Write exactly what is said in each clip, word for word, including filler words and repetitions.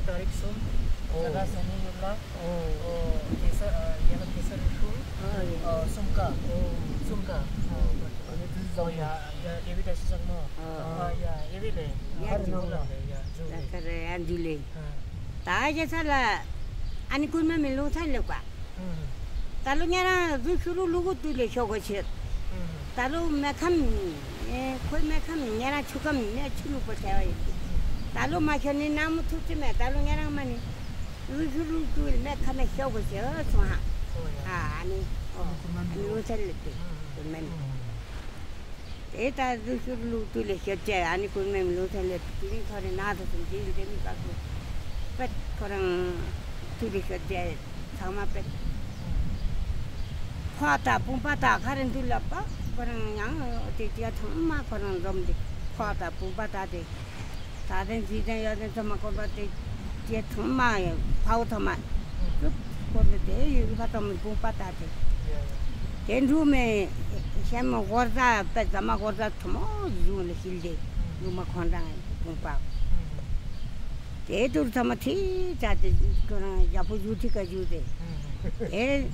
ཏ་རིག་གསུམ། ཨོ། ཟླ་ཟླ་ཟེར་ནི་ཡོད་ལ། ཨོ། ཨོ། གེ་སར། ཨ། ཡ་ལ་གེ་སར་ཤུལ། ཨ། ཡ། ཨོ། གསུམ་ཀ། ཨོ། གསུམ་ཀ། ཨོ། ཨ་ནི་དེ་ཨོ། ཡ། ཡ། ཨེ་བི་ད་ཤི་ཟག་མོ། ཨ། ཨ། ཡ། ཨེ་བི་ལེ། ཡ། ཨ་རི་ནང་ལ། ཡ། ཇུ་ལེ། ད་ཁ་རེ་ཡ་ཇུ་ལེ། ཨ། ད་ཡ་ས་ལ། ཨ་ནི་ཀུན་མ་མི་ལུང་ཚ་ལེ་ཀ། ད་ལོ་ཉེ་རང་རྫུ་ཤུ་རུ་ལུ་གུ་དུ་ལེ་ཤོ་གོ་ཆེ། ད་ལོ་མེ་ཁམ། ཨེ། ཁོའི་མེ་ཁམ་ཉེ་རང་ཆུ་ཁམ་མེ་ཆུ་ལུག་པོ་ཐལ་བ་ཡིན། ད་ལོ་མ་ཤོ་ནི་ན་མོ་ཐུབ་ཅི་མེ། ད་ལོ་ཉེ་རང་མ་ནི་རྫུ་ཤུ་རུ་དུ་ལེ་མེ་ཁམ་མེ་ཤོ་གོ་ཆེ་སོང་ཧ། ཨ་ནི། ཨོ། ཨ་ནི་ལུང་ཚ་ལེ་ཏེ། ཀུན་མ་ནི། དེ་ལྟར་རྫུ་ཤུ་རུ་ལུག་དུ་ལེ་ཤོད་ཅེས། ཨ་ནི་ཀུན་མའི་ལུང་ཚན་ལས་དེ་རིང་ཐོ་རེ་ན་ཐོ་སུམ་ཅི་ལྡེ་མི་པ་ཀུ་པད་ཁོ་རང་དུ་ལེ་ཤོད་ཅེས་ཚང་མ་པད། ཁོ་ད་བུམ་པ་ད་ཁ་རེ་འདུག་ལབ་པ། ཁོ་རང་ཡང་དེ་ཅི་ཡ་ཚང་མ་ཁོ་རང་འཛོམས་ཏེ་ཁོ་ད་བུམ་པ་ད་དེ། ད་དེ་འཇིག་རྟེན་ཡོད་དེ་ཚང་མ་དགོན་པ་དེ་དེ་ཚང་མ་ཕའུ་ཚང་མ་ཀུབ་དགོན་པ་དེ་ཡོད་པ་ཚང་མ་བུམ་པ་ད་དེ། དེ་འབྲུ་མེ་ཤམ་གོར་ཟ་པེ་ཟ་མ་གོར་ཟ་ཐོ་མོ་ཟུང་ལ་ཤིལ་དེ་ལུ་མ་ཁོང་རང་བུམ་པ། དེ་དུར་ཚང་མ་ཐི་ཙ་དེ་ཁོ་རང་ཡ་ཕུ་ཇུ་ཐི་ཀ་ཇུ་དེ། དེ།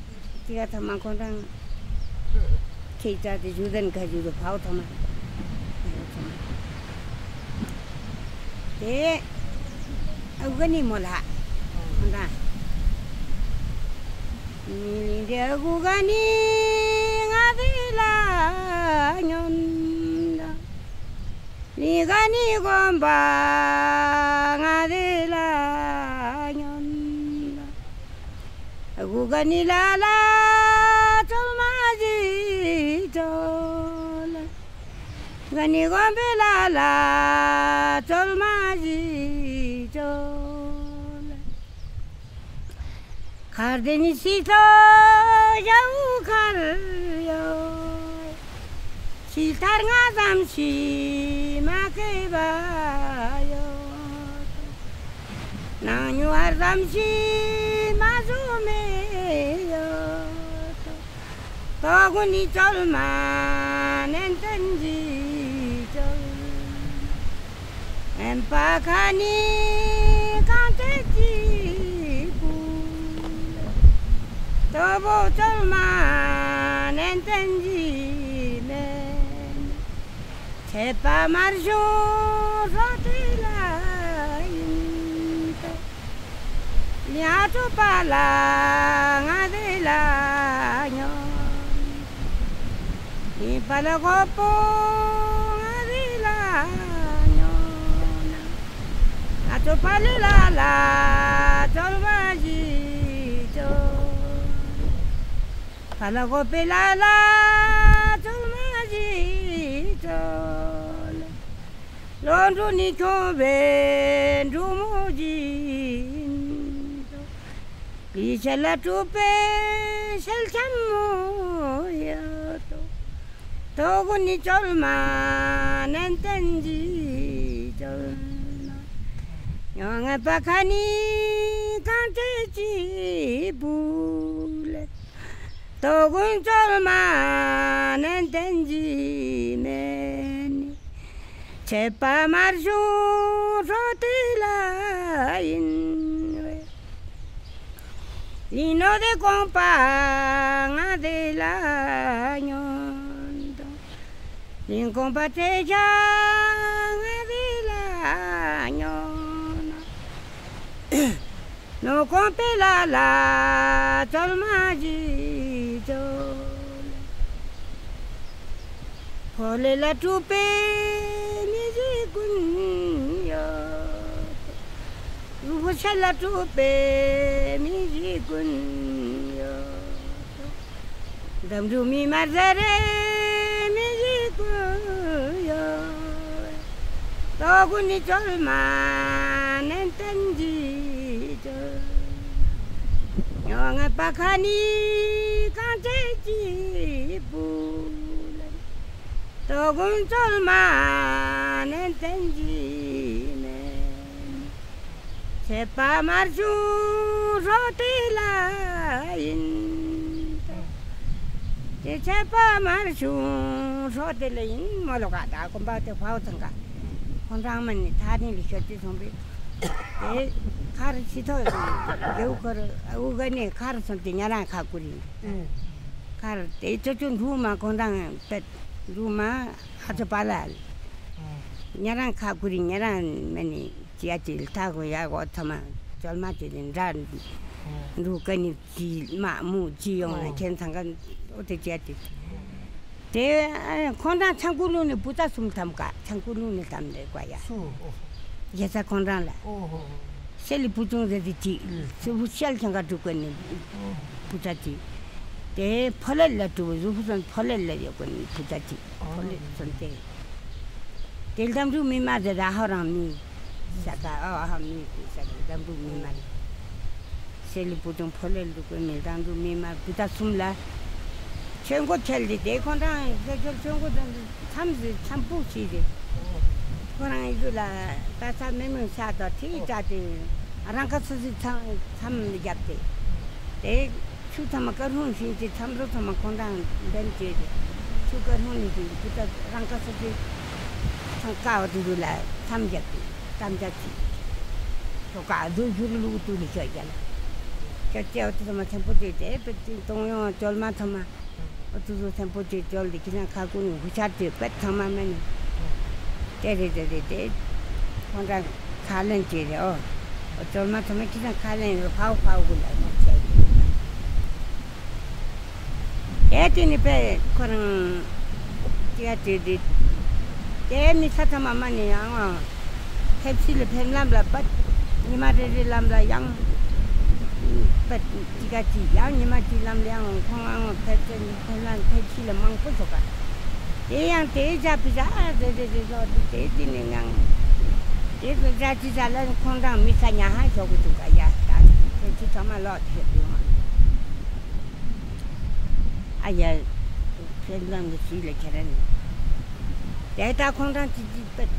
ཏི་ཀ་ཐ་མ་ཁོང་རང་ཁྱེད་ཅག་དེ་ཞུ་དན་ཁ་ཞུ་དུ་ཕའོ་ཐ་མ། དེ་ཨུ་ག་ནི་མོ་ལ་ཁོང་རང་། ནི་ལིང་དེ་ཨུ་ག་ནི་ང་དེ་ལ་ཉོན་ལ། ལི་ག་ནི་གོམ་པ་ང་རེ་ལ་ཉོན་ལ། གུ་ག་ནི་ལ་ལ་ཙོལ་མ་ཟི་ཙོལ། ག་ནི་གོམ་པའི་ལ་ལ་ཙོལ་མ་ཟི་ཙོལ། མཁར་དེ་ནི་སི་ཐོ་ཡའུ་མཁར་ཡོད། སི་ཐར་ང་ཙམ་ཞིག་མ་སྐྱེས་པ་ཡོད། ནང་ཉུ་ཧར་ཙམ་ཞིག་མ་བཟོ་མེད་ཡོད། དོ་གུ་ནི་ཅོལ་མ་ནན་ཏན་ཇི་ཅོལ། ཨེམ་པ་ཁ་ནི་གང་ཏེ་ཅི་པུ། དོ་བོ་ཅོལ་མ་ནན་ཏན་ཇི་མེན། ཆད་པ་མར་ཞུ་རོ་ཏི་ལ་ཡིན་ཏོ། ལི་ཨ་ཏོ་པ་ལ་ང་དེ་ལ་ཉོན། ལི་པ་ལ་གོ་པོ་ང་དེ་ལ་ཉོན། ཨ་ཏོ་པ་ལི་ལ་ལ་ཙོལ་མ་ཞི་ཙོལ། པ་ལ་གོ་པེ་ལ་ལ་ཙོལ་མ་ཞི་ཙོལ། ལོ་འབྲུ་ནི་ཁྱོང་བའི་འབྲུ་མོ་སྦྱིན་ཏོ། ལི་ཤ་ལ་གྲུབ་པའི་ཤེལ་ཆམ་མོ་ཡོད་དོ། དོ་གུ་ནི་ཅོལ་མ་ནན་ཏན་ཇི་ཅོལ་མ། ཉོ་ང་པ་ཁ་ནི་གང་ཏེ་ཅི་བུ་ལེ། དོ་གུན་ཅོལ་མ་ནན་ཏན་ཇི་མེན་ནི། ཆད་པ་མར་ཞུ་རོ་ཏི་ལ་ཡིན་བེ། ལི་ནོ་དེ་གོང་པ་ང་དེ་ལ་ཉོན་དོ། ལིང་གོང་པ་ཏེ་ཞ་ང་དེ་ལ་ཉོན་ནོ། ནོ་གོང་པེ་ལ་ལ་ཙོལ་མ་ཞི་ཙོལ། ཕོ་ལེ་ལ་གྲུབ་པའི་མི་ཞི་ཀུན་ཡོད། རུ་ཕོ་ཤ་ལ་གྲུབ་པའི་མི་ཞི་ཀུན་ཡོད། འདམ་རུ་མི་མར་ཟ་རེ་མི་ཞི་ཀུན་ཡོད། དོ་གུ་ནི་ཅོལ་མ་ནན་ཏན་ཇི་ཅོལ། ཉོ་ང་པ་ཁ་ནི་གང་ཅེ་ཅི་པུ་ལ། དོ་གུན་ཅོལ་མ་ནན་ཏན་ཇི་མེན། ཆད་པ་མར་ཞུ་རོ་ཏི་ལ་ཡིན། ཏེ་ཆད་པ་མར་ཞུ་རོ་ཏི་ལ་ཡིན། མོ་ལོ་ག་ད་གོམ་པ་ཏེ་ཕའོ་ཚང་ག་ཁོང་རང་མ་ནི་ཐ་རིང་ལི་ཤོད་ཅི་སོང་པི། དེ་ཁར་ཤི་ཐོ་རྒྱལ་བུ་ཁོ་ར་འུ་ག་ནས་ཁར་སོང་སྟེ་ཉ་རང་ཁ་ཀུ་རིང་། ཨེ། ཁར་དེ་ཅོ་ཅོ་འབྲུ་མ་ཁོང་རང་པད་འབྲུ་མ་ཨ་ཅོ་པ་ལ་ཨ། ཉ་རང་ཁ་ཀུ་རིང་ཉ་རང་མ་ནི་ཅི་ཡ་ཅི་ལ་ཐ་གོ་ཡ་གོ་ཐ་མ་ཅོལ་མ་ཅི་རིང་འདྲ་ཨ། འབྲུ་ག་ནི་ཅི་མ་མུ་ཅི་ཡོང་ལ་ཨོ། ཁྱེད་ཚང་ག་ཨོ་དེ་ཅི་ཡ་ཅི། དེ་ཨ་ཁོང་རང་ཆང་ཀུ་ལུང་ནས་བུ་ཚ་གསུམ་ཐམ་ཀ་ཆང་ཀུ་ལུང་ནས་ཐམ་རེད་ཀ་ཡ། སུ། ཨོ། རྒྱལ་ས་ཁོང་རང་ལ། ཨོ་ཧོ་ཧོ། ཤེལ་ལི་བུ་ཆུང་ཟེར་དེ་གཅིག་ཨེ། སུ་བུ་ཤེལ་ཆང་ཀ་དྲུག་གོ་ནས་ཨོ། བུ་ཚ་གཅིག་དེ་ཕོ་ལེ་ལ་དྲུག་བུ་ཟུ་བུ་སོན་ཕོ་ལེ་ལ་ཡོད་གོ་ནས་བུ་ཚ་གཅིག་ཨོ། ཕོ་ལེ་སོན་ཏེ། དེ་ལྡམ་རུ་མི་མ་ཟེར་ཨ་ཧོ་རང་མི། ས་ཀ་ཨ་ཧོ་མི་ས་ཀ་ལྡམ་རུ་མི་མ་ལ། ཤེལ་ལི་བུ་ཆུང་ཕོ་ལེ་ལུ་གོ་མི་ལྡམ་རུ་མི་མ་བུ་ཚ་གསུམ་ལ། ཆོས་འགོ་ཁྱེར་ཏེ་དེ་ཁོང་རང་ཁྱེར་ཁྱེར་ཆོས་འགོ་དང་མཚམས་སུ་མཚམས་པོ་ཞིག་རེད། ཁོ་རང་ཡིན་དུས་ལ་ད་ས་མེ་མེ་ཤ་དང་ཐིག་བྱ་སྟེ་རང་ཁ་སོ་སོའི་མཚམས་མཚམས་བརྒྱབ་སྟེ། དེ་ཆུ་ཚང་མ་ཀ་ཧྲུང་ཤིང་གི་མཚམས་རོ་ཚང་མ་ཁོང་རང་འདེམས་བྱས་ཏེ་ཆུ་ཀ་ཧྲུང་ནི་ཤིང་གི་ད་རང་ཁ་སོ་སོའི་ཚང་ཀ་བ་དུ་དུ་ལ་མཚམས་བརྒྱབ་སྟེ་གཏམ་བྱ་ཅིག་ཆོ་ག་དུ་ཞུ་རུ་ལུག་དུ་ནི་ཆོས་རྒྱལ་ལ་ཁྱོད་ཅེ་བ་དུ་ཚང་མ་ཆེན་པོ་བྱས་ཏེ་པེ་ཏི་གཏོང་ཡོང་ཅོལ་མ་ཚང་མ། ཨོ་ཏུ་ཟུ་ཐེམ་པོ་ཅིག་ཅོལ་འདི་ཁྱི་ནང་ཁ་ཀུན་ཧུ་ཤར་ཅིག་པད་ཚང་མ་མེ་ནི། དེ་རེད་དེ་རེད་དེ། ཁོང་ཚང་ཁ་ལེན་ཅིག་རེད་ཨོ། ཨོ་ཅོལ་མ་ཚང་མ་ཁྱི་ནང་ཁ་ལེན་རེད་ཕའུ་ཕའུ་གུ་ལ་ཡོང་ཆེ། དེ་དེ་ནི་པེ་ཁོ་རང་། ཅི་ཡ་ཅིག་རེད། དེ་མི་ས་ཚང་མ་མ་ནི་ཡང་ཨོ། ཕེབས་ཕྱི་ལ་ཕེབས་ལམ་ལ་པད། ཉི་མ་རེ་རེ་ལམ་ལ་ཡང་། པད་ཅི་ག་ཅི་ཡང་ཉི་མ་ཅི་ལམ་ལ་ཡང་ཁོང་ཨང་ཕེབས་ཅན་ཕེབས་ལམ་ཕེབས་ཕྱི་ལ་མང་པོ་ཞོག་ག་དེ་ཡང་དེ་བྱ་བི་བྱ་རེ་རེ་རེ་ལོ་དེ་དེ་དེ་ནི་ཡང་། དེ་ཚོ་བྱ་ཅི་བྱ་ལ་ཁོང་དང་མི་ས་ཉ་ཧ་ཞོག་གི་འདུག་ག་ཡ་ད་དེ་ཚོ་ཚང་མ་ལོག་དེ་ཡོང་ཨ། ཨ་ཡ། ཁྱེད་རང་གི་སྲིད་ལ་ཁྱེད་རང་ནི། དེ་ལྟ་ཁོང་རང་ཅི་ཅི་པད།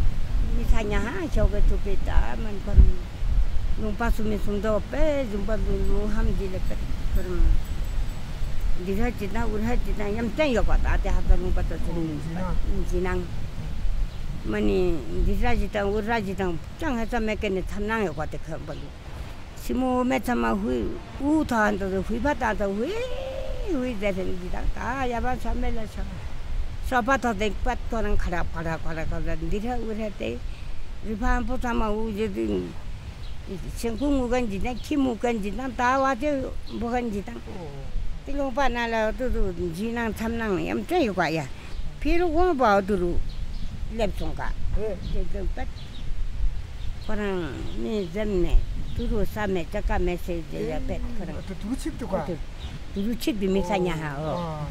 མི་ས་ཉ་ཧ་ཞོག་གི་ཐུག་པའི་ད་མན་ཁོ་རང་། ལུང་པ་སུ་མི་སུམ་མདོ་པས་ཟུམ་པ་ལུང་ལུང་ཧམ་ཅི་ལ་པད་ཁོ་རང་། འདི་ར་ཅི་དང་འུ་ར་ཅི་དང་ཡམ་ཅན་ཡོད་པ་ད་དེ་ཧ་ད་ལུང་པ་ད་ཚུར་ཨོ་མི་ཇི་ནང་ཇི་ནང་། མ་ནི་འདི་ར་ཅི་དང་འུ་ར་ཅི་དང་ཅང་ཧ་ས་མེད་ཀི་ནི་ཚམ་ནང་ཡོད་པ་དེ་ཁོ་རང་པ་ལུང་། སི་མོ་མེ་ཚ་མ་ཧུའི་ཨུ་ཐང་དུ་ཧུའི་ཕ་ཐང་དུ་ཧུའི་ཧུའི་ཟེར་ཐེན་འདི་དང་ད་ཡ་བ་ཆ་མེ་ལ་ཆ། སོ་པ་ཐོ་དེ་པད་ཐོ་རང་ཁ་ར་ཁ་ར་ཁ་ར་ཁ་ར་འདི་ར་ཨུ་ར་དེ་རི་ཕ་ཧམ་པོ་ཚ་མ་ཧུ་ཇེ་དུ་ཤེང་ཁུ་ངུ་གན་ཇི་དང་ཁྱི་མུ་གན་ཇི་དང་ད་བ་ཅེ་བུ་གན་ཇི་དང་དེ་ལུང་པ་ན་ལ་དུ་དུ་ཇི་ནང་ཚམ་ནང་ཡམ་ཏྲེ་ཡོད་པ་ཡ། ཕི་རུ་དགོངས་པའོ་དུ་རུ་སླེབས་སོང་ག་ཨེ། དེ་དོན་པད། ཁོ་རང་མི་འཛེམ་མེད་དུ་རུ་ས་མེད་ཅ་ཀ་མེད་ཟེར་ཟེར་ཡ་པད་ཁོ་རང་། ཨེ། དུ་རུ་ཆིབས་དུ་ག་དུ་རུ་ཆིབས་དུ་མི་ས་ཉ་ཧ་ཨོ། ཨ།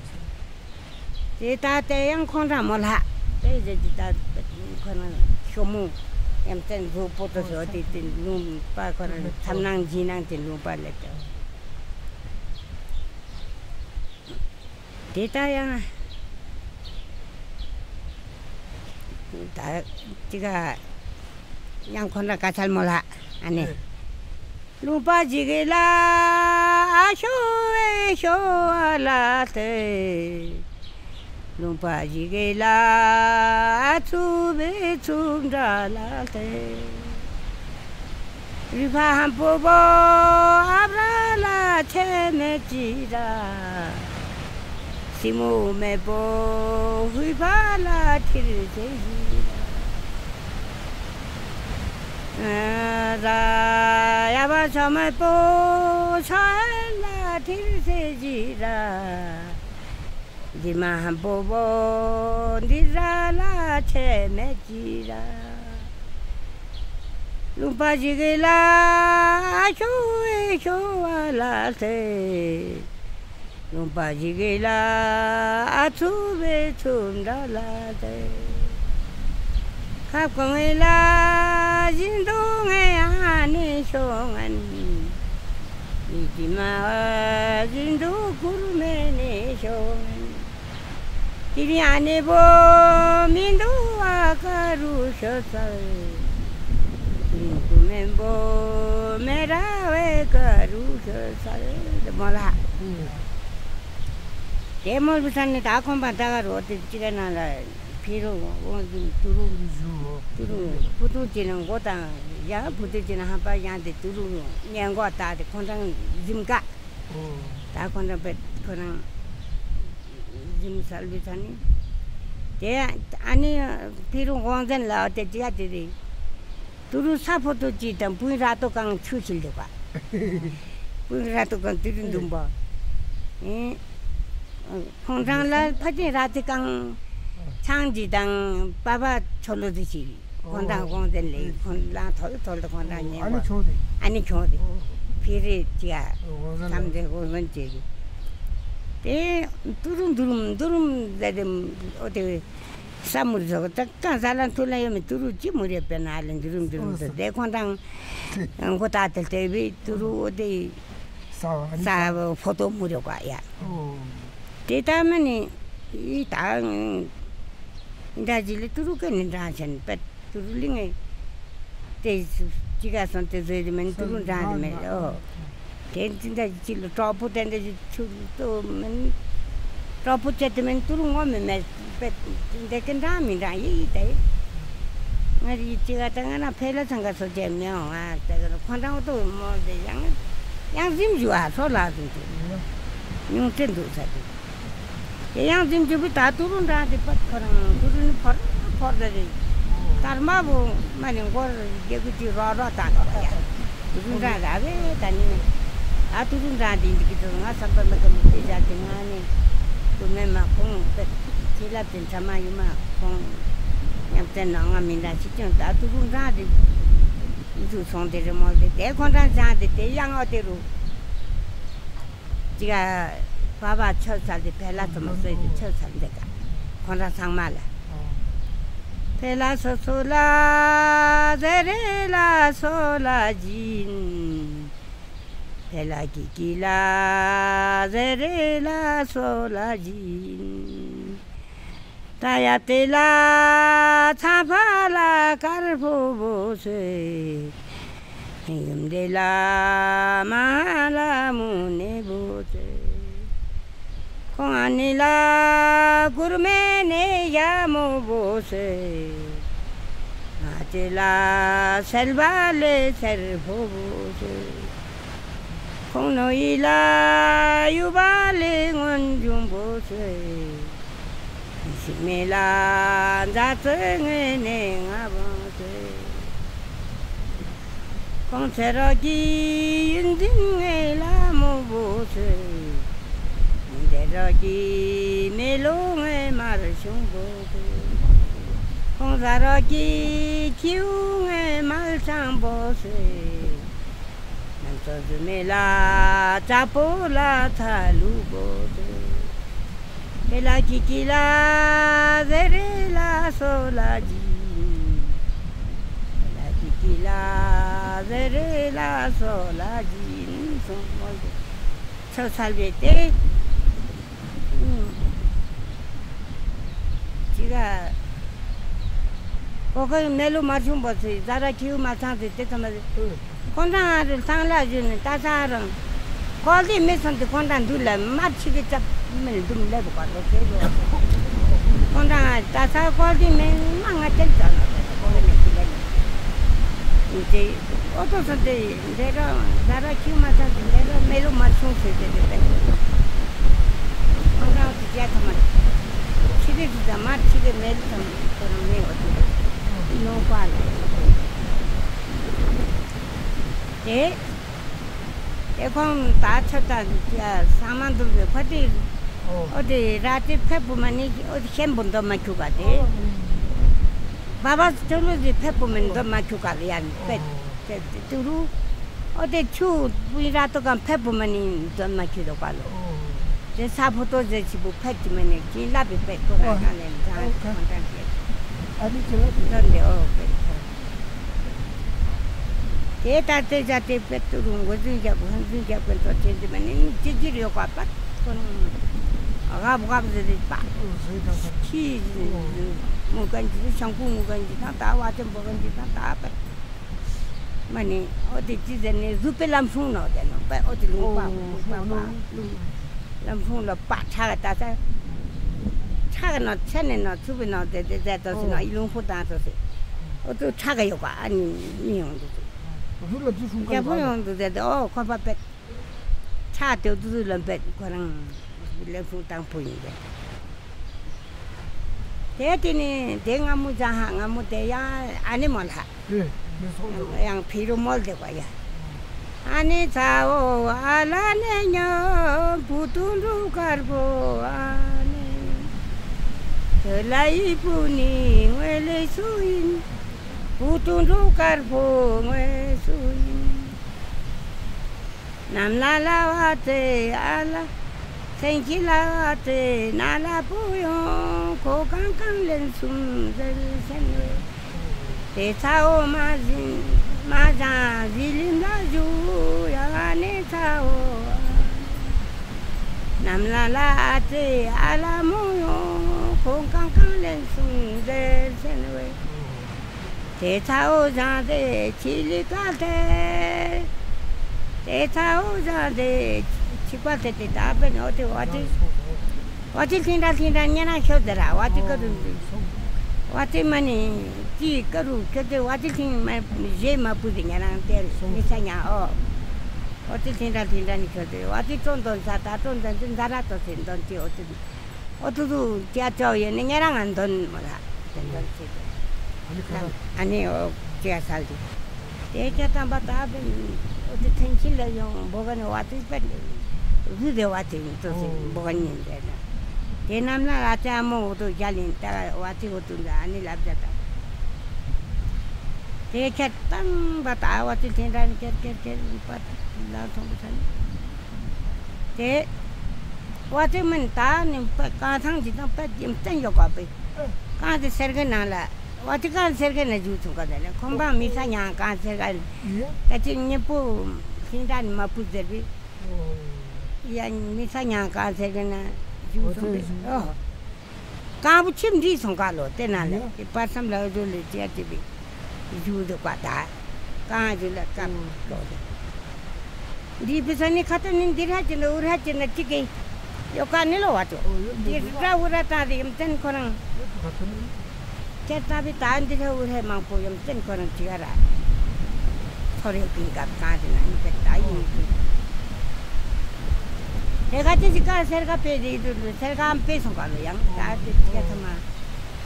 དེ་ད་དེ་ཡང་ཁོང་རང་མོ་ལྷ་དེ་ཟེར་དུ་ད་ཁོ་རང་ཤོ་མོ་ཡམ་ཙན་བཟོ་པོ་ཏོ་ཟོ་དེ་དེ་ལུང་པ་ཁོ་རང་ཚམ་ནང་ཇི་ནང་དེ་ལུང་པ་ལེབས་ཀྱང་། དེ་ལྟར་ཡང་། ད་ཅི་ག་ཡང་ཁོ་ན་ཀ་ཆལ་མོ་ལ་ཨ་ནི། ལུང་པ་ཞིག་གི་ལ་ཨ་ཤོ་ཨེ་ཤོ་ཨ་ལ་ཏེ། ལུང་པ་ཞིག་གི་ལ་ཨ་ཚུབ་ཨེ་ཚུབ་འདྲ་ལ་ཏེ། རི་ཕ་ཧམ་པོ་བོ་ཨབ་ར་ལ་ཆེ་མེ་ཅི་ར། སི་མོ་མེ་པོ་ཧུའི་ཕ་ལ་ཐིར་ཟེ་ཞི་ར། ར་ཡ་བ་ཆོ་མེ་པོ་ཆོ་ལ་ཐིར་ཟེ་ཞི་ར། འདི་མ་ཧམ་པོ་བོ་འདི་ར་ལ་ཆེ་མེད་ཅི་ར། ལུང་པ་ཞིག་གི་ལ་ཤོ་ཨེ་ཤོ་བ་ལ་ལྟོས། ལུང་པ་ཞིག་གི་ལ་ཨ་ཚུབ་ཨེ་ཚུབ་འདྲ་ལ་ལྟོས། ཁབ་གང་ངེ་ལ་བཞིན་དུ་ངེ་ཨ་ནི་ཤོ་ངན། ཡིད་ཀྱི་མ་བ་བཞིན་དུ་ཁུར་མེ་ནི་ཤོ་ངན། དེ་རིང་ཨ་ནེ་བོ་མི་འདུག་བ་ཀ་རུ་ཤོད་ཚར། རིང་དུ་མེན་པོ་མེ་ར་བའི་ཀ་རུ་ཤོད་ཚར་དེ་མོ་ལ། དེ་མོ་བུ་ས་ནི་ད་ཁོང་པ་ད་ག་རོ་དེ་ཅི་ག་ན་ལ། ཕི་རུ་དབང་འཛིན་ཏུ་རུ། ཏུ་རུ། ཕུ་ཏུ་ཅི་ན་མགོ་དང་ཡང་ཕུ་ཏུ་ཅི་ན་ཧམ་པ་ཡང་དེ་ཏུ་རུ་ཉན་མགོ་ད་དེ་ཁོང་རང་གཟིམ་ཀ། ད་ཁོང་རང་བེད་ཁོ་རང་གཟིམ་སལ་བི་ཚ་ནི། དེ་ཨ་ནི་ཕི་རུ་དབང་འཛིན་ལ་དེ་ཅི་ཡ་དེ་རེད། ཏུ་རུ་ས་ཕོ་ཏོ་ཅི་དང་སྤུན་ར་ཏོ་གང་ཆུ་ཆིལ་འདུག་པ། སྤུན་ར་ཏོ་གང་ཏུ་རུ་འདུམ་པ། ཨེ། ཁོང་རང་ལ་ཕ་ཏི་ར་ཏི་གང་ཚང་ཅི་དང་པ་པ་ཆོ་ལོ་ཏི་ཅི། ཁོང་རང་དབང་འཛིན་ལེ་ཁོང་ལ་ཐོལ་ཐོལ་དུ་ཁོང་རང་ཉན་པ། ཨ་ནི་ཁྱོང་དེ། ཨ་ནི་ཁྱོང་དེ། ཕི་རི་ཅི་ཡ། བསམ་དེ་དབང་འཛིན་ཅི་རེད། དེ་ཏུ་རུ་འདུ་རུམ་འདུ་རུམ་ཟེར་དེ་ཨོ་དེ། ས་མུར་ཟོ་ད་གང་ཟ་ལ་ཐུ་ལ་ཡོད་མི་ཏུ་རུ་ཅི་མུ་རེ་པེ་ན་ལེ་འདུ་རུམ་འདུ་རུམ་ཟོ་དེ་ཁོང་དང་མགོ་ཏག་ཏེ་ལྟེ་བི་ཏུ་རུ་འོ་དེ་ས་ཕོ་ཏོ་མུ་རེ་ཀ་ཡ། དེ་ད་མ་ནི་ད་འདྲ་ཅི་ལེ་ཏུ་རུ་ཀ་ནི་འདྲ་ཆེན་པད། ཏུ་རུ་ལི་ངེ། དེ་ཅི་ག་སོང་དེ་བཟོས་དེ་མིན་ཏུ་རུ་འདྲ་དེ་མེད་ཨོ། དེ་འཛིན་ད་ཅི་ལོ་གྲོགས་པོ་དེ་འདྲ་ཅི་ཆུ་ཏོ་མིན། གྲོགས་པོ་བྱེད་དེ་མིན་ཏུ་རུ་ངོ་མི་མེད་པེ། དེ་གི་འདྲ་མི་འདྲ་ཡི་ཡི་དེ། ང་རི་ཅི་ག་ད་ང་ན་ཕེ་ལ་ཚང་ག་སོ་ཅེ་མི་ཡོང་ང་དེ་ག་ཁོང་རང་ཏོ་མོ་དེ་ཡང་ཡང་གཟིམ་ཞུ་ཨ་སོ་ལ་གཟིམ་ཞུ། ཉུང་ཅན་འདུག་ས་དེ། དེ་ཡང་འཛིན་རྒྱུ་བི་ད་ཏུ་རུ་འདྲ་དེ་པད་ཁོ་རང་ཏུ་རུ་ནི་ཕོར་ཕོར་ད་རེད། སྐར་མ་བོ་མ་ནི་མགོར་རྒྱལ་ཀུ་ཅི་རོ་རོ་ད་ནོ་ཡ། ཏུ་རུ་འདྲ་ར་བེ་ད་ནི་ད་ཏུ་རུ་འདྲ་དེ་འདི་གི་ཏུ་ང་བསམ་པ་མི་ཁ་མི་དེ་བྱ་དེ་ང་ནི་ཏུ་མེ་མ་ཁོང་པད་ཁྱི་ལབ་དེ་ཚ་མ་ཡུ་མ་ཁོང་ཉམས་བཙན་ནང་ང་མི་འདྲ་ཅི་ཀྱང་ད་ཏུ་རུ་འདྲ་དེ་འཛུ་སོང་དེ་རེ་མོ་དེ་དེ་ཁོང་འདྲ་བྱ་དེ་དེ་ཡང་ཨོ་དེ་རུ། ཅི་ག་བ་བ་ཆོས་ཚར་ཏེ་ཕེ་ལ་ཚོ་མ་སོས་ཏེ་ཆོས་ཚར་འདི་ག་ཁོང་རང་ཚང་མ་ལ། ཕེ་ལ་སོ་སོ་ལ་ཟེ་རེ་ལ་སོ་ལ་སྦྱིན། ཕེ་ལ་ཀི་ཀི་ལ་ཟེ་རེ་ལ་སོ་ལ་སྦྱིན། ད་ཡ་དེ་ལ་ཚ་ཕ་ལ་དཀར་ཕོ་བོ་སོས། ཡུམ་དེ་ལ་མ་ལ་མུ་ནེ་བོ་སོས། ཁོང་ཨ་ནི་ལ་གུར་མེ་ནེ་ཡ་མོ་བོ་སོས། ང་དེ་ལ་སེལ་བ་ལེ་སེར་ཕོ་བོ་སོས། ཁོང་ནོ་ཡི་ལ་ཡུ་བ་ལེ་སྔོན་འབྱུང་བོ་སོས། ཤིང་མེ་ལ་མཛའ་བརྩེ་ངེ་ནེ་ང་བང་སོས། ཁོང་ཚེ་རོགས་ཀྱི་ཡུན་འཛིན་ངེ་ལ་མོ་བོ་སོས། མི་འདེ་རོགས་ཀྱི་མེ་ལོ་ངེ་མར་ཤུང་བོ་སོས། ཁོང་ཟ་རོགས་ཀྱི་ཁྱིའུ་ངེ་མལ་ཆང་བོ་སོས། ནམ་ཚོ་ཟུ་མེ་ལ་ཙ་པོ་ལ་ཚ་ལུ་བོ་ཏེ། ཧེ་ལ་ཀི་ཀི་ལ་ཟེ་རེ་ལ་སོ་ལ་ཇི། ཧེ་ལ་ཀི་ཀི་ལ་ཟེ་རེ་ལ་སོ་ལ་ཇི། སོང་མོ་ཏེ། ཚོ་ཚལ་བེ་ཏེ། ཅི་ག། ཁོ་ཁོའི་མེ་ལོ་མ་ཆུང་པོ་ཚོས་ཛ་ར་ཁྱིའུ་མ་ཚང་ཚོས་དེ་ཚང་མ་ཁོང་ཚང་ང་རུ་ཚང་ལ་བཞུད་ནས་ལྟ་ས་རང་ཀོལ་ཏེ་མི་སོང་དུས་ཁོང་ཚང་འདུག་ལ་མར་ཆི་གི་ཙབ་མི་འདུམ་ལེ་བུ་ག་ལོ་ཁེ་ལོ། ཁོང་ཚང་ང་ལྟ་ས་ཀོལ་ཏེ་མི་མ་ང་ཅན་ཙ་ལ་ཁོང་གི་མེ་ཁི་ལ་ནི་དེ་ཨོ་ཏོ་སོང་དེ། འདི་ར་ཟ་ར་ཁྱིའུ་མ་ཚང་དེ་འདི་ར་མེ་ལོ་མ་ཆུང་ཚོད་དེ་དེ་དེ། ཁོང་རང་དེ་རྒྱ་ཐ་མ་ཆི་རེ་དེ་ད་མ་ཆི་རེ་མེ་ལོ་ཐ་མ་ཁོ་རང་མེ་འོ་དེ་ནོ་པ་ལ་དེ། དེ་ཁོང་ད་ཆ་ད་ས་མ་འདུར་བའི་ཁ་དེ་ཨོ་དེ་ར་དེ་ཕེབས་པོ་མ་ནི་ཨོ་དེ་ཤན་པོ་འདོ་མ་ཁྱུག་ག་དེ། བ་བ་ཅོ་ལོ་དེ་ཕེབས་པོ་མ་ནི་འདོ་མ་ཁྱུག་ག་ལ་ཡ་ནི་ཕེབས། ཏེ་ཏུ་རུ། ཨོ་ཏེ་ཆུ་པུའི་ར་ཏོ་གང་ཕེབས་པོ་མ་ནི་འདོན་མ་ཁྱུད་དོ་པ་ལོ། ཏེ་ས་ཕོ་ཏོ་ཟེར་ཆི་པོ་ཕེབས་ཀྱི་མ་ནི་ཅི་ལ་བི་པེ་ཁོ་ར་ང་ལེ་འདྲ་ཁོང་འདྲ་ཏེ། ཨ་ནི་ཅི་ལ་ཏེ་འདོན་ཏེ་ཨོ་པེ་ཁོ། ཏེ་ད་ཏེ་ཇ་ཏེ་པེ་ཏུ་རུ་མགོ་འཛིན་རྒྱབ་ཧོན་འཛིན་རྒྱབ་ཀུན་ཏོ་ཅན་ཏེ་མ་ནི་ཅི་ཅི་རེ་ཡོ་ཀ་པ་ཁོ་ནི་རྒབ་རྒབ་ཟེར་ཏེ་པ། ཁྱི་ཟེར་ཏེ་མུ་གན་ཅི་ཤང་ཀུ་མུ་གན་ཅི་དང་ད་བ་ཏེ་མོ་གན་ཅི་དང་ད་པ། མ་ནི་ཨོ་ཏེ་ཅི་ཟེར་ནི་རུ་པེ་ལམ་ཧྲུང་ནོ་ཏེ་ནོ་པེ་ཨོ་ཏེ་ལུང་པ་ཨོ་ལུང་པ་ལུང་པ་ལུང་ལམ་ཧྲུང་ལོ་པ་ཁྲ་ག་ད་ས་ཁྲ་ ཁྲག་གི་ནང་ཚད་ནས་ནང་ཚུགས་པའི་ནང་དེ་དེ་དེ་དོ་སི་ནང་ཨི་ལུང་ཕུ་དང་དོ་སི། ཨོ་ཏུ་ཁྲག་གི་ཡོད་ག་ཨ་ནི་མི་ཡོང་དུ་སི། རྒྱ་ཕུ་ཡོང་དུ་དེ་དེ་ཨོ་ཁོ་པ་པད། ཁྲག་དེ་དུ་དུ་ལོན་པད་ཁོ་རང་ལོན་ཕུ་དང་ཕུ་ཡིན་པད། དེ་དེ་ནི་དེ་སྔ་མོ་ཅང་ཧ་སྔ་མོ་དེ་ཡང་ཨ་ནི་མོ་ལ། ཡང་ཕི་རུ་མོལ་དེ་བ་ཡ། ཨ་ནི་ཚ་བོ་ཨ་ལ་ནེ་ཉོ་བུ་ཏུ་འབྲུ་དཀར་པོ་ཨ་ནི། དེ་ལ་ཡི་བུ་ནི་ངོས་ལེ་སུ་ཡིན། བུ་ཏུ་འབྲུ་དཀར་པོ་ངོས་སུ་ཡིན། ནམ་ལ་ལ་བ་ཙེ་ཨ་ལ། སེང་ཁྱི་ལ་བ་ཙེ་ན་ལ་པོ་ཡོང་ཁོ་གང་གང་ལེན་སུམ་ཟེར་སེན་བེ། དེ་ཚ་བོ་མ་ཟིན་མ་ཟང་ཟི་ལིམ་ལ་ཞུ་ཡ་ནེ་ཚ་བོ། ནམ་ལ་ལ་ཨ་ཙེ་ཨ་ལ་མོ་ཡོང་ཁོ་གང་གང་ལེན་སུམ་ཟེར་སེན་བེ། དེ་ཚ་བོ་ཟང་དེ་ཆི་ལི་ཀ་དེ། དེ་ཚ་བོ་ཟང་དེ་ཆི་པ་དེ་དེ་ད་པེ་ནོ་དེ་བ་དེ། བ་དེ་ཐིང་ད་ཐིང་ད་ཉེ་ན་ཤོ་དེ་ར་བ་དེ་ཀ་རུ། བ་དེ་མ་ནི་ཅི་ཀ་རུ་ཁྱོད་དེ་བ་དེ་ཐིང་མ་ཞེ་མ་པུ་དེ་ཉེ་རང་དེ་མི་ས་ཉ་ཨོ། བ་དེ་ཐིང་ད་ཐིང་ད་ནི་ཁྱོད་དེ་བ་དེ་ཀྲོན་དོན་ས་ད་ཀྲོན་དོན་དེ་ཛ་ར་ཏོ་སེ་དོན་ཅི་ཨོ་དེ། ཨོ་ཏུ་ཏུ་ཅ་ཅོ་ཡོད་ནི་ཉེ་རང་ང་འདོན་མོ་ལ། དེ་འདོན་ཅི་དེ། ཨ་ནི་ཁ་ར། ཨ་ནི་ཨོ་ཅི་ཡ་སལ་དེ། དེ་ཅ་དམ་པ་ད་བེ་ཨོ་ཏུ་ཐེན་ཆི་ལ་ཡོང་བོ་ག་ནི་བ་ཏི་པེ་རུ་དེ་བ་ཏི་ཏོ་སི་ཨོ་བོ་ག་ཉིན་དེ་ན། དེ་ནམ་ལ་ཨ་ཅག་མོ་ཨོ་ཏུ་རྒྱ་ལིན་ད་བ་ཏི་ཨོ་ཏུ་ད་ཨ་ནི་ལབ་ཅ་ད། དེ་ཁྱེད་དམ་པ་ད་བ་ཏི་ཐེན་ར་ནི་ཁྱེད་ཁྱེད་ཁྱེད་པ་ལ་སོང་པ་ས་ནི། དེ། བ་ཏི་མིན་ད་ནི་པ་རྐང་ཐང་ཅིག་དང་པད་ཡིན་བསྟན་ཡོད་ག་པས། རྐང་དེ་སེར་གི་ནང་ལ། བ་ཏི་རྐང་སེར་གི་ནང་བཞུགས་སོང་ག་དེ་ལ་ཁོང་པ་མི་ས་ཉང་རྐང་སེར་ག་ལ། ད་ཅིག་མཉེས་པོ་ཤིང་རྟ་ནི་མ་ཕུ་ཟེར་བས། ཡ་མི་ས་ཉང་རྐང་སེར་གི་ནང་བཞུགས་སོང་པས། ཨོ། རྐང་པོ་ཆིབས་འདྲིས་སོང་ག་ལོ་དེ་ན་ལ་དེ་པར་སམ་ལ་འོ་ལེ་ཅི་ཡ་ཅི་བི་ཞུ་འདུག་པ་ད་རྐང་ཞུ་ལ་སྐབས་ལོ་དེ་འདི་བི་ས་ནི་ཁ་ཏ་ནི་འདི་ར་ཅི་ན་འུ་ར་ཅི་ན་ཅི་གེ་ཡོ་ཀ་ནི་ལོ་བ་ཅོ་འདི་ར་འུ་ར་ཏང་དེ་ཡུམ་ཅན་ཁོ་རང་། ཁྱེད་ལྟ་བུའི་ད་འདི་ལྷ་འུ་ལྷའི་མང་པོ་ཡོམ་བསྟན་ཁོ་རང་གཅིག་ར། ཐོ་རེ་ཀུན་སྐབས་གང་དེ་ན་ཡིན་པས་ད་ཡིན་གྱི། དེ་ག་ཅི་ཞིག་ག་སེར་ག་པེ་རེད་དུ་སེར་ག་ཨམ་པེ་སོང་ག་ལོ་ཡང་ད་དེ་ཁྱེད་ཐ་མ་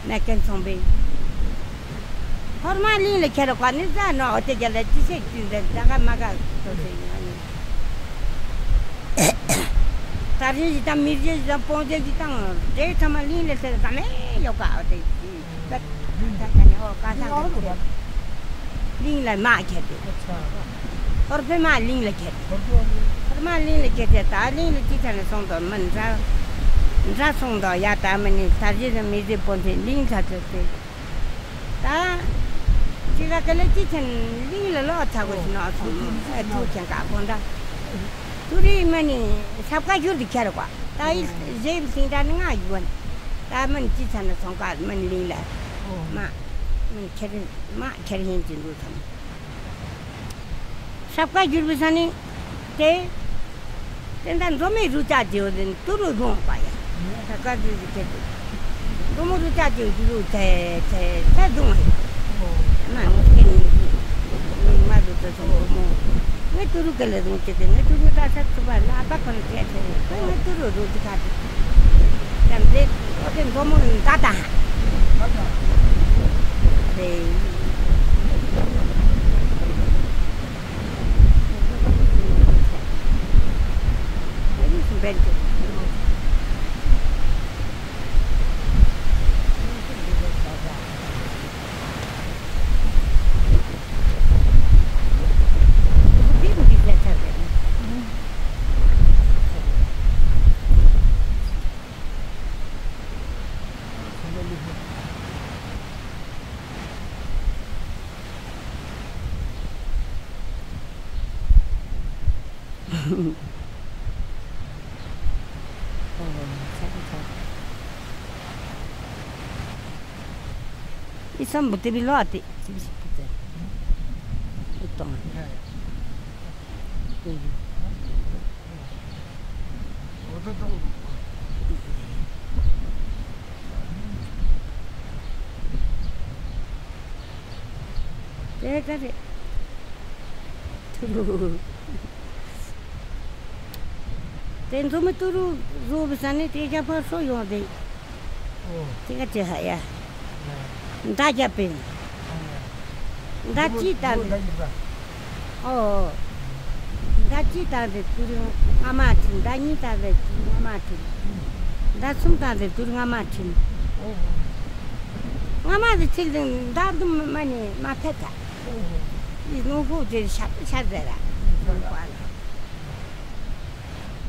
མེ་ཀན་ཚོང་པེ། ཧོར་མ་གླིང་ལ་ཁྱེར་རོ་ག་ནི་ཟ་ནོ་ཨོ་དེ་རྒྱ་ལ་ཅི་ཤེས་ཅི་ཟེར་ད་ག་མ་ག་ཐོ་རེ་ཡང་ནི། ད་རེས་ཡི་དང་མི་རྗེ་ཡི་དང་སྤོང་རྗེ་ཡི་དང་དེ་ཚང་མ་གླིང་ལ་ཟེར་ཙམ་མེ་ཡོད་ཀ་ཨོ་དེ་ཡི་ད་ད་ནི་ཨོ་ཀ་ས་གླིང་ལ་མ་ཁྱེར་ཏེ་ཧོར་པེ་མ་གླིང་ལ་ཁྱེར་ཏེ་ཧོར་མ་གླིང་ལ་ཁྱེར་ཏེ་ད་གླིང་ལ་ཅི་ཐ་ནི་སོང་དོ་མི་འདྲ་འདྲ་སོང་དོ་ཡ་ད་མི་ནི་ད་རེས་ཡི་དང་མི་རྗེ་སྤོང་རྗེ་གླིང་ཚ་ཚོད་དེ། ད་ཅི་ག་ག་ལེ་ཅི་ཆེན་གླིང་ལ་ལོག་ཚ་གོ་ཞིག་ནོ་སོང་ཨེ་ཐུག་ཆེན་ཀ་གོང་ད། དུ་རི་མ་ནི་ཞབས་ཁ་བསྒྱུར་དུ་ཁྱེར་བ་ད་ཡིད་བཞེས་སིང་ད་ནི་ང་ཡུ་བ་ནི་ད་མ་ནི་ཅི་ཆ་ན་སོང་ཀ་མ་ནི་གླིང་ལ་མ་མ་ནི་ཁྱེར་མ་ཁྱེར་ཧེན་ཅི་འདུག་ཐམ། ཞབས་ཁ་བསྒྱུར་བའི་ས་ནི་དེ། དེ་འདྲ་མཛོ་མོའི་རུ་ཅག་རྗེའུ་དེ་ཏུ་རུ་རུང་བ་ཡ། ད་ཀ་རུ་རུ་ཁྱེད་དེ། མཛོ་མོ་རུ་ཅག་རྗེའུ་རུ་རུ་ཚེ་ཚེ་ཚེ་རྫོང་ཡ། མ་ངོ་སྐད་ནི་མ་རུ་ཚེ་ཚོ་མཛོ་མོ། ངའི་ཏུ་རུ་ག་ལ་རུང་ཁྱེད་དེ་ངའི་ཏུ་རུ་ད་ས་ཚུ་བ་ལ་ཨ་ཕ་ཁོ་ན་ཚེ་ཚེ་ཁོ་ངའི་ཏུ་རུ་རུ་ཅི་ཁ་དེ། ཡང་དེ་ཨོ་དེ་མཛོ་མོ་ད་ད། རེད། ཨི་སམ་བུ་ཏི་བི་ལོ་ཨ་ཏི་ཅི་བི་སི་ཕུ་ཏེ་ཨི་ཏོང་ཨ་ཏི་ཡུ། ཨོ་ཏོ་ཏོ། ད་རེད། ཐུ་རུ། དེ་མཛོ་མོ་ཐུ་རུ་བཟོ་བའི་ས་ནས་དེ་རྒྱ་ཕར་ཧྲོ་ཡོང་དེ། ཨོ། དེ་ག་དེ་ཧ་ཡ། ཨ། མདའ་རྒྱབ་པས། ཨ། མདའ་གཅིག་བཏང་དེ། ཨོ། མདའ་གཅིག་བཏང་དེ་ཐུ་རུ་རྔ་མ་ཁྲིད། མདའ་གཉིས་བཏང་དེ་ཐུ་རུ་རྔ་མ་ཁྲིད། མདའ་གསུམ་བཏང་དེ་ཐུ་རུ་རྔ་མ་ཁྲིད། ཨོ། རྔ་མ་དེ་ཁྲིད་དེ་མདའ་དུ་མ་ནི་མ་ཕེད་ད། ཨོ། ཨི་ནོ་ཧུ་དེ་ཤར་ཤར་དེ་ར།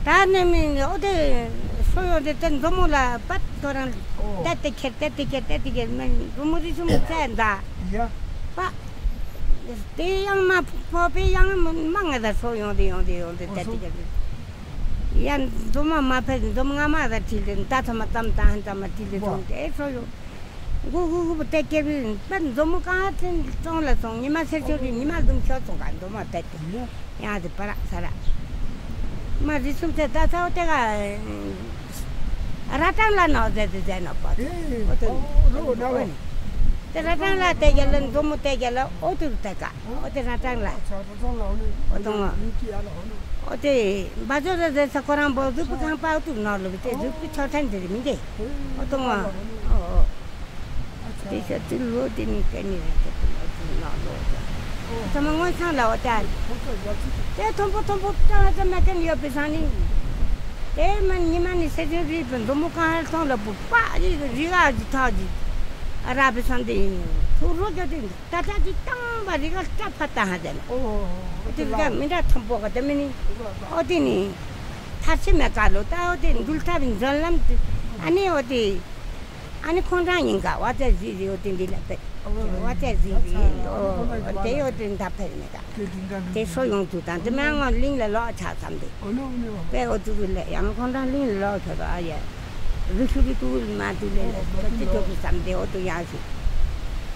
ད་ནི་མི་ཨོ་དེ་ཧྲོ་ཡོང་དེ་དེ་མཛོ་མོ་ལ་པད་ཐོ་རང་། ཨོ། ཏེ་ཏེ་ཁེར་ཏེ་ཏེ་ཁེར་ཏེ་ཏེ་ཁེར་མི་མཛོ་མོ་རི་ཆུང་མི་ཚད་འདའ། ཡ། པ། དེ་ཡང་མ་ཕོ་པའི་ཡང་མ་ང་ད་ཧྲོ་ཡོང་དེ་ཡོང་དེ་ཡོང་དེ་ཨོ་ཏེ་ཏེ་ཧྲོ། ཁེར་ཏེ། ཡང་མཛོ་མོ་མ་ཕེད། མཛོ་མོ་རྔ་མ་ད་ཁྲིད་དེ་མདའ་ཚང་མ་ཙམ་དང་ཧན་ཙམ་མ་ཁྲིད་དེ་ཡོང་དེ་ཧྲོ་ཡོང་། གུ་གུ་གུ་བུ་ཏེ་ཀེ་བི་པན་མཛོ་མོ་གང་ཐེན་ཙོང་ལ་སོང་། ཉི་མ་སེར་ཆོ་རི་ཉི་མ་ལྡུམ་ཤོ་ཙོང་ག་མཛོ་མོ་ཏེ་ཏེ། ཡ། ཡང་དེ་པ་ར་ས་ར། མ་རི་སུམ་ཚེ་ད་ཚ་བོ་ཏེ་ག་ར་ཏང་ལ་ནོ་ཟེ་དེ་ཟེ་ནོ་པ། ཨེ། ཨོ་ཏེ། ཨོ་རོ་ན་རོ། ཏེ་ར་ཏང་ལ་ཏེ་ག་ལ་མཛོ་མོ་ཏེ་ག་ལ་ཨོ་ཏེ་རུ་ཏེ་ག་ཨོ་ཏེ་ར་ཏང་ལ། ཨོ་ཏོ་ང་། ཨོ་ཏེ་བ་ཇོ་ར་ཟེ་ས་ཁོ་རང་བོ་ཟུག་པུ་ཁང་པ་ཨོ་ཏུ་ནོར་ལོ་བི་ཏེ་ཟུག་པུ་ཆོ་ཐན་ཏེ་རི་མི་ཏེ། ཨོ་ཏོ་ང་། ཨོ་ཨོ། ཏེ་ཤ་ཏུ་ལོ་ཏེ་ནི་ཀ་ནི་རེ་ཏེ་ཏུ་ལོ་ཏུ་ནོར་ལོ་ཏེ། ཚ་མ་ངོ་ཚང་ལ་ཨོ་ཏེ། ཏེ་ཐོམ་པོ་ཐོམ་པོ་ཏང་ལ་ཏེ་མ་ཏེ་ནི་ཡོད་པི་སང་ནི། ཏེ་མ་ནི་མ་ནི་སེ་ཏེ་རི་པི་མཛོ་མོ་ཁང་ཧལ་ཐོང་ལ་པུ་པ་རི་རི་ག་ཇི་ཐོ་ཇི། ཨ་ར་པི་སང་ཏེ་ཐུ་རོ་ཇོ་ཏེ། ད་ལྟ་ཅིག་བཏང་བ་རི་ག་སྐྲ་ཕ་ཏང་ཧ་ཟེར་ནོ། ཨོ། ཨོ་ཏེ་རི་ག་མི་འདྲ་ཐོམ་པོ་ག་ཏེ་མི་ནི། ཨོ་ཏེ་ནི། ཐར་ཆེ་མེ་ཀ་ལོ་ད་ཨོ་ཏེ་འདུལ་ཐབས་མཛོད་ལམ་ཏེ། ཨ་ནི་ཨོ་ཏེ། ཨ་ནི་ཁོང་རང་ཡིན་ག་བ་ཙེ་ཟི་རི་ཨོ་ཏེ་འདི་ལ་པེ། བ་ཙེ་ཟི་རི། ཨོ་ཏེ་ཨོ་ཏེ་འདའ་ཕེ་མེ་ཀ། ཏེ་ཧྲོ་ཡོང་དུ་དང་ཏེ་མེ་ང་གླིང་ལ་ལོག་ཆ་ཙམ་ཏེ། པེ་ཨོ་ཏུ་རུ་ལེ་ཡང་ཁོང་རང་གླིང་ལ་ལོག་ཆ་ཏོ་ཨ་ཡ། རུ་ཤུ་རི་ཏུ་མ་ཏུ་ལེ་ལེ་ཏུ་ཏི་ཏོ་གི་ཙམ་ཏེ་ཨོ་ཏུ་ཡང་ཤི།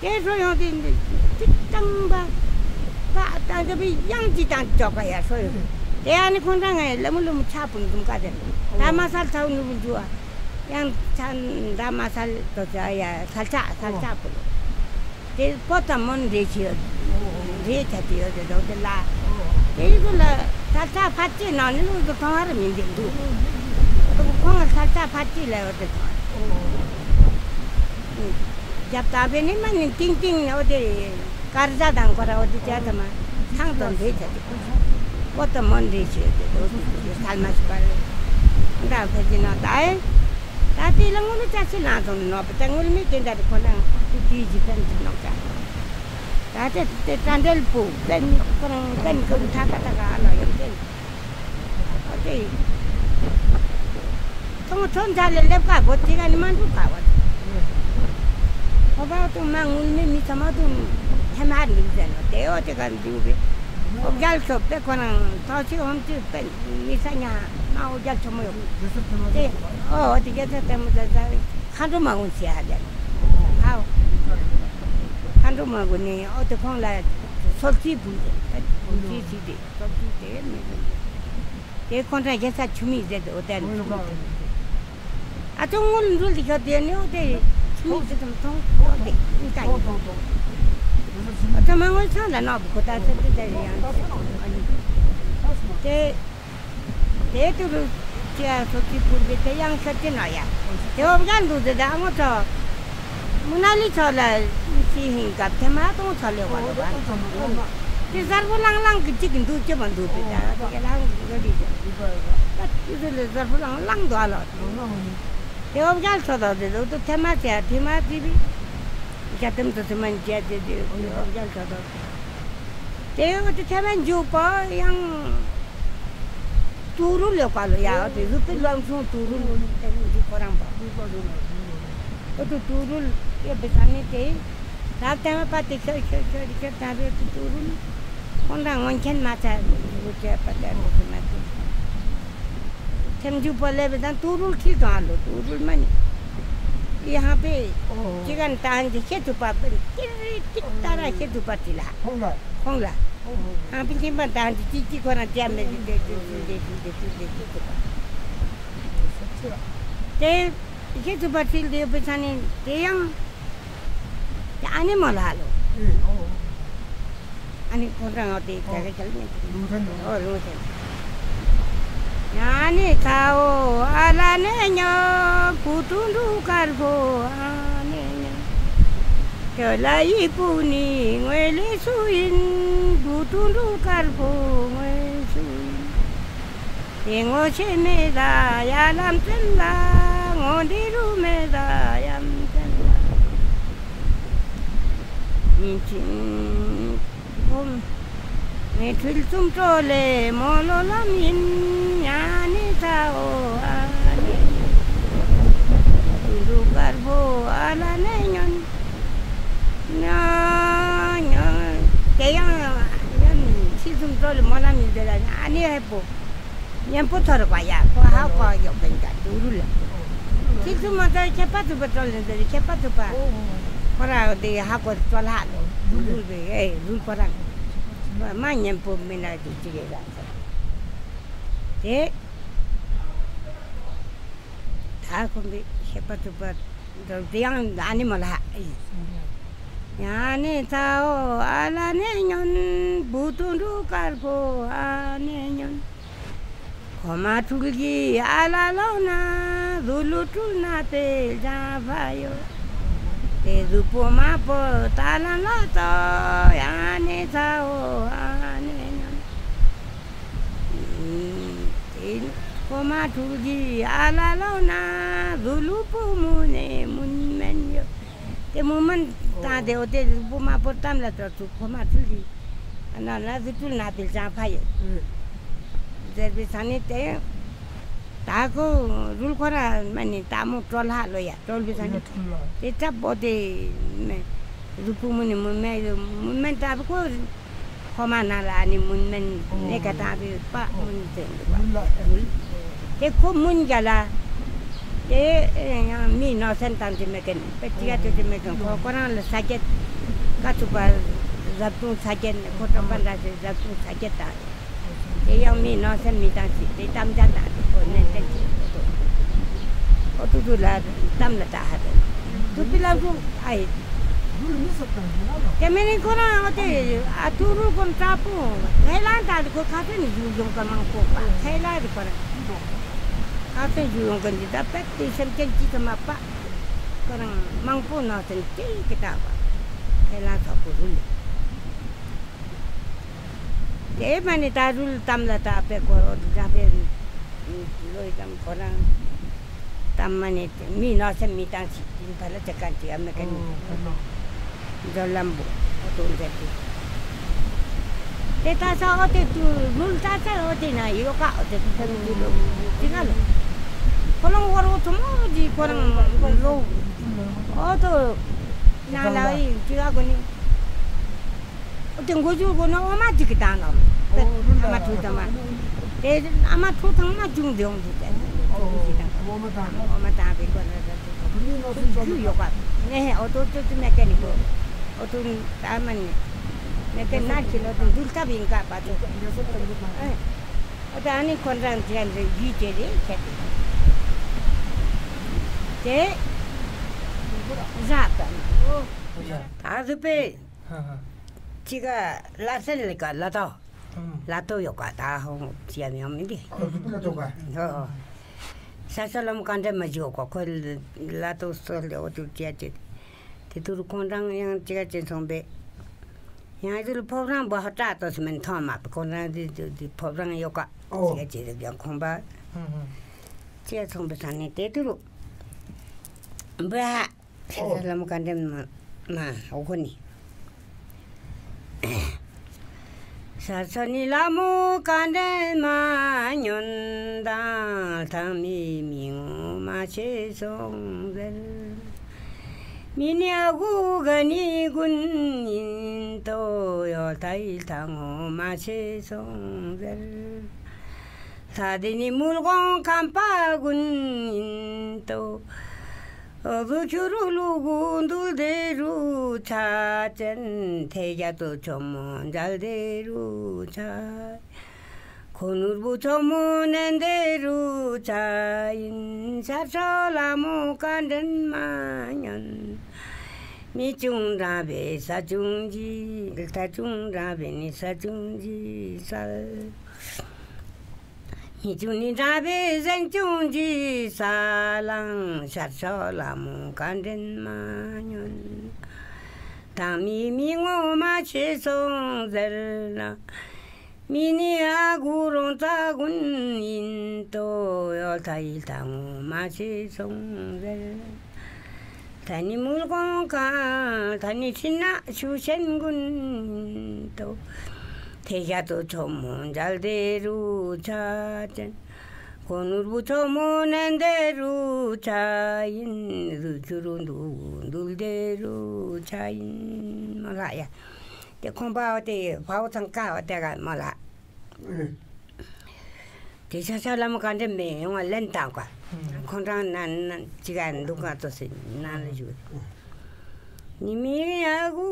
ཏེ་ཧྲོ་ཡོང་ཏེ་ཏི་ཏང་པ། པ་ཏང་ཏེ་པེ་ཡང་ཅི་ཏང་ཅོག་ག་ཡ་ཧྲོ་ཡོང་། ཏེ་ཨ་ནི་ཁོང་རང་ང་ལ་མུ་ལུ་མུ་ཆ་པུན་ཏུམ་ཀ་ཏེ། ད་མ་སལ་ཚའུ་ནུ་པུན་ཏུ་ཨ། ཡང་ཚ་འདྲ་མ་སལ་དོ་ཚ་ཡ་སལ་ཆ་སལ་ཆ་པོ་ལོ། དེ་པོ་ཏ་མོན་རེ་ཆེ་ཡོད། རེ་ཆ་དེ་ཡོད་དེ་དོ་དེ་ལ། དེ་ཡི་གུ་ལ་སལ་ཆ་ཕ་ཅི་ནང་ནི་ལུག་དུ་མཐོང་བ་ར་མི་འདུག་འདུག་ཁོང་ལ་སལ་ཆ་ཕ་ཅི་ལ་ཡོད་དེ་མཐོང་བ། རྒྱབ་དང་པོ་ནི་མ་ནི་ཏིང་ཏིང་ནི་འོ་དེ། དཀར་ཟ་དང་ཁོ་ར་འོ་དེ་བྱས་ཙམ་མ་ཐང་དང་འདྲེས་བྱས་ཏེ། པོ་ཏ་མོན་རེ་ཆེ་ཡོད་དེ་དོ་དེ་དེ་སལ་མ་ཞིག་པ་རེད། འདྲ་ཕེ་ཅི་ནོ་ད་ཨེ། ད་དེ་ལ་དངུལ་ལོ་ཅག་ཅི་ལང་སོང་ནོ། ད་དངུལ་མེད་དེ་འདྲ་དེ་ཁོ་ན་དེ་དེའི་ཇི་ཕན་ཅི་ནོ་ཅག་ད་དེ་དེ་དྲ་འབྲེལ་པོ་པན་ཁོ་རང་པན་ཁོ་རང་ཐ་ཀ་ཐ་ཀ་ཨ་ལོ་ཡོད་དེ། ཨོ་དེ། ཐོང་ཐོང་ཇ་ལེ་ལེབ་ཀ་བོ་དེ་ག་ནི་མ་འདུག་ག་བ། ཁོ་པ་དུ་མ་དངུལ་མེད་མི་ཚང་མ་དུ་ཧེ་མ་འདུག་ཟེར་ནོ་དེ་ཨོ་དེ་ག་འདུག་བི། ཨོ་རྒྱལ་ཤོ་པེ་ཁོ་རང་ཐོ་ཆི་ཧོམ་ཆི་པེ་མི་ས་ཉ་མ་ཨོ་རྒྱལ་ཆོ་མོ་ཡོད། དེ་ཨོ་དེ་རྒྱལ་ཆོ་དེ་མོ་ཟེར་ཟེར་མཁའ་འགྲོ་མ་གུན་ཆི་ཧ་ལེ། ཧའོ། མཁའ་འགྲོ་མ་གུན་ནི་ཨོ་དེ་ཁོང་ལ་སོལ་ཆི་བུ་ཟེར་བུ་ཆི་ཆི་དེ་སོལ་ཆི་དེ་མི་ཟེར། དེ་ཁོང་ཁྲ་རྒྱལ་ས་ཆུ་མིག་ཟེར་དེ་འོ་དེ་ནི་ཆུ་མིག་ཟེར། ཨ་ཅོ་དངུལ་འགྲུལ་དེ་ཤོད་དེ་ནི་འོ་དེ་ཆུ་མིག་ཟེར་དམ་ཐོང་འོ་དེ་ཨིན་ཀ་ཨིན། ཨ་ཅོ་མ་དངུལ་ཚང་ལ་ནོ་བུ་ཁོ་ད་ཚེ་དེ་དེ་ཡང་ཨ་ནི་དེ། དེ་དུ་རུ་ཅི་ཡ་སོ་ཅི་ཕུར་བེ་དེ་ཡང་ཤོད་དེ་ནོ་ཡ། དེ་འོ་བ་འགྲོ་དེ་དེ་ཨ་མོ་ཚོ། མུ་ན་ལི་ཚོ་ལ་ཅི་ཧིན་སྐབས་ཐེ་མ་གཏོང་ཚོ་ལེ་བ་ལ་བ། དེ་གཟར་པོ་ལང་ལང་གི་གཅིག་གི་འདུག་ཅེ་མ་འདུག་པའི་ད་དེ་ག་ལང་གི་འདུག་རི་ཅེ། ད་དེ་ཚོ་ལ་གཟར་པོ་ལང་ལང་འདུག་ཨ་ལོ། དེ་འོ་བརྒྱལ་ཚོ་དང་དེ་ཚོ་ཐེ་མ་ཚེ་ཐེ་མ་ཚེ་བི། རྒྱ་ཐེམ་དུ་ཐེ་མ་འཇལ་ཚེ་དེ་འོ་བརྒྱལ་ཚོ་དང་། དེ་འོ་དེ་ཐེ་མ་འཇུག་པ་ཡང་། ཏུ་རུ་ལོ་ཀ་ལོ་ཡ་འོ་དེ་རུ་པི་ལོང་སོང་ཏུ་རུ་ལོ་ནི་དེ་རུ་འཇུག་ཁོ་རང་པ། འོ་དེ་ཏུ་རུ་ཡོད་པའི་ས་ནི་དེ། ད་ལྟ་མ་པ་དེ་ཁྱོད་ཁྱོད་ཁྱོད་ཁྱོད་ད་བེ་དུ་ཏུ་རུ་ནི། ཁོང་རང་སྔོན་ཆད་མ་ཚད་རུ་ཁྱོད་པ་དེ་རུ་ཁྱོད་མ་ཚད། ཐེམ་རྒྱུ་པོ་ལེ་བེ་དང་ཏུ་རུ་ཁྱིལ་དང་ཨ་ལོ་ཏུ་རུ་མ་ནི། ཡི་ཧང་པེ། ཅི་ག་ནི་ད་ཧང་ཅི་ཤེད་ཐུབ་པ་པེ་ཏི་རི་ཏི་ཏ་ར་ཤེད་ཐུབ་པ་ཏི་ལ། ཁོང་ལ། ཁོང་ལ། ཧང་པེ་ཁྱིམ་པ་ད་ཧང་ཅི་ཅི་ཅི་ཁོ་རང་ཅི་ཡ་མེ་ཏི་ཏེ་ཏུ་ཏུ་ཏེ་ཏུ་ཏེ་ཏུ་ཏེ་ཤེད་ཐུབ་པ། དེ། ཡི་ཤེད་ཐུབ་པ་ཁྲིལ་དེ་ཡོད་པའི་ས་ནི་དེ་ཡང་། དེ་ཨ་ནི་མོ་ལ་ལོ། ཨེ་ཨོ། ཨ་ནི་ཁོང་རང་ངོ་དེ་རྒྱ་གར་ཁྱེར་ཉན། ཨོ་ལུང་ཐན། ཨ་ནི་ཚ་བོ་ཨ་ལ་ནེ་ཉོ་བུ་ཏུང་ཏུང་དཀར་པོ་ཨ་ནེ་ཉོ། ཁྱོད་ལ་ཡི་བུ་ནི་ངོས་ལེ་སུ་ཡིན། བུ་ཏུང་ཏུང་དཀར་པོ་ངོས་སུ་ཡིན། དེ་ངོ་ཤེས་མེད་ད་ཡ་ལམ་བཙན་ལ། ངོ་འདི་རུ་མེད་ད་ཡམ་བཙན་ལ། ཉིན་ཅིང་ཁོང་ངའི་ཁྲུལ་གསུམ་སྤྲོ་ལེ་མོ་ལོ་ལམ་ཡིན། ཡ་ནི་ཚ་བོ་ཨ་ནི་ཏུ་ལུ་དཀར་པོ་ཨ་ལ་ནེ་ཉོན། ཉོ་ཉོ། དེ་ཡང་ཡང་ཁྲུལ་གསུམ་སྤྲོ་ལེ་མོ་ལམ་ཡིན་ཟེར་ལ་ཨ་ནི་ཧེ་པོ། གཉེན་པོ་ཐོར་བ་ཡ། ཁོ་ཧ་གོ་ཡོག་པན་ཀྱང་དུ་རུ་ལ། ཁྱེད་ཚོ་མ་ཚོ་ཁྱད་པར་ཚུགས་པ་སྤྲོ་ལེན་ཟེར། ཁྱད་པར་ཚུགས་པ། ཁོ་ར་དེ་ཧ་གོ་སྤྲོ་ལྷག་ལོ། རུལ་བའི་ཨེ་རུལ་ཁོ་རང་། མ་གཉེན་པོ་མི་ན་དེ་ཅི་རེད་ར་ཟེར། དེ་ད་ཁོ་མི་ཁྱད་པར་ཚུགས་པ་འགྲོ་དེ་ཡང་ཨ་ནི་མོ་ལ་ཧ་ཨེ། ཡ་ནི་ཚ་བོ་ཨ་ལ་ནེ་ཉོན། བུ་ཏུང་ཏུང་དཀར་པོ་ཨ་ནེ་ཉོན། གོ་མ་ཁྲུལ་གྱི་ཨ་ལ་ལོ་ན། གཟུགས་ལུ་སྤྲུལ་ན་པེ་ལྗང་ཕ་ཡོ། དེ་གཟུགས་པོ་མ་པོ་ད་ལམ་ལ་ཏོ། ཡ་ནེ་ཚ་བོ་ཨ་ནེ་ཉོན། དེ་གོ་མ་ཁྲུལ་གྱི་ཨ་ལ་ལོ་ན། གཟུགས་ལུ་པུ་མུ་ནེ་མུན་མན་ཡོ། དེ་མུ་མན་ཏང་དེ་འོ་དེ་གཟུགས་པོ་མ་པོ་གཏམ་ལ་ཏོ་ཚུ་གོ་མ་ཁྲུལ་གྱི། ཨ་ན་ན་ཟི་ཏུལ་ན་པིལ་ཅང་ཕ་ཡོད། ཨེ། ཟེར་བའི་ས་ནི་དེ། ད་ཁོ་རུལ་ཁོ་ར་མ་ནི་ད་མོ་ཀྲོལ་ཧ་ལོ་ཡ་ཀྲོལ་བའི་ས་ནི། ཡ་ཀྲོལ་ལ། དེ་ཏྲབ་པོ་དེ་མེ། རུ་ཕུ་མུ་ནི་མུ་མེ་མུ་མེ་ད་ཁོ་ཁོ་མ་ན་ལ་ནི་མུན་མེན་ཨོ། ནེ་ག་ད་བི་པ་ཨོ། མུན་ཟེར་འདུག་པ། རུལ་ལ། རུལ། དེ་ཁོ་མུན་རྒྱ་ལ། དེ་ཡང་མི་ནོར་སེམས་དང་དེ་མེད་མཁན། པེ་ཅི་ཡ་དེ་དེ་མེད་མཁན། ཁོ་ཁོ་རང་ལ་ས་སྐྱེད། ཀ་ཚུགས་པ། རབ་བྱུང་ས་སྐྱེད། ཁོ་གྲོགས་པ་འདྲ་ཞིག་རབ་བྱུང་ས་སྐྱེད་དང་། དེ་ཡང་མི་ནོར་སེམས་མི་དང་ཞིག་དེ་གཏམ་རྒྱ་དང་དེ་ཁོ་ནན་ཏན་ཞིག་ཁོ་ཐོག་ཁོ་ཐུག་ཐུག་ལ་གཏམ་ལ་ད་ཧ་དེ། ཐུག་པི་ལ་ཁོ་ཨ་ཡི། དེ་མེད་ནི་ཁོ་རང་ཨོ་དེ་ཨ་ཐུག་རུ་ཁོ་དྲག་པོ། ཐའི་ལན་ད་དེ་ཁོ་ཁ་སེང་ནི་བཞུགས་ཡོང་ག་མང་པོ་པ། ཐའི་ལན་དེ་ཁོ་རང་ཁ་སེང་བཞུགས་ཡོང་ག་འདི་ད་པད་དེ་སེམས་ཅན་ཅི་ཙམ་མ་པ། ཁོ་རང་མང་པོ་ནང་སེམས་ཅི་གི་ད་པ། ཐའི་ལན་ཚོགས་པོ་རུ་ལས། དེ་མ་ནི་ད་རུལ་གཏམ་ལ་ད་པེ་ཁོ་རོ་འདི་ད་པེ་ལོ་ཡི་གཏམ་ཁོ་རང་གཏམ་མ་ནི་མི་ནོར་སེམས་མི་དང་ཞིག་ཅིན་ཕ་ལ་ཅ་གན་ཅི་ཡ་མེ་གན། ཨོ་ཁོ་ན། འཛོལ་ལམ་བུ་ཨོ་ཏོ་འཛེར་ཏེ། དེ་ད་ས་ཨོ་དེ་དུ་རུལ་ད་ས་ཨོ་དེ་ན་ཡོ་ཀ་ཨོ་དེ་དུ་ས་མི་དུ་ལོ་ཅི་ག་ལོ། ཁོ་རང་བོ་རོ་ཐུ་མོ་ཅི་ཁོ་རང་ལོ། ཨོ་ཏོ་ན་ལ་ཡི་ཅི་ག་གོ་ནི། དེ་མགོ་ཇུ་གོ་ན་འོ་མ་ཅིག་གི་དང་ལ། ཨ་མ་ཁྲུ་དང་མ། དེ་ཨ་མ་ཁྲུ་དང་མ་ཅུང་དེ་འོང་དུ་དེ། འོ་མ་དང་། འོ་མ་དང་བི་གོ་ན་ད་དེ་ཁོ་ཁུ་ཡོ་ག། ནེ་ཧེ་ཨོ་ཏོ་ཏོ་ཏོ་མེ་ཀེ་ནི་གོ། ཨོ་ཏོ་ད་མ་ནི་མེ་ཀེ་ན་ཁི་ལོ་དུ་འདུལ་ཐབས་ཡིན་ག་པ་ཏོ། ཨོ་ད་ཨ་ནི་ཁོ་རང་ཅི་རང་ཡི་ཅེ་རེ་ཁེ་དེ། དེ་ར་ག་ནི། ད་ཟུ་པེ། ཧ་ཧ། ཅི་ག་ལ་སེ་ལེ་ག་ལ་ཏོ། ཨང་། ལ་ཏོ་ཡོ་ག་ད་ཧོང་ཅི་ཡ་མི་ཡོང་མི་འདི། ཨོ་ཟུ་པི་ལ་ཏོ་ག། ཨོ་ཨོ། ས་ས་ལམ་ག་འདྲ་མ་ཇི་ཡོ་ག་ཁོ་ལ་ཏོ་སོ་ལེ་ཨོ་ཏུ་ཅི་ཡ་ཅི། དེ་དུ་རུ་ཁོང་རང་ཡང་ཅི་ག་ཅི་སོང་པེ། ཡང་དུ་རུ་ཕོབ་རང་བ་ཧ་ཏྲ་ཏོ་སི་མན་ཐོང་མ་པེ་ཁོང་རང་དི་དི་ཕོབ་རང་ཡོ་ག། ཨོ། ཅི་ག་ཅི་རེ་ཡང་ཁོང་པ། ཧུང་ཧུང་། ཅི་ཡ་སོང་པེ་ས་ནི་དེ་དུ་རུ། བ་ཧ། ས་ས་ལམ་ག་འདྲེན་མ་མ་འོ་ཁོ་ནི། ས་ས་ནི་ལ་མོ་ག་འདྲེན་མ་ཉོན་དང་ཐང་མི་མི་ངོ་མ་ཆེ་སོང་ཟེར། མི་ནི་ཨ་གུ་ག་ནི་གུན་ཡིན་ཏོ་ཡོད་ཐ་ཡིལ་ཐང་ངོ་མ་ཆེ་སོང་ཟེར། ལྷ་དེ་ནི་མུལ་གོང་ཁམས་པ་ཀུན་ཡིན་ཏོ། རུ་ཆུ་རུ་ལུ་གུ་འདུལ་དེ་རུ་ཆ་ཅན། ཐེ་རྒྱ་ཏོ་ཆོ་མོ་འཇལ་དེ་རུ་ཆ། ཁོ་ནུར་བུ་ཆོ་མོ་ནན་དེ་རུ་ཆ་ཡིན། ཤར་ཕྱོགས་ལ་མོ་བཀའ་དྲིན་མ་ཉོན། མི་ཆུང་དྲགས་པས་ས་ཆུང་ཅི། ལྟ་ཆུང་དྲགས་པས་ནི་ས་ཆུང་ཅི་སལ། མི་ཆུང་ནི་དྲགས་པས་གཟན་ཆུང་ཅི་སལ་ལང་། ཤར་ཕྱོགས་ལ་མོ་བཀའ་དྲིན་མ་ཉོན། དང་མི་མི་ངོ་མ་ཤེས་སོང་ཟེར་ན། མི་ནི་ཨ་གུ་རོང་ཚ་ཀུན་ཡིན་ཏོ། ཡོ་ཐ་ཡི་ཐ་ངོ་མ་ཤེས་སོང་ཟེར། ད་ནི་མུལ་གོང་ཁང་། ད་ནི་ཁྲིན་ན་ཆུ་ཤན་ཀུན་ཡིན་ཏོ། ཐེ་ཞ་ཏོ་ཆོ་མོ་མཇལ་དེ་རུ་ཆ་ཅན། ཁོ་ནོར་བུ་ཆོ་མོ་ནན་དེ་རུ་ཆ་ཡིན། རུ་ཆུ་རུ་འདུ་འདུལ་དེ་རུ་ཆ་ཡིན། མོ་ལ་ཡ། དེ་ཁོང་པ་བ་དེ་ཕའོ་ཚང་ཀ་བ་དེ་ག་མོ་ལ། ཨེ། དེ་ཤ་ཤ་ལ་མོ་ག་འདྲེ་མེ་ཡོང་བ་ལན་དང་ག་ཁོང་རང་ན་ན་ཅི་ག་འདུག་ག་ཏོ་སི་ན་ལ་ཞུ། ནི་མི་ཡ་གུ་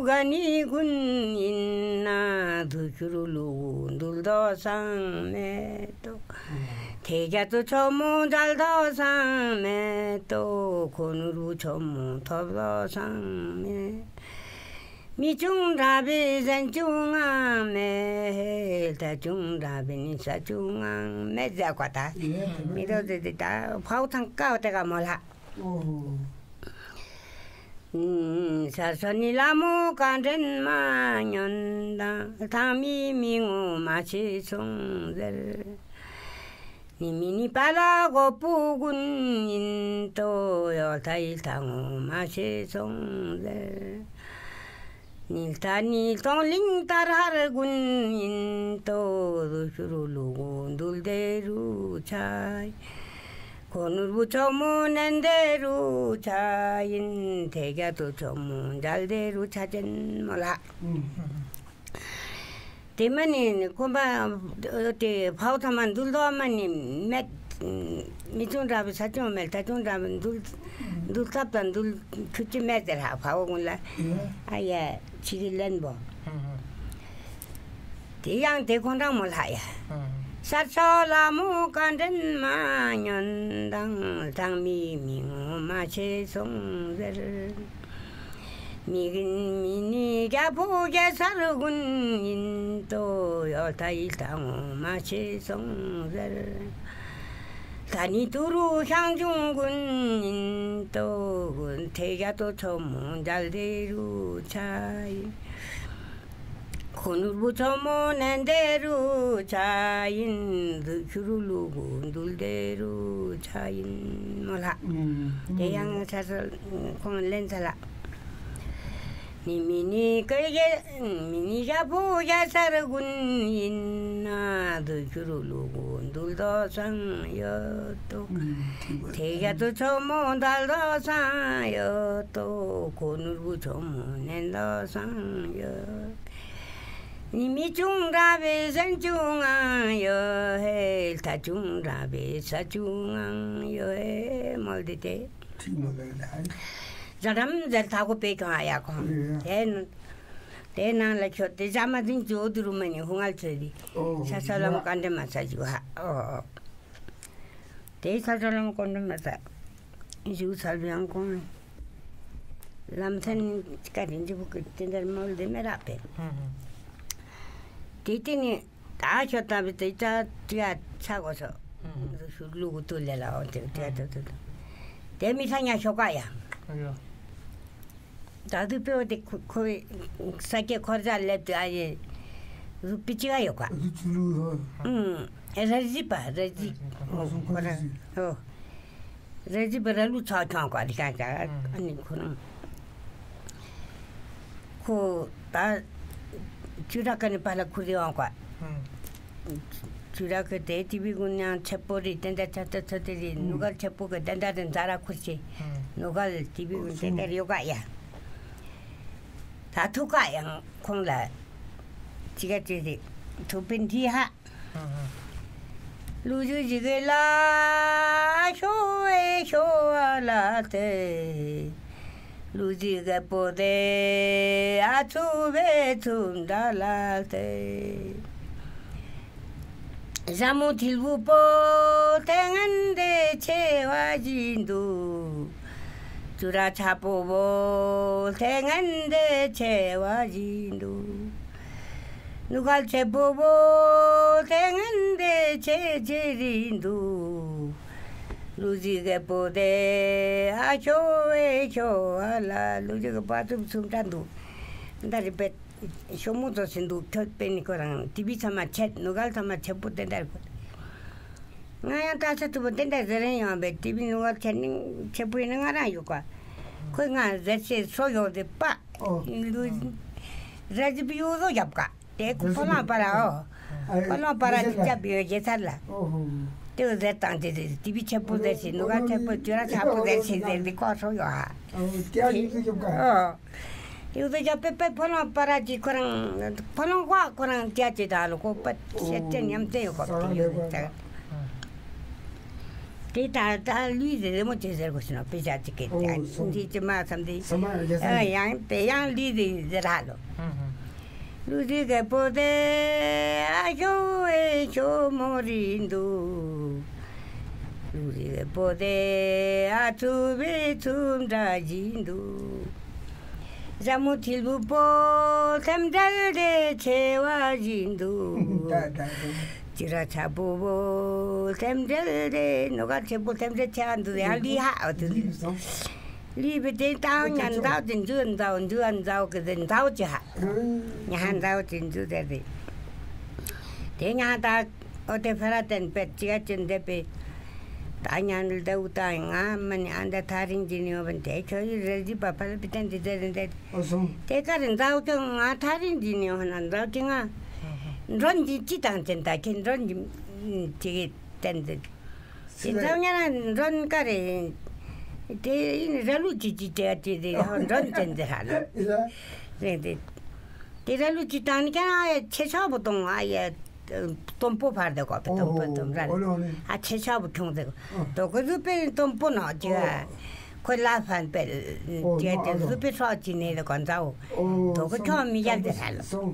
ག་ནི་ཀུན་ཡིན་ན། དུ་ཁྱུ་རུ་ལུ་གུ་འདུལ་དོ་སང་མེད་དོ། ཐེ་རྒྱ་ཏུ་ཆོ་མོ་མཇལ་དོ་སང་མེད་དོ། ཁོ་ནུ་རུ་ཆོ་མོ་ཐོབ་དོ་སང་མེད། མི་ཆུང་དྲགས་པས་གཟན་ཆུང་ངང་མེད། ད་ཆུང་དྲགས་པས་ནི་ས་ཆུང་ངང་མེད་ཟེར་གོ་ད། མི་དོ་ཟེར་དེ་ད་ཕའུ་ཐང་ཀའོ་དེ་ག་མོ་ལ། ཨོ། ས་སོ་ནི་ལ་མོ་བཀའ་དྲིན་མ་ཉོན་དང་། ཐང་མི་མི་ངོ་མ་ཤེས་སོང་ཟེར། ནི་མི་ནི་པ་ལ་གོ་པུ་ཀུན་ཡིན་ཏོ། ཡོ་ཐ་ཡི་ཐ་ངོ་མ་ཤེས་སོང་ཟེར། ནི་ལྟ་ནི་སྟོང་གླིང་ལྟར་ཧར་ཀུན་ཡིན་ཏོ། རུ་ཤུ་རུ་ལུ་གུ་འདུལ་དེ་རུ་ཆ་ཡིན། ཁོ་ནུར་བུ་ཆོ་མོ་ནན་དེ་རུ་ཆ་ཡིན། ཐེ་རྒྱ་ཏུ་ཆོ་མོ་མཇལ་དེ་རུ་ཆ་ཅན་མོ་ལ། དེ་མ་ནི་ཁོ་པ་དེ་ཕའུ་ཐ་མ་འདུལ་དོ་མ་ནི་མེད། མི་ཆུང་དྲགས་པས་ས་ཆུང་མེད། ད་ཆུང་དྲགས་པས་འདུལ་འདུལ་ཐབས་དང་འདུལ་ཁུ་ཅི་མེད་ཟེར་ཧ་ཕའུ་ཀུན་ལ། ཨ་ཡ་ཕྱི་གི་ལན་པོ། དེ་ཡང་དེ་ཁོང་རང་མོ་ལ་ཡ། ཤར་ཕྱོགས་ལ་མོ་བཀའ་དྲིན་མ་ཉོན་དང་། ཐང་མི་མི་ངོ་མ་ཤེས་སོང་ཟེར། མི་གིན་མི་ནི་རྒྱ་ཕོ་རྒྱ་སར་ཀུན་ཡིན་ཏོ། ཡོ་ཐ་ཡི་ཐ་ངོ་མ་ཤེས་སོང་ཟེར། ད་ནི་ཏུ་རུ་ཤང་ཆུང་ཀུན་ཡིན་ཏོ། ཐེ་རྒྱ་ཏོ་ཆོ་མོ་མཇལ་དེ་རུ་ཆ་ཡིན། ཁོ་ནུར་བུ་ཆོ་མོ་ནན་དེ་རུ་ཆ་ཡིན། རུ་ཁྱུ་རུ་ལུ་གུ་འདུལ་དེ་རུ་ཆ་ཡིན་མོ་ལ། དེ་ཡང་ས་སོ་ཁོང་ལན་ཚ་ལ། ནི་མི་ནི་ཀ་རྒྱ་མི་ནི་རྒྱ་ཕོ་རྒྱ་སར་ཀུན་ཡིན་ན། རུ་ཁྱུ་རུ་ལུ་གུ་འདུལ་དོ་སང་ཡོད་དོ། ཐེ་རྒྱ་ཏུ་ཆོ་མོ་འདལ་དོ་སང་ཡོད་དོ། ཁོ་ནུར་བུ་ཆོ་མོ་ནན་དོ་སང་ཡོད། ནི་མི་ཆུང་དྲགས་པས་གཟན་ཆུང་ངང་ཡོད་ཧེ། ལྟ་ཆུང་དྲགས་པས་ས་ཆུང་ངང་ཡོད་ཧེ། མོལ་དེ་དེ། ཟ་རམ་ཟེར་ཐ་གོ་པེ་ཀྱང་ཨ་ཡ་ཁོང་། དེ་ནང་ལ་ཁྱོད་དེ་ཟ་མ་དིང་ཅོ་དུ་རུ་མ་ནི་ཧུང་ཨལ་ཚོད་དི། ས་ས་ལམ་ཀ་འདྲེ་མ་ས་ཞུ་ཧ། ཨོ། དེ་ས་ས་ལམ་ཀ་འདྲེ་མ་ས་ཞུ་ས་ལུ་ཡང་ཁོང་། ལམ་སེང་ཀ་རིན་ཅི་བུ་ཀི་ཏེ་འདར་མོལ་དེ་མེ་རག་པེ། དེ་དེ་ནི་ད་ཤོད་ད་བི་དེ་ཅ་ཏི་ཡ་ཆ་གོ་སོ། ཤུག་ལུ་གུ་ཏུ་ལེ་ལ་འོ་དེ་དེ་དེ་དེ་དེ་མི་ས་ཉ་ཤོ་ཀ་ཡ། ད་དུ་པེ་འོ་དེ་ཁོ་ཁོ་ས་ཀེ་ཁོར་ཇ་ལེབ་དུ་ཨ་ཡེ་རུ་པི་ཅི་ག་ཡོ་ཀ། ར་ཟི་པ་ར་ཟི། ཨོ་ཁོ་ར་ཨོ། རེ་ཟི་བེ་ར་ལུ་ཚ་ཁྱོང་ཀ་དི་ཁ་ཁ་ཨ་ནི་ཁོ་རང་ཁོ་ད་ཅུ་ར་ཀ་ནི་པ་ལ་ཁུ་རི་ཝང་ཀ། ཅུ་ར་ཀ་དེ་ཏི་བི་གུན་ཡང་ཆེ་པོ་རི་ཏན་ཏ་ཆ་ཏ་ཆ་ཏ་རི་ནུ་གལ་ཆེ་པོ་གི་ཏན་ཏ་རི་ཛ་ར་ཁུར་ཆེ། ནུ་གལ་ཏི་བི་གུན་ཏན་ཏ་རི་ཡོ་ཀ་ཡ། ད་ཐུ་ཀ་ཡང་ཁོང་ལ་ཅི་ག་ཅི་རི་ཐུ་པིན་ཐི་ཧ། ལུ་ཟི་ཟི་གེ་ལ་ཤོ་ཨེ་ཤོ་ཨ་ལ་ཏེ། ལུ་ཟི་གེ་པོ་ཏེ་ཨ་ཚུ་བེ་ཚུ་འདྲ་ལ་ཏེ། ཟ་མོ་ཐིལ་བུ་པོ་ཏེ་ངན་དེ་ཆེ་བ་བཞིན་དུ། ཅུ་ར་ཆ་པོ་བོ་ལྷེ་ངན་དེ་ཆེ་བ་བཞིན་དུ། ནུ་གལ་ཆེ་པོ་བོ་ལྷེ་ངན་དེ་ཆེ་ཆེ་བཞིན་དུ། ལུ་ཟི་གེ་པོ་དེ་ཨ་ཤོ་ཨེ་ཤོ་ཨ་ལ། ལུ་ཟི་གེ་པ་ཚུབ་ཚུབ་འདྲ་འདུག་འདི་རེད་པས། ཤོ་མོ་ཚོ་ཟིན་འདུག་ཁྱོད་པེ་ནི་ཁོ་རང་ཏི་བི་ཚང་མ་ཆད། ནུ་གལ་ཚང་མ་ཆེ་པོ་དེ་འདྲ་རེད་ཁོ། ང་ཡང་ད་ཆ་ཐུ་བོ་དེ་འདྲ་ཟེར་རིན་ཡོང་བས། ཏི་བི་ནུ་གལ་ཆད་ནི་ཆེ་པོ་ཡིན་ན་ང་རང་ཡོད་ཀ། ཁོས་ང་ཟེར་ཆེ་སོ་ཡོད་དེ་པ། ཨོ། ར་ཇི་པི་ཡོད་ཟོ་རྒྱབ་ཀ། དེ་ཁོ་ཕོ་ལང་པ་ར་ཨོ། ཨ། ཕོ་ལང་པ་ར་ཅི་རྒྱབ་ཡོད་རྒྱལ་ཚར་ལ། ཨོ་ཧོ། དེ་ཟེར་དང་དེ་ཏི་བི་ཆེ་པོ་ཟེར་ཆེ། ནུ་གལ་ཆེ་པོ་ཅུ་ར་ཆ་པོ་ཟེར་ཆེ་ཟེར་དེ་ཁོ་སོ་ཡོད་ཧ། ཨོ། ཡོད་ཟོ་རྒྱབ་པེ་པེ་ཕོ་ལང་པ་ར་ཅི་ཁོ་རང་ཕོ་ལང་ཀ་ཁོ་རང་ཅ་ཅི་ད་ལོ་ཁོ་པ་ཤེ་ཅེ་ཉམས་ཏེ་ཡོད་ཁོ་དེ་ཡོད་ཟེར། དེ་ད་ད་ལུས་ཟེར་རེ་མོ་ཅེ་ཟེར་གོ་ཤི་ནོ་པེ་ཅ་ཅི་ཀེ་ཨོ་ཏེ་སོ། འདི་ཅི་མ་བསམ་དེ། ས་མ་ཡ་ས། ཨ་ཡང་དེ་ཡང་ལུས་ཟེར་ཟེར་ར་ལོ། ལུས་ཟེར་གེ་པོ་དེ་ཨ་ཤོ་ཨེ་ཤོ་མོ་རིན་དུ། ལུས་ཟེར་གེ་པོ་དེ་ཨ་ཚུབ་བེ་ཚུབ་འདྲ་བཞིན་དུ། ཞྭ་མོ་མཐིལ་བུ་པོ་སེམས་འགྲེལ་དེ་ཆེ་བ་བཞིན་དུ། ད་ད་ད། ཅི་ར་ཆ་པོ་བོ་སེམས་འགྲེལ་དེ་ནོ་ག་ཆེ་པོ་སེམས་འགྲེལ་ཆེ་བ་འདུག་ཡང་ལུས་ཧ་འོ་དུ། ལུས་སོང་། ལུས་པའི་དེ་ཏང་ཉ་འདའོ་དེ་འཇུ་འདའོ་འཇུ་འདའོ་གི་དེ་འདའོ་ཅི་ཧ། ཉ་ཧ་འདའོ་དེ་འཇུ་དེ་དེ། དེ་ཉ་ཧ་ད། ཨོ་དེ་ཕ་ར་བརྟེན་པས་ཅི་ག་ཅི་འདེབས་པས། ད་ཉ་ལ་ད་འུ་ད་ང་མ་ནི་ཨ་འདྲ་ཐག་རིང་གི་ནི་ཡོད་པ་དེ་ཁྱོད་ཡི་རེ་ཟི་པ་ཕ་ལ་པི་ཏན་དེ་དེ་རེ་འདེད། ཨོ་སོང་། དེ་ག་རེ་འདའོ་ཁྱོད་ང་ཐག་རིང་གི་ནི་ཡོད་ན་འདའོ་ཁྱོད་ང་མགྲོན་གྱི་ཅི་དང་ཅི་ད་ཁྱེད་མགྲོན་གྱི་ཅི་གི་བསྟན་དེ། དེ་འདའོ་ཉ་ན་མགྲོན་ག་རེ་དེ་ཡིན་ར་ལུ་ཅི་ཅི་དེ་ཅི་དེ་མགྲོན་ཅན་དེ་ཧ་ལ་རེ་དེ། དེ་ར་ལུ་ཅི་དང་ནི་ཁྱེད་ང་ཡ་ཆེ་ཆ་བོ་གཏོང་ཨ་ཡ། དོམ་པོ་ཕར་དེ་གོ་པེ་དོམ་པོ་དོམ་ར་ཨ་ཆེ་ཆ་བོ་ཁྱོང་དེ་གོ། དོ་གོ་ཟུ་པེ་དོམ་པོ་ནོ་ཅི་ཨ། ཁོ་ལ་ཕན་པེ་ཅི་ཨ་དེ་ཟུ་པེ་ཧྲོ་ཅི་ནེ་དེ་གོ་འདའོ། དོ་གོ་ཁྱོང་མི་ཡར་དེ་ཧ་ལོ།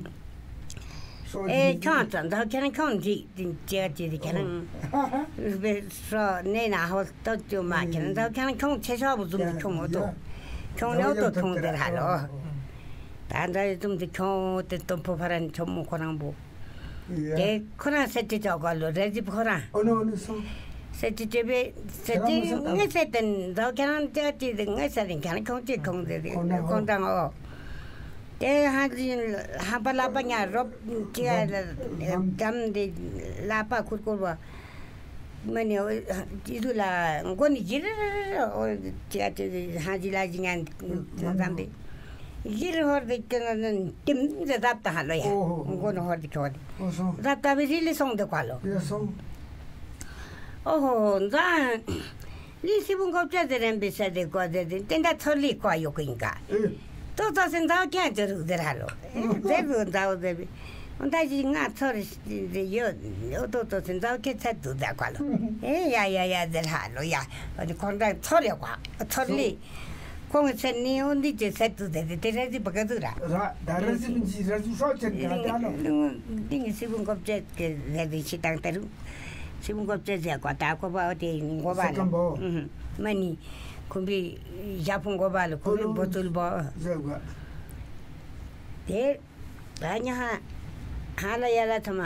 ཨེ་ཁྱོང་ཙམ་འདའོ་ཁྱེད་རང་ཁྱོང་འདི་ཅི་ཨ་ཅི་དེ་ཁྱེད་རང་ཟུ་པེ་ཧྲོ་ནེ་ན་ཧོ་ཏོ་ཅུ་མ་ཁྱེད་རང་འདའོ་ཁྱེད་རང་ཁྱོང་ཆེ་ཆ་བོ་ཟུམ་དེ་ཁྱོང་འོ་དོ། ཁྱོང་ནེ་འོ་དོ་ཁྱོང་དེ་ཧ་ལོ། ད་འདྲ་ཡི་ཙུམ་དུ་ཁྱོང་དེ་དོམ་པོ་ཕ་རན་ཆོ་མོ་ཁོ་རང་བོ། དེ་ཁོ་རང་སེ་ཏི་ཅོག་ག་ལོ་རེ་ཟིབ་ཁོ་རང་། ཨོ་ནོ་ཨོ་ནོ་སོ། སེ་ཏི་ཅེ་བེ་སེ་ཏི་ངེ་སེ་ཏན་ཛོ་ཁྱེད་རང་ཅག་ཅི་དེ་ངེ་སེ་ཏན་ཁྱེད་རང་ཁྱོང་ཅི་ཁྱོང་དེ་དེ་ཁོང་ཁྲང་ཨོ། དེ་ཧ་ཅི་ཧ་པ་ལ་པ་ཉ་རོབ་ཅི་ཨ་ལ་ཏམ་དེ་ལ་པ་ཁུར་ཁུར་བ། མ་ནི་ཨོ་ཅི་དུ་ལ་མགོ་ནི་ཇི་རི་རི་རི་ཨོ་ཅི་ཨ་ཅི་ཧ་ཇི་ལ་ཇི་ཉན་ཙམ་པེ། ཇི་རི་ཧོར་དེ་ཅི་ན་ནན་ཏིམ་ཟེ་ཟབ་ཏ་ཧ་ལོ་ཡ། མགོ་ནི་ཧོར་དེ་ཁྱོ་དེ་ཨོ་སོང་། ཟབ་ཏ་བེ་རི་ལི་སོང་དེ་ཁ་ལོ། ཡ་སོང་། ཨོ་ཧོ་ཛ། ལི་སི་བུ་མགོ་བཅད་དེ་རན་པེ་ས་དེ་ཀོ་དེ་དེ་ཏེན་ད་ཚོར་ལི་ཀོ་ཡོ་ཀིན་ཀ། ཨེ། ཏོ་ཙོ་སེ་འཛའ་ཁྱེད་ཅོ་རུ་ཟེར་ཧ་ལོ། ཨེ་ཟེར་རུ་འཛའ་ཟེར་བི། འོ་ད་ཅི་ང་ཚོར་ཡོད། འོ་ཏོ་ཙོ་སེ་འཛའ་ཁྱེད་ཚད་དུ་ཟེར་ཁ་ལོ། ཨེ་ཡ་ཡ་ཡ་ཟེར་ཧ་ལོ་ཡ། འོ་ནི་ཁོང་ད་ཚོར་ཡོད་ཀ་ཚོར་ལི། ཁོང་ཚད་ནི་འོ་འདི་ཅི་ཚད་དུ་ཟེར་དེ་རེ་ཟི་བ་ག་ཟུ་ར། ར་ད་རེ་ཟི་མི་ཅི་རེ་ཟུ་ཧྲོ་ཅན་ག་ད་ལོ། ལི་ངི་སི་བུ་མགོ་བཅད་ཀྱི་ཟེར་དེ་ཤི་དང་ད་རུ། སི་བུ་མགོ་བཅད་ཟེར་ཀ་ད་ཁོ་པ་འོ་དེ་མགོ་བ་ལ། ས་ཀམ་པོ། མ་ནི། ཁོང་པའི་ཞ་ཕོ་མགོ་བ་ལ་ཁོང་པའི་བོ་ཚུལ་བོ། ཟེར་བ། དེ། ད་ཉ་ཧ། ཧ་ལ་ཡ་ལ་ཐ་མ།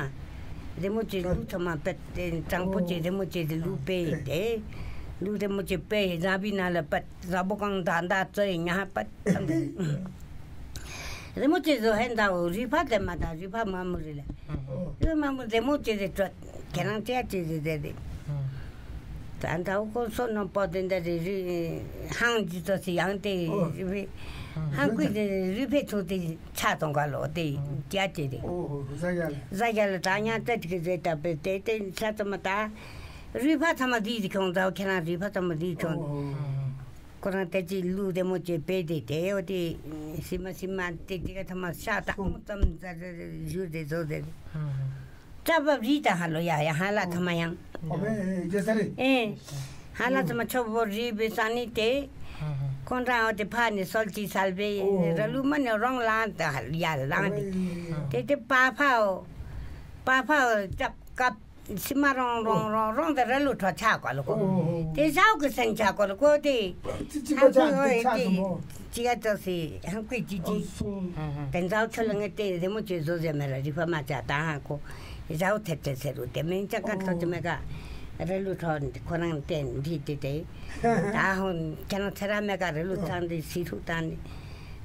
རེ་མོ་ཅི་ལུ་ཐ་མ་པད་དེ་དྲང་པོ་ཅི་རེ་མོ་ཅི་དེ་ལུ་པེ་དེ། ལུ་རེ་མོ་ཅི་པེ་ཟ་བི་ན་ལ་པད་ཟ་བོ་གང་ད་ད་ཙོ་ཡི་ཉ་ཧ་པད། རེ་མོ་ཅི་ཟོ་ཧེན་ད་འོ་རི་ཕ་དེ་མ་ད་རི་ཕ་མ་མུ་རི་ལ། རི་མ་མུ་རེ་མོ་ཅི་དེ་ཏྲོད། ཁྱེད་རང་ཅི་ཡ་ཅི་ཟེར་ཟེར་ཏེ། ད་ད་འོ་ཁོ་སོ་ནོ་པོ་དེ་འདྲ་རེ་རི་ཧང་ཇི་ཙོ་སི་ཡང་ཏེ་རི་ཧང་ཀུའི་དེ་རི་ཕེ་ཚུ་དེ་ཆ་ཙོང་ག་ལོ་དེ་ཅི་ཡ་ཅི་རེ། ཟ་རྒྱ་ལ་ད་ཉ་ཙ་ཅི་གི་ཟེར་ད་པེ་དེ་དེ་ཆ་ཙོ་མ་ད་རི་ཕ་ཚ་མ་དེ་དེ་ཁྱོང་ད་ཁྱེད་རང་རི་ཕ་ཚ་མ་དེ་ཁྱོང་། ཁོ་རང་ཏེ་ཅི་ལུ་རེ་མོ་ཅི་པེ་དེ་དེ་འོ་དེ་སི་མ་སི་མ་ཏེ་ཅི་ག་ཐ་མ་ཤ་ཏག་མོ་ཙམ་ཛ་ཛ་ཛ་ཞུ་དེ་ཛོ་དེ། ཙ་བབ་རི་ད་ཧ་ལོ་ཡ་ཡ་ཧ་ལ་ཐ་མ་ཡང་། ཨོ་བེ་ཇེ་ས་རེ། ཨེ། ཧ་ལ་ཐ་མ་ཆོ་བོ་རི་བེ་ས་ནི་དེ། ཁོང་རང་འོ་དེ་ཕ་ནི་སོལ་ཅི་སལ་བེ་ར་ལུ་མ་ནི་རོང་ལང་ད་ཧ་ཡ་ལང་དེ། དེ་དེ་པ་ཕའོ། པ་ཕའོ་ཅབ་ཀབ། སི་མ་རོང་རོང་རོང་རོང་དེ་ར་ལུ་ཁྲོ་ཆ་གོ་ལ་གོ། ཨོ། དེ་ཞའོ་གི་སེང་ཆ་གོ་ལ་གོ་དེ། ཅི་ཅི་ཧང་ག་ཆ་ཀུ་ཨོ་དེ་ཆ་དེ་སོང་གོ། ཅི་ག་ཙོ་སི་ཧང་ཀུ་ཅི་ཅི། ཨོ་སོང་། དེ་ཞའོ་ཁྱོད་ལ་ངས་དེ་རི་མོ་ཅི་བཟོ་ཟེར་མེད་ལ་རི་ཕ་མ་ཆ་ད་ཧང་གོ། ཞའོ་ཐེབས་ཐེབས་ཟེར་རུ་དེ་མིན་ཅང་ག་ཐོ་ཅི་མེད་ག། ར་ལུ་ཁྲོ་ཁོ་རང་དེ་འདི་དེ་དེ། ད་ཧོ་ཁྱེད་རང་ཚེ་ར་མེད་ག་ར་ལུ་ཚང་དེ་སི་ཐུག་ཏང་དེ།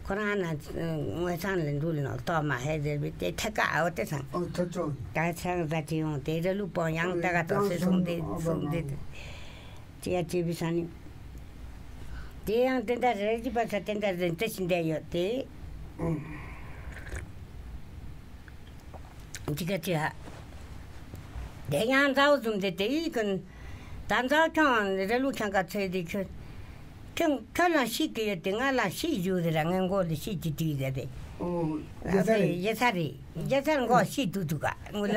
ཁོ་རང་ན་ངོས་ཚང་ལ་འགྲུལ་ནོ་ཏོ་མ་ཧེ་ཟེར་བི་དེ་ཐེ་ཀ་ཨོ་དེ་སང་། ཨོ་ཐེ་ཅོ། ད་ཚང་ཟ་ཅི་ཡོང་དེ་ར་ལུ་པོ་ཡང་ད་ག་ཏོ་སེ་སོང་དེ་སོང་དེ། ཅི་ཡ་ཅི་བི་སང་ནི། དེ་ཡང་དེ་འདྲ་རེ་ཅི་པ་ས་དེ་འདྲ་རེ་འདྲ་ཞིག་འདྲ་ཡོད་དེ། ཅི་ག་ཅི་ཧ། དེ་ཡང་མཛའ་བོ་བཟུམ་དེ་དེ་ཡི་ཀུན། ད་མཛའ་བོ་ཁྱོད་ར་ལུ་ཁྱང་ག་ཚོད་དེ་ཁྱོད། ཁྱོད་ཁྱོད་ལ་ཤི་གི་ཡོད་དེ་ང་ལ་ཤི་རྒྱུ་དེ་ར་ངའི་མགོ་ལ་ཤི་ཅི་དུས་ཟེར་དེ། ཨོ། ཨ་ཡ་ས་རེད། ཡ་ས་རེད། ཡ་ས་རེད་མགོ་ཤི་དུ་དུ་ག་ངུ་ལ།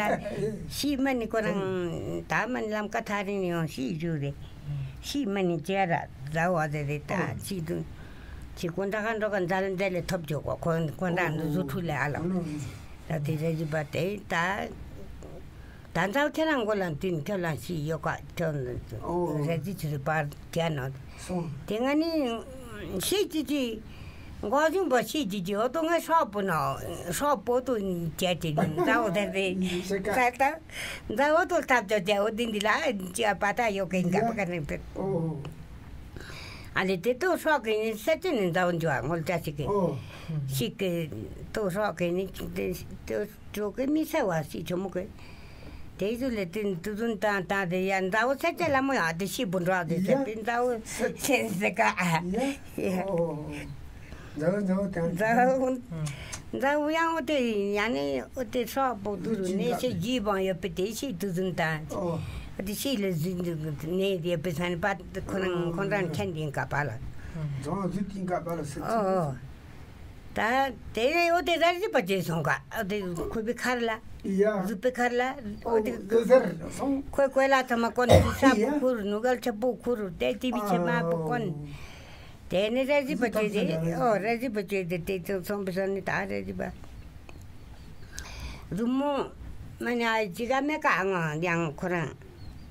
ཤི་མ་ནི་ཁོ་རང་ད་མ་ནི་ལམ་ཀ་ཐག་རིང་ནི་ཡོང་ཤི་རྒྱུ་རེད། ཤི་མ་ནི་ཅེ་ར་མཛའ་བོ་ཟེར་དེ་ད་ཤི་དུ། ཁྱི་ཀུན་ད་ག་འགྲོ་ག་མཛའ་ལ་འདྲེ་ལས་ཐོབ་ཆོག་གོ་ཁོ་ཁོ་འདྲ་འདུ་ཟུ་ཁྲུ་ལས་ཨ་ལ། ད་དེ་རེ་ཅི་པ་དེ་ད། ད་མཛའ་བོ་ཁྱེད་རང་མགོ་ལ་མཐུན་ཁྱོད་ལ་ཤི་ཡོད་ཀ་ཁྱོད་ཨོ། རེ་ཅི་ཆུ་རི་པར་རྒྱ་ནོ། སོང་། དེ་ང་ནི་ཤི་ཅི་ཅི། མགོ་ཟུང་པོ་ཤི་ཅི་ཅི་འོ་ཏོ་ང་ཧྲོག་པོ་ནོ། ཧྲོག་པོ་ཏོ་བྱས་ཅི་མཛའ་བོ་དེ་རེ། ཤི་ཀ་ད་ད་མཛའ་བོ་ཏོ་ཐབ་ཅོ་ཅེ་འོ་དེ་འདི་ལ་ཅི་ཨ་པ་ད་ཡོད་ཀིན་ག་པ་ཀ་ནི་པེ། ཨོ། ཨ་ལེ་དེ་ཏོ་ཧྲོག་གི་ནི་ས་ཅི་ནི་མཛའ་བོ་འཇུ་ཨ་ངོ་ལ་ཅ་ཤི་ཀི། ཨོ། ཤི་ཀི་ཏོ་ཧྲོག་གི་ནི་ཏོ། ཇོ་གི་མི་ས་བ་སི་ཆོ་མོ་གི། དེ་ཚོ་ལས་དེ་དུ་དུན་ཏང་ཏང་དེ་ཡ་མཛའ་བོ་ས་ཆ་ལ་མོ་ཡ་དེ་ཤི་བུ་འགྲོ་དེ་ས་ཡ། པི་མཛའ་བོ་ས་ཆ་ས་ཀ་ཡ། ཡ། ཨོ། མཛའ་བོ་མཛའ་བོ་ཏང་མཛའ་བོ། མཛའ་བོ་ཡང་འོ་དེ་ཡ་ནི་འོ་དེ་སོག་པོ་དུ་རུ་ནས་ཤི་རྒྱུ་བང་ཡོད་པི་དེ་ཤི་དུ་དུན་ཏང་། ཨོ། འོ་དེ་ཤི་ལ་ཟུན་དུ་ནས་དེ་པི་ས་ནི་པ་ཁོ་རང་ཁོང་རང་ཁྱེན་དེ་ཡིན་ཀ་པ་ལ། མཛའ་བོ་ཟུ་ཏིང་ཀ་པ་ལ་ས་ཆ། ཨོ། ད་དེ་ནས་འོ་དེ་ར་ཟི་པ་ཅེ་སོང་ག་འོ་དེ་ཁོ་པའི་ཁར་ལ། ཡ། ཟུ་པའི་ཁར་ལ། འོ་དེ་ཨོ་དེ་ཟེར་སོང་། ཁོས་གོས་ལ་ཐ་མ་གོན་དུ་ས་པོ་ཡ། ཁུར་ནུ་གལ་ཆེ་པོ་ཁུར་དེ་ཏི་བི་ཆེ་མ་པོ་གོན། དེ་ནས་ར་ཟི་པ་ཅེ་དེ་ཨོ་ར་ཟི་པ་ཅེ་དེ་དེ་ཚོ་སོང་པའི་ས་ནས་ད་ར་ཟི་པ། རུ་མོ་མ་ནི་ཨ་ཅི་ག་མེ་ཀ་ང་ཡང་ཁོ་རང་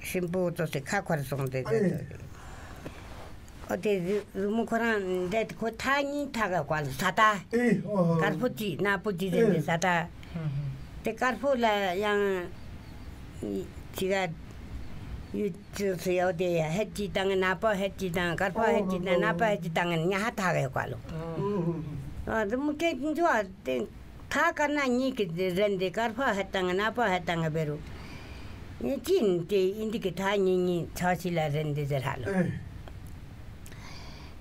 ཧྲིན་པོ་ཏོ་སི་ཁ་ཁོར་སོང་དེ་དེ་དེ། ཨོ་དེ་རི་རི་མོ་ཁོ་རང་འདྲ་དེ་ཁོ་ཐག་ཉིན་ཐག་ག་ཀ་ལ་ས་ད། ཨེ་ཨོ། དཀར་པོ་ཅི་ནག་པོ་ཅི་རེད་དེ་ས་ད། དེ་དཀར་པོ་ལ་ཡང་ཅི་ག་ཡུ་ཅི་སི་ཡོད་དེ་ཧེད་ཅི་དང་ནག་པོ་ཧེད་ཅི་དང་དཀར་པོ་ཧེད་ཅི་དང་ནག་པོ་ཧེད་ཅི་དང་ཉ་ཧ་ཐག་ག་ཀ་ལ། ཨ་དེ་མོ་ཀེ་འཇུ་ཨ་དེ། ཐག་དཀར་ནག་གཉིས་ཀྱི་རན་དེ་དཀར་ཕ་ཧེ་དང་ནག་ཕ་ཧེ་དང་བེ་རུ། ངས་ཅི་ཡིན་དེ་ཨིན་དི་གི་ཐག་གཉིས་གཉིས་ཚ་ཞིག་ལ་རན་དེ་ཟེར་ཧ་ལོ། ཨེ།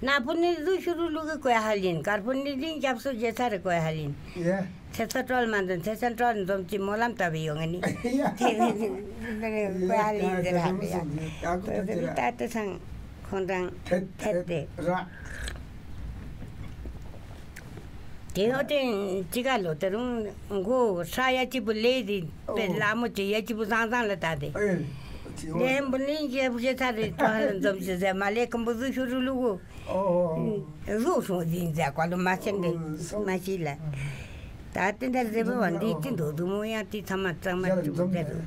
ནག་པོ་ནི་རུ་ཤུ་རུ་ལུ་གི་གོས་ཧ་ལིན། དཀར་པོ་ནི་རིང་རྒྱབ་སོ་རྒྱལ་ས་རི་གོས་ཧ་ལིན། ཡ། ཚེ་ས་ཀྲོལ་མ་འདོན་ཚེ་ས་ཀྲོལ་འཛོམས་ཀྱི་སྨོན་ལམ་ལྟ་བུ་ཡོང་ངེ་ནི། ཡ། དེ་ནི་གོས་ཧ་ལིན་ཟེར་ཧ་ལོ་ཡ། ཡ། ད་དེ་སང་ཁོང་རང་ཐད་དེ། ར། དེ་ཡོད་དེ་ཅི་ག་ལོ་དེ་རུང་མགོ་ཧྲ་ཡ་གཅིག་པུ་ལས་དེ་པེ་ལ་མོ་ཅི་ཡ་གཅིག་པུ་བཟང་བཟང་ལ་ད་དེ་ལས་ཧན་པོ་ལིན་གྱི་བུ་ཅེ་ཚ་རེ་ཏོ་ཧ་ལ་འཛོམས་ཅི་ཟེར་མ་ལས་ཀམ་པོ་ཟུ་ཤུ་རུ་ལུ་གུ་རུ་སོང་ཟིན་ཟེར་ཀ་ལོ་མ་ཤེན་པེ་མ་ཤི་ལ། ད་དེ་འདྲ་རེ་བ་འདི་ཅི་འདུག་དུ་མོ་ཡང་དེ་ཚང་མ་གཙང་མ་ཡར་འཛོམས་ཟེར་རུ།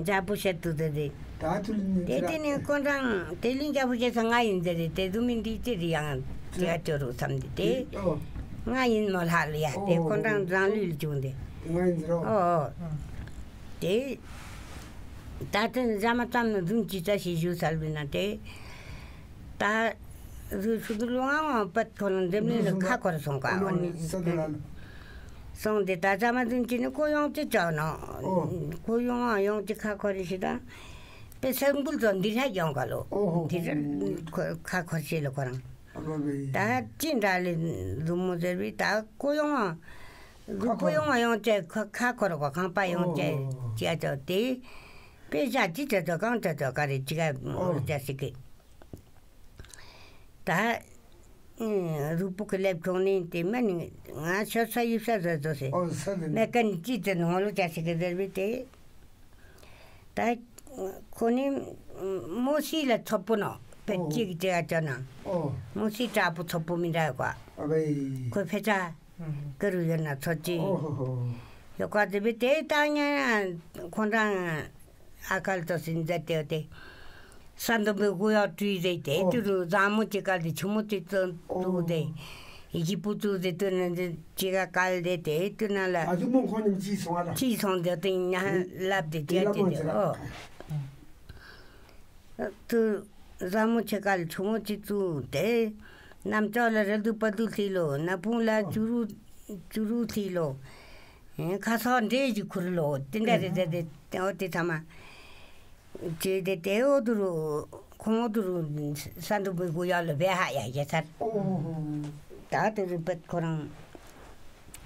འཇའ་པོ་ཤ་དུ་དེ་རེད། ད་ཐུ་ལི་ནི་དེ་ཚ་དེ་ནི་ཁོང་རང་དེ་ལིང་རྒྱ་བོ་ཤེས་ས་ང་ཡིན་ཟེར་རེད། དེ་དུ་མི་འདི་ཅི་རེད་ཡང་ཅི་ཡ་ཅོ་རུ་བསམ་དེ་དེ་ཨོ། ང་ཡིན་མོ་ལྷག་ལ་ཡ་དེ་ཨོ་ཁོང་རང་རང་ལུས་ལ་བྱུང་དེ་ང་ཡིན་ཟེར་རོ། ཨོ་ཨོ། དེ་ད་དེ་འཇའ་མ་ཙམ་ནི་རྫུན་ཅི་ཙ་ཞིག་ཞུ་ས་ལུས་ན་དེ་ད་རུ་ཤུ་དུ་ལུ་ང་ང་པད་ཁོ་ལ་འདེམས་ལེན་ལ་ཁ་འཁོར་སོང་ཀ་ཨོ་ནི་ས་དེ་ལ། སོང་སྟེ་ད་ཚ་མ་ཚུན་ཅི་ནི་ཁོ་ཡོང་ཅི་ཅོག་ནོ། ཨོ། ཁོ་ཡོང་ཨ་ཡོང་ཅི་ཁ་ཁོ་རི་ཤི་ད། པེ་སེམས་འགུལ་ཚོ་འདི་ལྷ་ཡོང་ག་ལོ། ཨོ་ཧོ་འདི་ཧོ། ཁོ་ཁ་ཁོ་ཤི་ལོ་ཁོ་རང་། ཨ་ལོ་བེ། ད་ཅི་འདྲ་ལེ་རུ་མོ་ཟེར་བི་ད་ཁོ་ཡོང་ཨ། རུ་ཁོ་ཡོང་ཨ་ཡོང་ཅེ་ཁ་ཁ་ཁོ་ར་ཁོ་ཁང་པ་ཡོང་ཅེ། ཨོ་ཧོ། ཅི་ཨ་ཅོ་དེ། པེ་ཞ་ཅི་ཅོ་ཅོ་གང་ཅོ་ཅོ་ག་རེ་ཅི་ག་ཨོ། ཅ་ཤི་གི། ད། རུ་པུ་གི་ལེབ་ཁྱོང་ནི་དེ་མ་ནི་ང་ཤོད་ས་ཡིབ་ས་ཟོ་ཟོ་སེ། ཨོ་ས་དེ་ནི། མེ་ཀ་ནི་ཅི་ཙེ་ནོ་ལོ་ཅ་ཤི་གི་ཟེར་བི་དེ། ད་ཁོ་ནི་མོ་སི་ལ་ཚོ་པོ་ནོ། པེ་ཨོ། ཅི་གི་ཅི་ག་ཅོ་ན། ཨོ། མོ་སི་དྲག་པོ་ཚོ་པོ་མི་འདྲ་གོ། ཨ་བེ། ཁོ་ཕེ་ཅ། ཀ་རུ་ཡོད་ན་ཚོ་ཅི། ཨོ་ཧོ་ཧོ། ཀ་ཙི་བི་དེ་ད་ཉ་ཁོང་རང་ཨ་ཁལ་ཏོ་སིན་ཛ་ཏེ་ཏེ་ས་འདོམ་པའི་སྒོ་ཡག་བྲུས་ཏེ་དེ་ཨོ། དུ་རུ་བཟང་མོ་ཅིག་ག་དེ་ཆུ་མོ་ཅིག་བཙོ་བཙུགས་ཏེ་ཨོ། ཡི་གེ་པུ་བཙུགས་ཏེ་དུ་ནི་ཅི་ག་གལ་ཏེ་དེ་དུ་ན་ལ་ཨ་དུ་མོ་ཁོང་ཉིད་ཅི་སོང་ཨ་ལ་ཅི་སོང་དེ་དེ་ཉ་ལབ་དེ་དེ་ཅི་ལ་ཅི་མོ་དེ་ཅི་ལ་ཨོ། དུ་བཟང་མོ་ཆེ་གལ་ཆུ་མོ་ཅིག་བཙུགས་ཏེ་གནམ་ལྕགས་ལ་རེ་དུ་པ་དུ་ལི་ལོ་ན་ཕུང་ལ་ཨོ། ཅུ་རུ་ཅུ་རུ་ལི་ལོ། ཁ་སང་འདྲེ་ཞིག་ཁུར་ལོ། དེ་འདྲ་རེད་དེ་དེ་འོ་དེ་ཚང་མ། ཅེས་དེ་དེ་འོ་དུ་རུ་ཁོང་འོ་དུ་རུ་ས་འདུ་བུ་གུ་ཡག་ལོ་བེ་ཧ་ཡ་ཡ་ཚར། ད་དུ་རུ་པད་ཁོ་རང་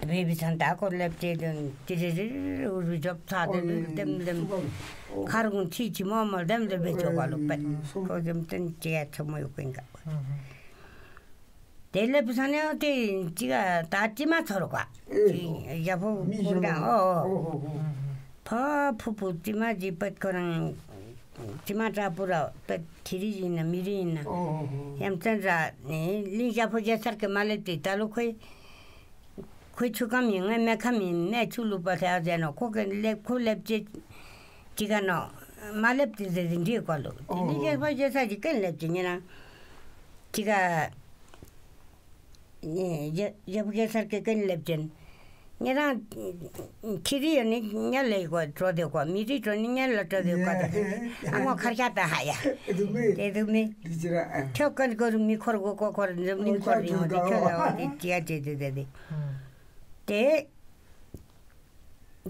བེ་བི་སང་ད་ཁོ་ལེབ་ཅེ་དུ་ཅི་རི་རི་རི་འུ་རུ་ཇོབ་ཚ་དེ་རི་རི་དེམ་དེམ་ཁར་གུང་ཁྲི་ཅི་མོ་མོ་དེམ་དེ་བེ་ཇོ་ག་ལོ་པད་ཁོ་དེམ་དེམ་ཅེ་ཡ་ཆོ་མོ་ཡོ་ཀིན་ག། དེ་ལས་བུ་ས་ནས་དེ་ཅི་ག་ད་ཅི་མ་ཚོར་ག་ཨེ་ཅི་ཡ་ཕོ་མི་ཁོ་ཡོད་རང་ཨོ་ཨོ་ཨོ་ཨོ་ཨོ། ཕ་ཕུ་ཕུ་ཅི་མ་ཅི་པད་ཁོ་རང་ཅི་མ་དྲག་པོ་ར་པད་ཁྱི་རི་ཡིན་ན་མི་རི་ཡིན་ན་ཨོ་ཨོ་ཨོ། ཡ་མཚན་ར་ནི་གླིང་ཞྭ་ཕོ་རྒྱལ་སར་གི་མ་ལེབ་དེ་ད་ལོ་ཁོས་ཁོའི་ཆུ་ཁམ་ཡིན་ངའི་མེ་ཁམ་ཡིན་མེ་ཆུ་ལུག་པ་ལྷ་ཟེར་ནོ་ཁོ་གི་ལེབ་ཁོ་ལེབ་ཅེ་ཅི་ག་ནོ་མ་ལེབ་དེ་ཟེར་དེ་འདྲི་གོ་ལོ་དེ་ཨོ་གླིང་ཞྭ་ཕོ་རྒྱལ་སར་གི་ཀན་ལེབ་ཅེ་ཉེ་རང་། ཅི་ག་ཡ་ཡ་ཕོ་རྒྱལ་སར་གི་ཀན་ལེབ་ཅན། ཉེ་རང་ཁྱི་རི་ཡོད་ནི་ཉ་ལ་ཡི་གོ་འགྲོ་དེ་གོ་མི་རི་འགྲོ་ནི་ཉ་ལ་འགྲོ་དེ་གོ་དེ་ཨ་མོ་ཁར་ཤ་ད་ཧ་ཡ་དེ་དུ་མི་དེ་དུ་མི་དེ་ཅི་ར་ཨ་ཁྱོད་ཀན་གོ་རུ་མི་འཁོར་གོ་གོ་འཁོར་འཛམ་གླིང་འཁོར་ཡོང་དེ་ཁྱོད་ལ་བ་དེ་ཅི་ཡ་ཅི་དེ་དེ་དེ་དེ།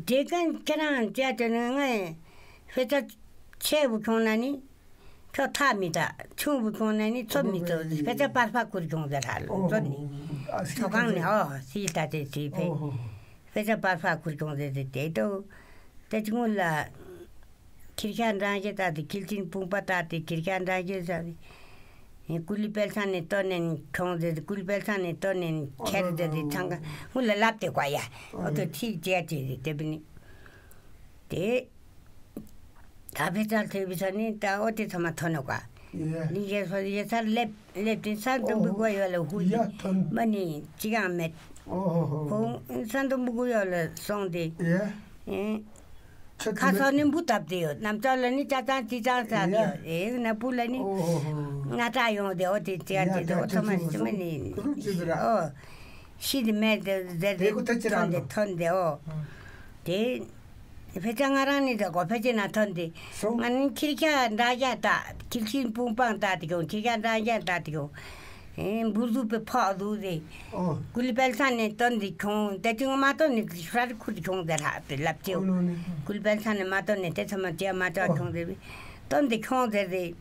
དེ་གན་ཁྱེད་རང་ཅག་དེ་ནི་ངའི་ཧྥེ་ཙ་ཆེ་བུ་ཁྱོང་ན་ནི་ཁྱོ་ཐག་མི་ད་ཆུང་བུ་ཁྱོང་ན་ནི་ཚོ་མི་ཚོ་ཧྥེ་ཙ་པར་ཕ་ཁུར་ཁྱོང་ཟེར་ཧ་ལོ་ཚོ་ནི་ཨོ་ཨ་སི་ཚོ་གང་ནི་ཨོ་སི་ད་དེ་སི་ཕེ་ཨོ་ཧྥེ་ཙ་པར་ཕ་ཁུར་ཁྱོང་ཟེར་དེ་དེ་དོ་དེ་ཅི་ངུ་ལ། ཁྱི་རྒྱ་འདྲ་རྒྱ་ད་དེ་ཁྱི་ལྕིན་ཕུང་པ་ད་དེ་ཁྱི་རྒྱ་འདྲ་རྒྱ་ཟ་དེ། ཀུ་ལི་དཔལ་ས་ནས་བཏོན་ནས་ཁྱོང་ཟེར་དེ་ཀུ་ལི་དཔལ་ས་ནས་བཏོན་ནས་ཁྱེར་ཟེར་དེ་ཚང་ག་ཧུ་ལ་ལབ་དེ་གོ་ཡ། ཨོ་ཏོ་ཁྱི་རྒྱ་ཅེ་དེ་དེ་བི་ནི། དེ། ད་ཕེ་ཙར་ཐེ་བི་ས་ནི་ད་ཨོ་དེ་ཚང་མ་ཐོན་ནོ་ག། ཡེ། ལི་ཡེ་སོ་ཡེ་སར་ལེབ། ལེབ་ཏེ་ས་འདུམ་བུ་གོ་ཡོ་ལ་ཧུ་ཡ་ཐོན། མ་ནི་ཅི་གང་མེད། ཨོ་ཧོ་ཧོ། ཁོང་ས་འདུམ་བུ་གོ་ཡོ་ལ་སོང་སྟེ། ཡ། ཨེ། ཁ་ཁ་ཐུ་སོ་ནི་འབུ་བཏབ་སྟེ་ཡོད། གནམ་ལྕགས་ལ་ནི་ཅ་ཅང་ཅི་ཅང་ཟ་སྟེ་ཡ། ཡོད། ཨེ་ན་པུ་ལ་ནི། ཨོ་ཧོ་ཧོ། ང་ཏྲ་ཡོང་སྟེ་ཨོ་དེ་ཅི་ཡ་ཡ་ཅི་དེ་ཨོ་ཐོ་མ་ཅི་མ་ནི། ཀུ་རུ་ཅི་ཟེར་ར། ཨོ། ཤི་དེ་མེད་དེ་ཟེར་དེ་ཏེ་ཀུ་ཐ་ཅི་ར་ཐོན་དེ་ལོ། ཐོན་དེ་ཨོ། དེ། ཕེ་ཅ་ང་རང་ནི་ད་གོ་ཕེ་ཅེ་ན་ཐོན་ཏེ། སོང་། ང་ནི་ཁྱི་རྒྱ་འདྲ་རྒྱ་ད། ཁྱི་ལྕིན་ཕུང་པང་ད་དེ་གོ་ཁྱི་རྒྱ་འདྲ་རྒྱ་ད་དེ་གོ་ཨེ་འབུར་ཟུག་པའི་ཕོག་ཟུག་རེ། ཨོ། ཀུ་ལི་དཔལ་ས་ནས་བཏོན་ཏེ་ཁྱོང་། དེ་ཅུང་མ་བཏོན་ནས་ཧྲ་རི་ཁུར་ཏེ་ཁྱོང་ཟེར་ཧ་དེ་ལབ་ཅེའོ། ཨོ་ལོ་ནི། ཀུ་ལི་དཔལ་ས་ནས་མ་བཏོན་ནས་དེ་ཚང་མ་ཅེ་མ་ཅོ་ཨོ། ཁྱོང་ཟེར་བི། བཏོན་ཏེ་ཁྱོང་ཟེར་རེ།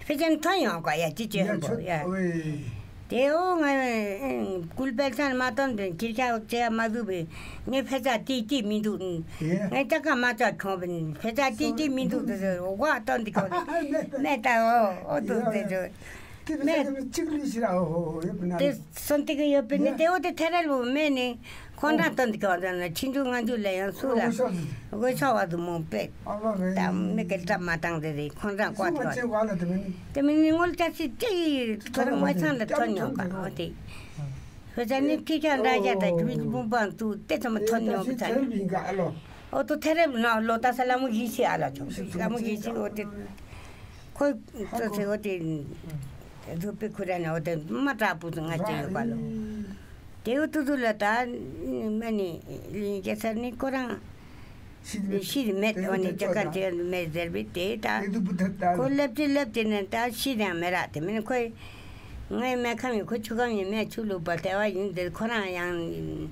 ཕེ་ཅན་ཐོན་ཡོང་ག་ཡ་ཅི་ཅེ་ཧན་པོ་ཡ། ཨོའི། དེ་ཨོ་ང་ཀུལ་པལ་ཚན་མ་བཏོན་པའི་ཁྱི་ཁ་ཅེ་མ་བཟོ་བའི་ངས་ཕེ་ཅ་ཏི་ཏི་མི་འདུག་ཡེ། ངས་ཅ་ཀ་མ་ཅ་ཁྱོང་བའི་ཕེ་ཅ་ཏི་ཏི་མི་འདུག་དེ་ཟེར་འོ་ག་བཏོན་ཏེ་ཁྱོང་མེད་ད་ཨོ་ཨོ་དུ་དེ་ཟེར་མེད། དེ་སོན་ཏི་གི་ཡོད་པའི་ནི་དེ་ཨོ་དེ་ཐེ་ར་ལུ་མེད་ནི། ཁོང་རང་སྟོན་དུ་ཀྱང་ཟེར་ན་ཕྱི་འཇུག་ང་འཇུག་ལ་ཡང་སུ་ལ་དགོས་ཆོག་བ་དུ་མོ་པེ། ད་མི་གལ་ཏ་མ་བཏང་དེ་རེད་ཁོང་རང་བཀའ་ཐོག་དེ་མི་ནི་ངོལ་ཅག་སི་ཅི་ཡི་ཐོ་རངས་ངོ་ཚང་ལ་ཐོན་ཡོང་ག་འོ་དེ། ཁོ་ཅག་ནི་ཁྱི་ཁྱ་འདྲ་ཅག་དང་ཁྱི་མི་བུམ་པང་དུ་དེ་ཚང་མ་ཐོན་ཡོང་གི་ཚ་ནི། ཨོ་ཏོ་ཐེ་རེབ་ན་ལོ་ཏ་ས་ལ་མོ་གི་ཤི་ཨ་ལ་ཆོག་ལ་མོ་གི་ཤི་ཨོ་དེ། ཁོ་ཚོ་ཚེ་འོ་དེ། རུ་པའི་ཁུ་ར་ནི་འོ་དེ་མ་དྲག་པོ་ང་ཅི་ཡོད་པ་ལོ། དེའུ་ཏུ་ཏུ་ལ་ད་མ་ནི་ལིང་རྒྱལ་ཚར་ནི་ཁོ་རང་ཤི་དེ་མེད་འོ་ནི་ཅ་ཀ་ཅི་མེད་ཟེར་བི་དེ་ད་ཁོ་ལེབ་ཅི་ལེབ་དེ་ནི་ད་ཤི་དང་མེད་ར་དེ་མིན་ཁོས་ངའི་མེ་ཁམ་ཡིན་ཁོ་ཆུ་ཁམ་ཡིན་མེ་ཆུ་ལུག་པ་དེ་བ་ཡིན་དེ་ཁོ་རང་ཡང་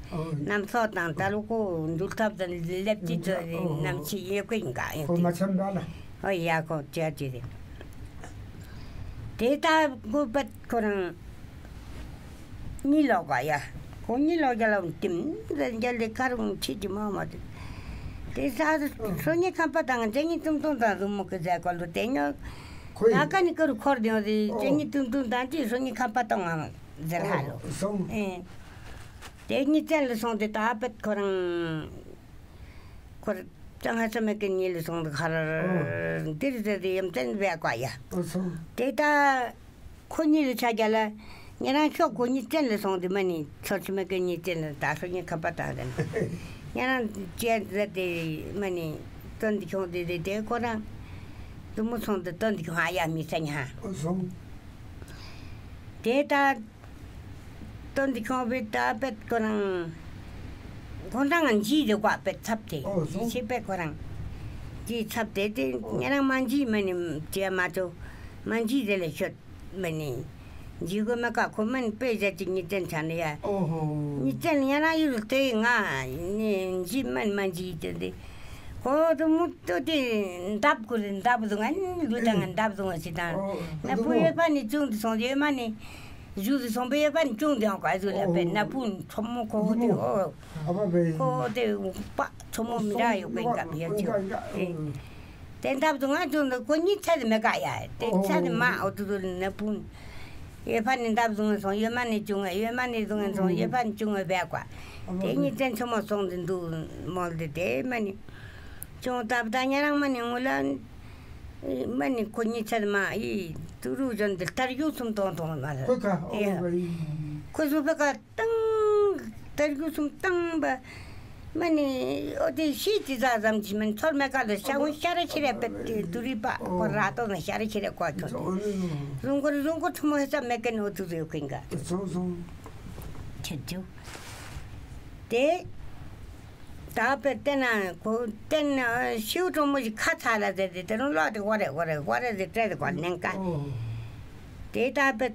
རྣམ་ཚོགས་དང་ད་ལུ་ཁོ་འདུལ་ཐབས་དང་ལེབ་ཅི་ཚོ་རྣམ་ཤེས་ཡོད་ཀི་ཡིན་ག་ཡོད་དེ་ཨོ་ཡ་ཁོ་ཅི་ཅི་རེད། དེ་ལྟ་བུ་པད་ཁོ་རང་གཉིད་ལོག་ག་ཡ། ཁོ་གཉིད་ལོག་རྒྱ་ལ་ཏིམ་ཟེར་རྒྱ་ལས་ཁ་རུང་ཁྲིད་ཀྱི་མ་མ་དེ། དེ་ས་སོ་གཉིས་ཁམ་པ་དང་ཇ་གཉིས་ཏུམ་ཏུམ་དང་རུ་མོ་གི་ཟས་གོ་ལུ་དེ་ཉོ། ཁོ་ཡི་ད་ཀ་ནི་ཀ་རུ་འཁོར་དེ་ཡོང་ཟེར་ཇ་གཉིས་ཏུམ་ཏུམ་དང་ཅི་སོ་གཉིས་ཁམ་པ་གཏོང་ངམ་ཟེར་ཧ་ལོ། ཨེ། དེ་གཉིས་བཙན་ལ་སོང་སྟེ་ད་པད་ཁོ་རང་། ཁོར་ཅང་ཧ་ས་མེད་ཀི་གཉིད་ལ་སོང་དུ་ཁར་འདིར་ཟེར་ཏེ་ཡམ་བཙན་བས་བཀའ་ཡ། དེ་ད་ཁོ་གཉིད་ལ་ཆ་རྒྱ་ལ་ཉེ་རང་ཤོག་ཁོ་གཉིད་བཙན་ལ་སོང་དུ་མ་ནི་ཚོར་ཆི་མེད་ཀི་གཉིད་བཙན་ལ་ད་ཤོག་གཉིད་ཁ་པ་དང་ཟེར་ན་ ཡང་ན་ཅི་ཡ་ཟེར་ཏེ་མ་ནི་སྟོན་ཏེ་ཁྱོང་དེ་དེ་དེ་ཁོ་རང་དུ་མོ་སོང་དུ་སྟོན་ཏེ་ཁྱོང་ཨ་ཡ་མི་ས་ཉ་ཧ། ཨོ་སོང་། དེ་ད་སྟོན་ཏེ་ཁྱོང་བེ་ད་པེད་ཁོ་རང་ཁོང་རང་ང་འཇིགས་དེ་ཀ་པེད་ཚབ་དེ། ཨོ་སོང་། ཞེས་པེད་ཁོ་རང་འཇིགས་ཚབ་དེ་དེ་ཨོ་ཉ་རང་མ་འཇིགས་མ་ནི་ཅི་ཡ་མ་ཚོ་མ་འཇིགས་དེ་ལ་ཤོད། མ་ནི། འཇིགས་གོ་མེ་ཀ་ཁོ་མ་ནི་པེ་ཟ་ཅིག་ཉི་ཙན་ཆ་ནི་ཡ། ཨོ་ཧོ། ཉི་ཙན་ཡ་ན་ཡུལ་དེ་ང་ནི་འཇིགས་མ་ནི་མ་འཇིགས་དེ་འདི། ཁོ་དུ་མུ་ཏོ་དེ་འདབ་གུ་རེ་འདབ་དུ་ང་ནི་ལུས་དང་ང་འདབ་དུ་ང་ཞིག་དང་། ཨོ་ན་ཨ་པུ་ཡོད་པ་ནི་ཅུང་དུ་སོང་ཡོད་མ་ནི། གཞུ་དུ་སོང་པ་ཡོད་པ་ནི་ཅུང་དུ་ཡང་ག་ཟུ་ལ་པེ་ན་པུ་ཆོ་མོ་ཁོ་དེ་ཨོ། ཨ་བ་བེ། ཁོ་དེ་པ་ཆོ་མོ་མི་ར་ཡོད་པེ་འགབ་ཡ་ཅུ། ཨེ། དེ་འདབ་དུ་ང་ཅུང་དུ་ཁོ་གཉིས་ཚད་མེད་ཀ་ཡ། དེ་ཨོ་ཚད་མ་ཨོ་དུ་དུ་ན་པུན། ཡོད་པ་ནི་འདབ་བཟུང་སོང་ཡོད་མ་ནི་ཅུང་ཡོད་མ་ནི་བཟུང་སོང་ཡོད་པ་ནི་ཅུང་བས་ཀ། དེ་གཉིས་ཚན་ཆུ་མོ་སོང་དུ་འདུག་མོལ་དེ་དེ་མ་ནི། ཅུང་སྟབས་ད་ཉ་རང་མ་ནི་ངུ་ལ། མ་ནི་ཁོ་གཉིས་ཚད་མ་ཡི་དུ་རུ་བཞོན་དུ་ལྟར་གཡུག་སུམ་ཏོང་ཏོང་མ་ལ། ཁོ་ཁ་ཨོ་ཡ། ཁོ་སུ་བས་ཀ། ཏང་། ཏར་གུ་སུམ་ཏང་བ། མ་ནི་ཨོ་དེ་ཤི་ཅི་ཟ་ཙམ་ཅི་མིན་ཚོར་མེད་ཀ་ལ་ཤ་བོ་ཤ་ར་ཤི་ར་པད་དེ་དུ་རི་པ་ཨོ་ཁོ་ར་ཏོ་ན་ཤ་ར་ཤི་ར་ཀོ་ཁྱོ། ཨོ་རུང་ཀོ་རུང་ཀོ་ཐུ་མོ་ཧེ་ས་མེ་ཀེ་ནོ་དུ་རེ་ཀིན་ག། ཆེ་ཆུ། དེ། ད་པེ་ཏེ་ན་ཁོ་ཏེ་ན་ཤིའུ་གྲོ་མོ་ཞིག་ཁ་ཚ་ལ་ཟེར་ཏེ་ཏེ་རུ་ལོག་ཏེ་ཝ་རེ་ཝ་རེ་ཝ་རེ་ཟེར་ཏེ་ཏེ་ཀོ་ནེན་ཀ། ཨོ། ཏེ་ད་པེ་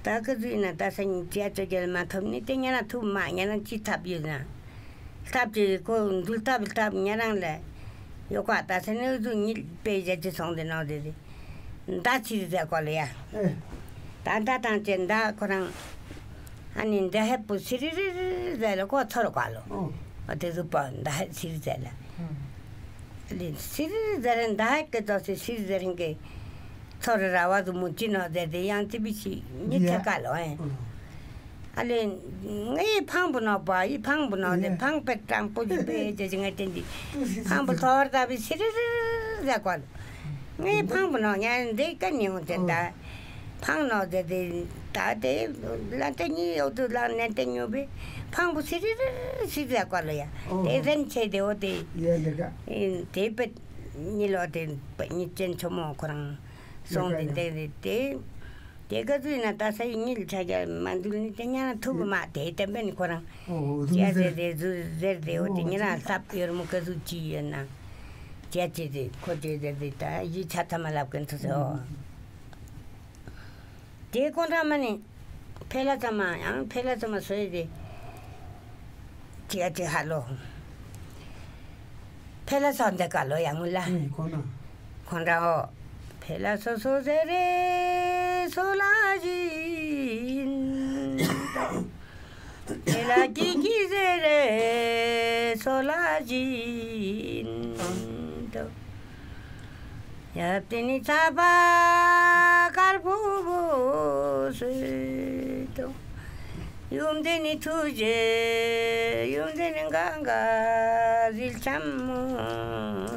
ད་ཀ་ཟུ་ཡིན་ན་ད་ས་ཉིན་ཅི་ཡ་ཅོ་རྒྱལ་མ་ཐོབ་ནི་ཏེ་ཉ་རང་ཐུབ་མ་ཉ་རང་ཅི་ཐབ་ཡོད་ན། ཐབ་ཅི་ཁོ་འདུལ་ཐབ་ཐབ་ཉ་རང་ལ་ཡོད་ཀ་ད་ས་ནི་ཟུ་ཉིད་པེ་ཡ་ཅི་སོང་ཏེ་ནོ་ཏེ་ཏེ། མདའ་ཚིར་ཟེར་གོ་ལོ་ཡ། ཨེ། ད་མདའ་བཏང་ཅེ་མདའ་ཁོ་རང་། ཨ་ནི་མདའ་ཧེ་པོ་ཚིར་རི་རི་རི་ཟེར་ལ་ཁོ་ཚོར་གོ་ལོ། ཨོ། ཨ་དེ་ཟུ་པོ་མདའ་ཧེ་ཚིར་ཟེར་ལ། ཨ་ནི་ཚིར་རི་ཟེར་མདའ་ཧེ་ཀེ་ཙོ་སི་ཚིར་ཟེར་ཧེ་ཀེ། ཚོར་ར་བ་ཟུ་མོ་ཅི་ནོ་ཟེར་ཏེ་ཡང་ཏི་བི་ཆི་ཉི་ཡ། ཐེ་ག་ལོ་ཨེ། ཨོ། ཨ་ལེ། ངའི་ཕང་པོ་ནོ་པ་ཡི་ཕང་པོ་ནོ་ནི་ཡ། ཕང་པེ་ཀྲང་པོ་ཡི་པེ་ཅེ་ཅེ་ངའི་ཏེན་ཏི། ཕང་པོ་ཐོར་ད་བི་སི་རི་རི་རི་ཟེར་གོ་ལ། ངའི་ཕང་པོ་ནོ་ཉ་འདི་ཀ་ནི་ཡོང་ཏེ་ད། ཨོ། ཕང་ནོ་ཏེ་ཏེ་ད་ཏེ་ལ་ཏེ་ཉི་ཡོག་ཏུ་ལ་ནན་ཏེ་ཉོ་བི་ཕང་པོ་སི་རི་རི་རི་སི་ཟེར་གོ་ལ་ཡ། ཨོ། ཏེ་རེན་ཆེ་ཏེ་འོ་ཏེ། ཡ་ལེ་ག། ཨིན་ཏེ་པེ་ཉི་ལོ་ཏེ་ཉི་ཅན་ཆོ་མོ་ཁོ་རང་སོང་ཏེ་ཏེ་ཏེ། དེ་ག་ཚོད་ཡིན་ན་ད་ས་ཡི་ཉིལ་ཆ་རྒྱ་མ་འདུལ་ནི་དེ་ཉ་ཐུབ་མ་དེ་བསྟན་པས་ནི་ཁོ་རང་ཨོ་ཨོ་ཅ་ཟེར་དེ་ཟུ་ཟེར་དེ་འོ་དེ་ཉི་རང་ལྷབ་ཡོར་མོ་ག་ཟུ་ཅི་ཡོད་ན་ཅ་ཅེ་དེ་ཁོ་དེ་ཟེར་དེ་ད་ཡི་ཆ་ཐ་མ་ལབ་གན་ཐུ་སོ། དེ་ཁོ་རང་མ་ནི་ཕེ་ལ་ཚ་མ་ཡང་ཕེ་ལ་ཚ་མ་སོ་ཡི་དེ་ཅི་ཡ་ཅི་ཧ་ལོ། ཕེ་ལ་སོ་འདི་ག་ལོ་ཡ་མུ་ལ། ཨེ་ཁོ་ན། ཁོ་འདྲ་འོ། ཕེ་ལ་སོ་སོ་ཟེར་རེ་སོ་ལ་ཞིན་ཏོ། ཕེ་ལ་ཀི་ཀི་ཟེར་རེ་སོ་ལ་ཞིན་ཏོ། ཡབ་དེ་ནི་ཚ་བ་དཀར་པོ་བོ་སོད་དོ། ཡུམ་དེ་ནི་ཐུགས་རྗེ་ཡུམ་དེ་ནི་གང་ག་ཟིལ་ཆམ་མོ་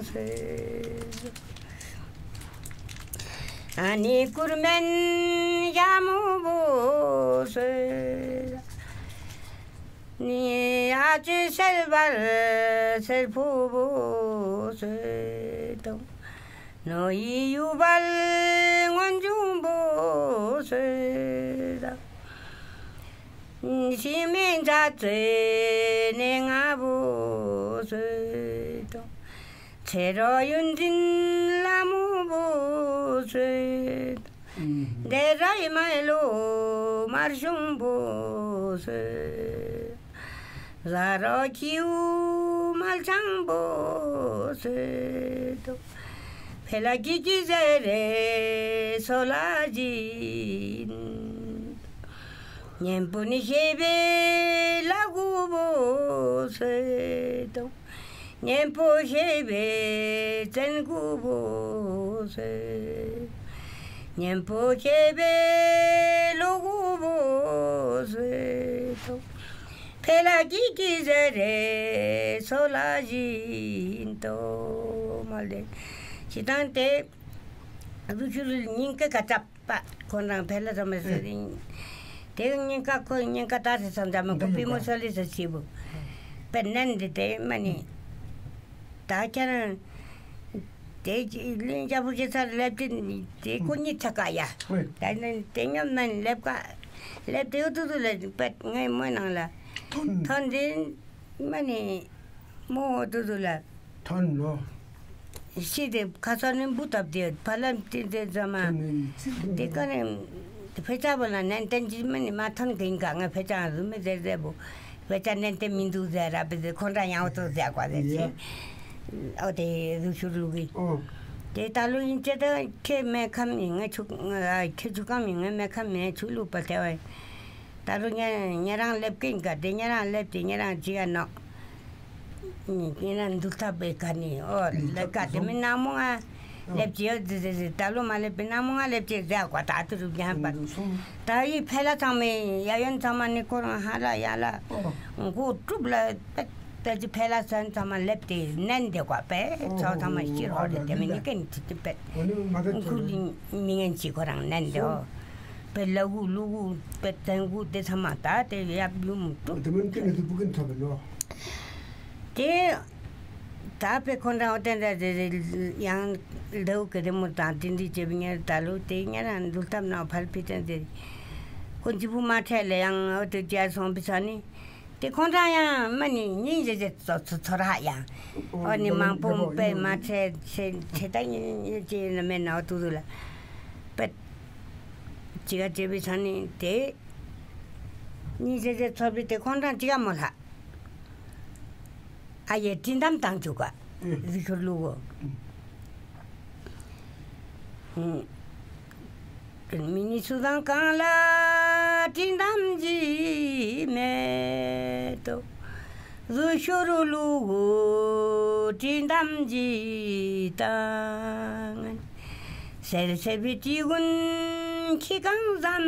སོད། ཨ་ནི་ཀུར་མན་ཡ་མོ་བོ་སོད། ནི་ཨ་ཅེ་སེལ་བར་སེར་ཕོ་བོ་སོད་དོ། ནོ་ཡི་ཡུ་བལ་སྔོན་འབྱུང་བོ་སོད་དོ། ཤི་མེ་འཇའ་ཚོན་ནེ་ང་བོ་སོད་དོ། ཚེ་རོ་ཡུན་འཛིན་ལ་མོ་བོ་སོད་དོ། དེ་ར་ཡི་མ་ལོ་མར་ཤུང་བོ་སོད། ཟ་རོ་ཁྱིའུ་མལ་ཆང་བོ་སོད་དོ། ཕེ་ལ་ཀི་ཀི་ཟེར་རེ་སོ་ལ་ཞིན། གཉེན་པོ་ནི་ཤེས་པའི་ལ་གུ་བོ་སོད་དོ། གཉེན་པོ་ཤེས་པའི་བཙན་གུ་བོ་སོད། གཉེན་པོ་ཤེས་པའི་ལོ་གུ་བོ་སོད་དོ། ཕེ་ལ་ཀི་ཀི་ཟེར་རེ་སོ་ལ་ཞིན་ཏོ། མ་ལེ། ཞི་དང་དེ། རུ་ཤུ་རུ་ཉིན་ཀེ་ཀ་ཙབ། པ། ཁོ་རང་ཕེ་ལ་ར་མ་ཟེར་རིང་། དེ་ཉིན་ཀ་ཁོ་ཉིན་ཀ་ད་རེ་སང་འདྲ་མ་ཁོ་པི་མོ་ཤོ་ལི་ས་ཆི་བུ། པེ་ནན་དེ་དེ་མ་ནི། ད་ཁྱེད་རང་དེ་གླིང་རྒྱ་བོ་ཇེ་ཚར་ལེབ་དེ་དེ་ཁོ་གཉིས་ཚ་ག་ཡ། ཧོས། ད་ནི་དེ་ཉམས་ནན་ལེབ་ག་ལེབ་དེ་འོ་དུ་དུ་ལ་པེ་ངའི་མོ་ནང་ལ་ཐོན། ཐོན་དེ་མ་ནི་མོ་འོ་དུ་དུ་ལ། ཐོན་ལོ། ཤི་དེ་ཁ་སང་ནི་འབུ་བཏབ་དེ་ཕ་ལམ་ཏི་དེ་ཙམ་མ། ཐོན་ནི་ཅི་དེ་ཀ་ནི་ཕེ་ཅ་བོ་ལ་ནན་ཏན་ཅི་མ་ནི་མ་ཐོན་གིན་ག་ང་ཕེ་ཅ་རུ་མི་ཟེར་ཟེར་བོ། ཕེ་ཅ་ནན་ཏན་མི་འདུག་ཟེར་ར་བི་ཟེར་ཁོང་ར་ཡང་འོ་ཏོ་ཟེར་བ་ཟེར་ཅི། ཡ། འོ་དེ་རུ་ཤུ་རུ་གི། ཨོ། དེ་ད་ལོ་ཡིན་ཅེ་ད་ཁེ་མེ་ཁམ་ཡིན་ང་ཆུ་ཁེ་ཆུ་ཁམ་ཡིན་ང་མེ་ཁམ་མེ་ཆུ་ལུག་པ་དེ་བ། ད་རུང་ཉེ་ཉེ་རང་སླེབས་ཀིན་ག་དེ་ཉེ་རང་སླེབས་ཏེ་ཉེ་རང་ཅི་ག་ནོག་ཉེ་རང་འདུལ་ཐབས་པའི་ག་ནི་ཨོ་ལ་ག་དེ་མི་ནག་མོ་ང་སླེབས་ཅི་ཡོད་ཟེ་ཟེ་ཟེ་ད་ལོ་མ་སླེབས་པའི་ནག་མོ་ང་སླེབས་ཅི་ཟེ་ཨ་ཀ་ད་དུ་རུ་ཉན་པ། ད་ཡི་ཕེ་ལ་ཚང་མའི་ཡ་ཡོན་ཚང་མ་ནི་ཁོ་རང་ཧ་ལ་ཡ་ལ་མགོ་གྲུབ་ལ་ད་ཅི་ཕེ་ལ་ཚང་ཚང་མ་སླེབས་ཏེ་ནན་དེ་ཀ་པེ་ཚོ་ཚང་མ་ཤི་རོ་རེ་དེ་མི་ནི་ཀན་ཅི་ཏི་པེ་ཁུ་ལི་མི་ངན་ཅི་ཁོ་རང་ནན་དེ་ཨོ། པེ་ལ་གུ་ལུ་གུ་པེ་ཏན་གུ་དེ་ཚང་མ་ད་དེ་ཡབ་ཡུམ་ཏུ། དེ་མིན་ཀི་ནི་དུ་བུ་ཀིན་ཐོབ་ལོ། དེ་ད་པེ་ཁོང་རང་འོ་དེ་འདྲ་དེ་ཡང་ལྡེའུ་གི་དེ་མོ་དང་དེ་འདི་བྱེད་པའི་ཉེར་ད་ལོ་དེ་ཉེ་རང་འདུལ་ཐབས་ནང་ཕར་ཕི་ཏན་དེ་ཁོ་འཇི་བུ་མ་ཁྲེལ་ལེ་ཡང་འོ་དེ་བྱས་སོང་བི་ས་ནི། དེ་ཁོང་རང་ཡང་མ་ནི་སྙིང་རྗེ་རྗེ་ཚོ་ཚོ་ཚོ་ར་ཡང་། ཨོ་ནི་མང་པོ་པེ་མ་ཁྲེལ་ཁྲེལ་ཁྲེལ་ད་ཉིན་ཉིན་ཅི་ཡིན་ན་མེད་ན་འོ་དུ་དུ་ལ། པེ། ཅི་ག་ཅེ་བི་ས་ནི་དེ། ཉིན་ཅེ་ཅེ་ཚོ་བི་དེ་ཁོང་རང་ཅི་ག་མོ་ལྷ། ཨ་ཡེ་དྲིན་དམ་བཏང་བཅུག་ག་ཨེ། རི་ཁུར་ལུ་གོ། མི་ནི་སུ་དང་གང་ལ་དྲིན་དམ་ཅི་མེད་དོ། རུ་ཤུ་རུ་ལུ་གུ་དྲིན་དམ་ཅི་དང་། སེར་སེར་བི་དྲི་གུན་ཁྱི་གང་ཙམ་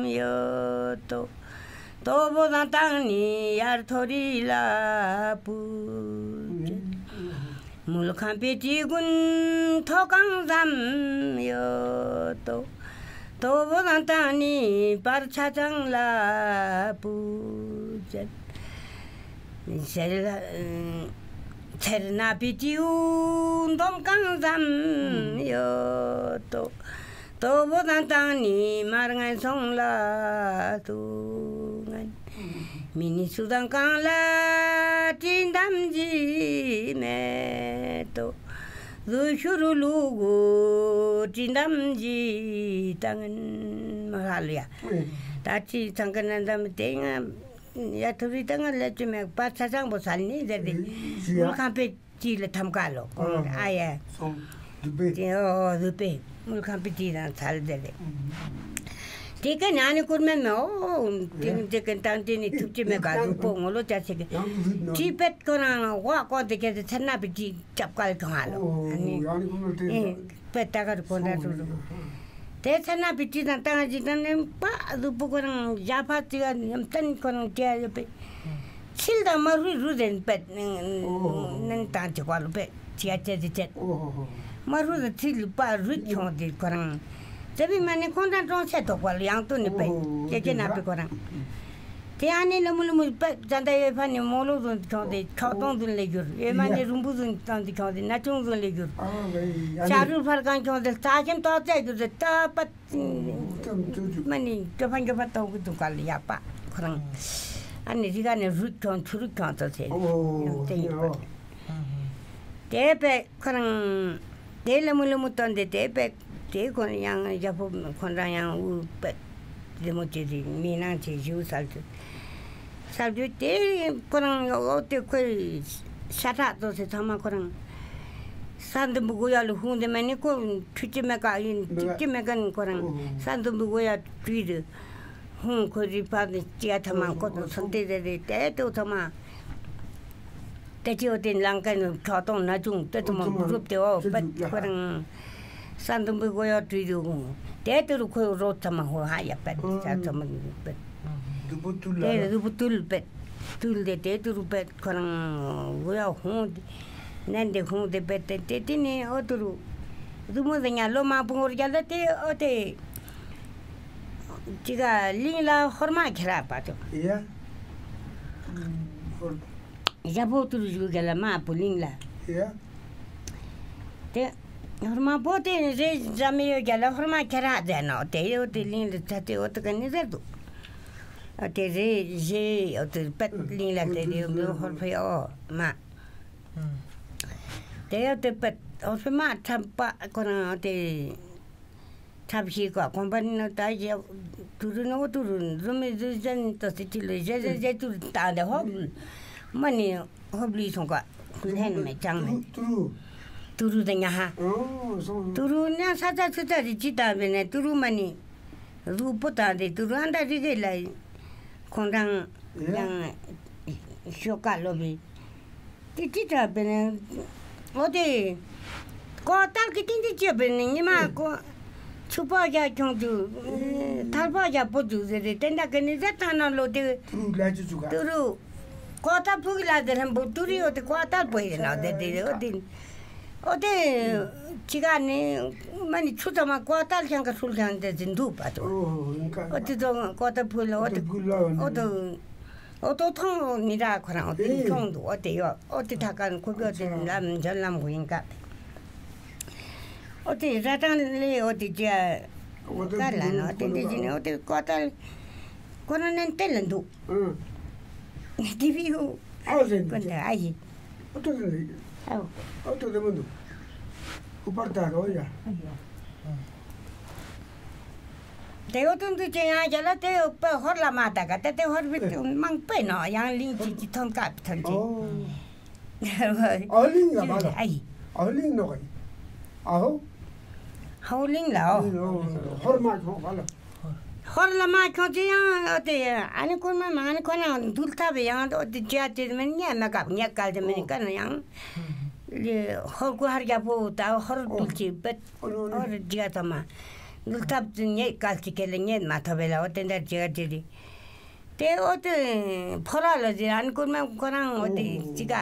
ཡོད་དོ། དོ་བོ་དང་བཏང་ནི་ཡར་ཐོ་རི་ལ་པུ། མུལ་ཁང་པའི་དྲི་གུན་ཐོ་གང་ཙམ་ཡོད་དོ། དོ་བོ་དང་བཏང་ནི་པར་ཆ་ཚང་ལ་པུ་ཅན། ཚེར་ཚེར་ན་པི་ཏིའུ་འདོམ་གང་ཙམ་ཡོད་དོ། དོ་བོ་དང་བཏང་ནི་མར་ངན་སོང་ལ་དུ་ངན། མི་ནི་སུ་དང་གང་ལ་དྲིན་དམ་ཅི་མེད་དོ། རུ་ཤུ་རུ་ལུ་གུ་དྲིན་དམ་ཅི་དང་ངན། མ་ཧ་ལུ་ཡ། ད་ཅི་ཚང་ཀ་ན་དམ་དེ་ང་ཡ་ཐུ་རི་ད་ང་ལེ་ཅི་མེད་པ་ཚ་ཚང་པོ་སལ་ནི་ཟེར་ཏེ། ཡ། མུལ་ཁང་པའི་དྲི་ལ་ཐམ་ཀ་ལོ། ཨ་ཡ། སོང་། རུ་པེ། དེ་ཨོ་རུ་པེ། མུལ་ཁང་པའི་དྲི་དང་ཚལ་དེ་རེད། དེ་ཀ་ཉ་ནི་ཀུར་མེ་མེ་ཨོ། དེ་ནི་དེ་ཀ་དང་དེ་ནི་ཐུབ་ཅི་མེ་ག་རུ་པོ་ངོ་ལོ་ཅ་ཆེ་གི། དྲི་པེད་ཀོ་རང་ཝ་ཀོ་དེ་ཀ་དེ་ཚེར་ན་པི་དྲི་ཅབ་ཀལ་ཀྱང་ཧ་ལོ། ཨ་ནི། པེད་ད་ག་རུ་ཀོ་འདྲ་རུ་རུ། དེ་ཚེར་ན་པི་དྲི་དང་ཏང་ཅི་དང་ནི་པ་རུ་པོ་ཀོ་རང་ཡ་ཕ་ཅི་ག་ཉམ་ཏན་ཀོ་རང་ཀྱ་ཡོད་པེ། ཚིལ་དང་མ་རུ་རུ་རེན་པད་ནན་དང་ཅི་ག་ལུ་པད་ཅི་ཡ་ཅེ་ཅི་ཅེ། མ་རུ་རུ་ཚིལ་པ་རུ་ཁྱོང་དེ་ཁོ་རང་། དེ་བི་མ་ནི་ཁོང་དང་གྲོང་ཚད་དོག་པ་ལུ་ཡང་ཏུ་ནི་པད་ཅེ་ཅེ་ན་པི་ཁོ་རང་། དེ་ཨ་ནི་ལ་མུ་ལ་མུ་པད་ཛ་འདྲ་ཡོད་ཕ་ནི་མོ་ལུ་རུ་ཁྱོང་དེ་ཁྱོག་སྟོང་ཟུན་ལས་གྱུར་ཡོད་མ་ནི་རུམ་བུ་ཟུན་ཏང་དེ་ཁྱོང་དེ་ན་ཆུང་ཟུན་ལས་གྱུར། ཤ་རུ་ཕར་གང་ཁྱོང་དེ་རྩ་ཁྱིམ་ཏོག་ཙེ་གྱུར་དེ་ཏ་པད། མ་ནི་སྐྱོ་ཕ་སྐྱོ་ཕ་གཏོང་གི་འདུག་ག་ལ་ཡག་པ་ཁོ་རང་། ཨ་ནི་རི་ག་ནས་རུད་ཁྱོང་ཆུ་རུད་ཁྱོང་ཚོ་ཚེ་ཡང་བསྟན་ཡོད་པ། དེ་པས་ཁོ་རང་དེ་ལ་མུ་ལ་མུ་བཏོན་ཏེ་དེ་པས་དེ་ཁོ་ཡང་རྒྱ་ཕོ་ཁོ་རང་ཡང་དབུ་པས་རི་མོ་ཅེ་རི་མི་ནང་ཅེ་ཞུ་སལ་ཏེ། ས་རྒྱུ་དེ་ཁོ་རང་ཡོ་དེ་ཁོའི་ཤ་ཁྲག་ཏོ་སེ་ཚང་མ་ཁོ་རང་ས་འདུན་པོ་གོ་ཡ་ལུ་ཧུང་དེ་མ་ནི་ཁོ་ཁྲུ་ཅི་མེ་ཀ་ཡིན་ཁྲུ་ཅི་མེ་ཀ་ནི་ཁོ་རང་ས་འདུན་པོ་གོ་ཡ་ཁྲུ་དེ་ཧུང་ཁོ་རི་ཕ་ནི་ཅི་ཡ་ཐ་མ་ཁོ་ཏོ་སོན་ཏེ་རེ་རེ་དེ་ཏོ་ཐ་མ་དེ་ཅི་འོ་དེ་ལང་ཀ་ནི་ཁྲག་ཏོང་ན་ཅུང་དེ་ཐ་མ་རུབ་དེ་འོ་པད་ཁོ་རང་། ས་འདུན་པོའི་སྒོ་ཡར་བྲུས་འདུག་དེ་ལྟར་ཁོའི་རོ་ཚ་མ་ཧོ་ཧ་ཡ་པད་ས་ཚ་མ་པད། དུ་པོ་ཏུལ་ལ། དེ་དུ་པོ་ཏུལ་པད། ཏུལ་དེ་དེ་ཏུ་རུ་པད་ཁོ་རང་སྒོ་ཡར་ཧོང་དེ་ནན་དེ་ཧོང་དེ་པད་དེ་དེ་དེ་ནས་འོ་ཏུ་རུ་རུ་མོ་དེ་ཉ་ལོ་མ་པོ་ངོར་རྒྱ་ལ་དེ་འོ་དེ་ཅི་ག་གླིང་ལ་ཧོར་མ་ཁྱེར་ར་པ་ཏུ། ཡ། ཧོར། ཞྭ་ཕོ་ཏུ་རུ་བཞུགས་རྒྱ་ལ་མ་པོ་གླིང་ལ། ཡ། དེ་ཧོར་མ་པོ་དེ་རེ་འཛམ་ཡོད་རྒྱ་ལ་ཧོར་མ་ཁྱེད་ར་ཟེར་ནོ་དེ་ཡོད་དེ་གླིང་ལ་ཚ་དེ་འོ་དེ་ག་ནི་ཟེར་འདུག། འོ་དེ་རེ་བཞེས་འོ་དེ་པད་གླིང་ལ་དེ་རེ་འོ་ཧོར་ཕེ་འོ་མ། དེ་ཡོད་དེ་པད་འོ་ཧོར་མ་ཁྲབ་པ་ཁོ་རང་འོ་དེ། ཐབས་ཤེས་ཀ་གོམ་པ་ནི་ད་ཡ་ཏུ་རུ་ནོ་ཏུ་རུ་རུ་མི་རུ་ཟན་ཏོ་སི་ཏི་ལུ་ཟེ་ཟེ་ཟེ་ཏུ་རུ་ཏང་དེ་ཧོབ་མ་ནི་ཧོབ་ལུས་སོང་ཀ་ཁུན་ཧན་མེ་ཅང་མེ། ཏུ་རུ། ཏུ་རུ་དེ་ཉ་ཧ། ཏུ་རུ་ཉ་ས་ཚ་ཚུ་ཚ་རི་ཅི་ཏང་བེ་ནེ་ཏུ་རུ་མ་ནི་རུ་པོ་ཏང་དེ་ཏུ་རུ་ཨན་ད་རི་གེ་ལ་ཁོང་རང་ཡང་ཤོ་ཀ་ལོ་བི། དེ་ཅི་ལྟར་བས་ན། འོ་དེ། ཀོ་ཏལ་གི་ཏིང་ཏི་ཅི་བས་ན་ཉི་མ་ཀོ། ཆུ་པ་རྒྱ་ཁྱོང་དུ། ཐལ་པ་རྒྱ་པོ་དུ་ཟེར་ཏེ་དེ་འདྲ་གི་ནི་ཟེར་ཏང་ན་ལོ་དེ། ཏུ་རུ་ལ་ཅི་ཅུ་ག་ཏུ་རུ། ཀོ་ཏལ་ཕུག་གི་ལ་ཟེར་ཧན་པོ་ཏུ་རུ་འོ་དེ་ཀོ་ཏལ་པོ་ཡིན་ན་འོ་དེ་དེ་འོ་དེ། འོ་དེ། ཅི་ག་ནི། མ་ནི་ཆུ་ཚང་མ་ཀོ་ཏལ་ཁྱང་ག་སུལ་ཁྱང་དེ་ཟིན་དུ་པ་དུ། འོ་དེ་ཚོ་ཀོ་ཏལ་ཕུག་ལ་འོ་དེ། འོ་དེ། འོ་ཏོ་ཐོང་མི་ར་ཁོ་རང་འོ་དེ་ཨེ། ཁྱོང་འདུག། འོ་དེ་ཡོད། འོ་དེ་ཐ་ཀ་ཁོ་བོ་དེ་ལམ་འཇོན་ལམ་གོ་ཡིན་ཀ། འོ་དེ་ར་ཏང་ལེ་འོ་དེ་ཅི་ཀ་ལ་ན་འོ་དེ་འདི་ཅི་ནི་འོ་དེ་ཀོ་ཏལ་ཁོ་རང་ནན་ཏེ་ལ་འདུག། ཨང་། དེ་བི་ཡོ། ཨ་ཟེར་ནི་ཀོན་ཏེ་ཨ་ཡི། འོ་དེ་ཟེར་ནི། ཨའོ། འོ་དེ་ཟེར་མི་འདུག། ཧུ་པར་ད་རོ་ཡ། དེ་འོ་དུང་དུ་ཅེ་ཡང་རྒྱ་ལ་དེ་ཡོད་པ་ཧོར་ལ་མ་ད་ག་དེ་དེ་ཧོར་བི་དུ་མང་པོ་ནོ་ཡང་གླིང་ཅི་ཅི་ཐོན་ཀ་བི་ཐོན་ཅི། ཨོ། ཨ་གླིང་ལ་མ་ད། ཨ་ཡི། ཨ་གླིང་ནོ་ག་ཡི། ཨ་ཧོ། ཧོ་གླིང་ལ་ཨོ། ཧོར་མ་ཁྱོང་ག་ལ། ཧོར་ལ་མ་ཁྱོང་ཅི་ཡང་འོ་དེ་ཨ་ནི་ཀུན་མ་མ་ནི་ཁོ་ན་འདུལ་ཐབས་ཡང་འོ་དེ་ཅི་ཡ་དེ་མིན་ཉེ་མ་ག་ཉེ་ག་དེ་མིན་ཀ་ན་ཡང་། ལེ་ཧོར་ཀུ་ཧར་རྒྱ་པོ་ད་ཧོར་འདུལ་ཅི་བེད། ཨོ་ནོ་ནི། ཨོ་རི་རྒྱ་ཐ་མ། འདུལ་ཐབས་ཙི་ཉེ་གལ་ཅི་ཁེ་ལེ་ཉེ་མ་ཐོབ་བེ་ལ་ཨོ་དེ་འདྲ་རྒྱ་ཅི་རི། དེ་ཨོ་དེ་ཕོ་ར་ལ་ཟེར་ཨན་ཀུར་མ་ཁོ་རང་ཨོ་དེ་ཨོ། ཅི་ག་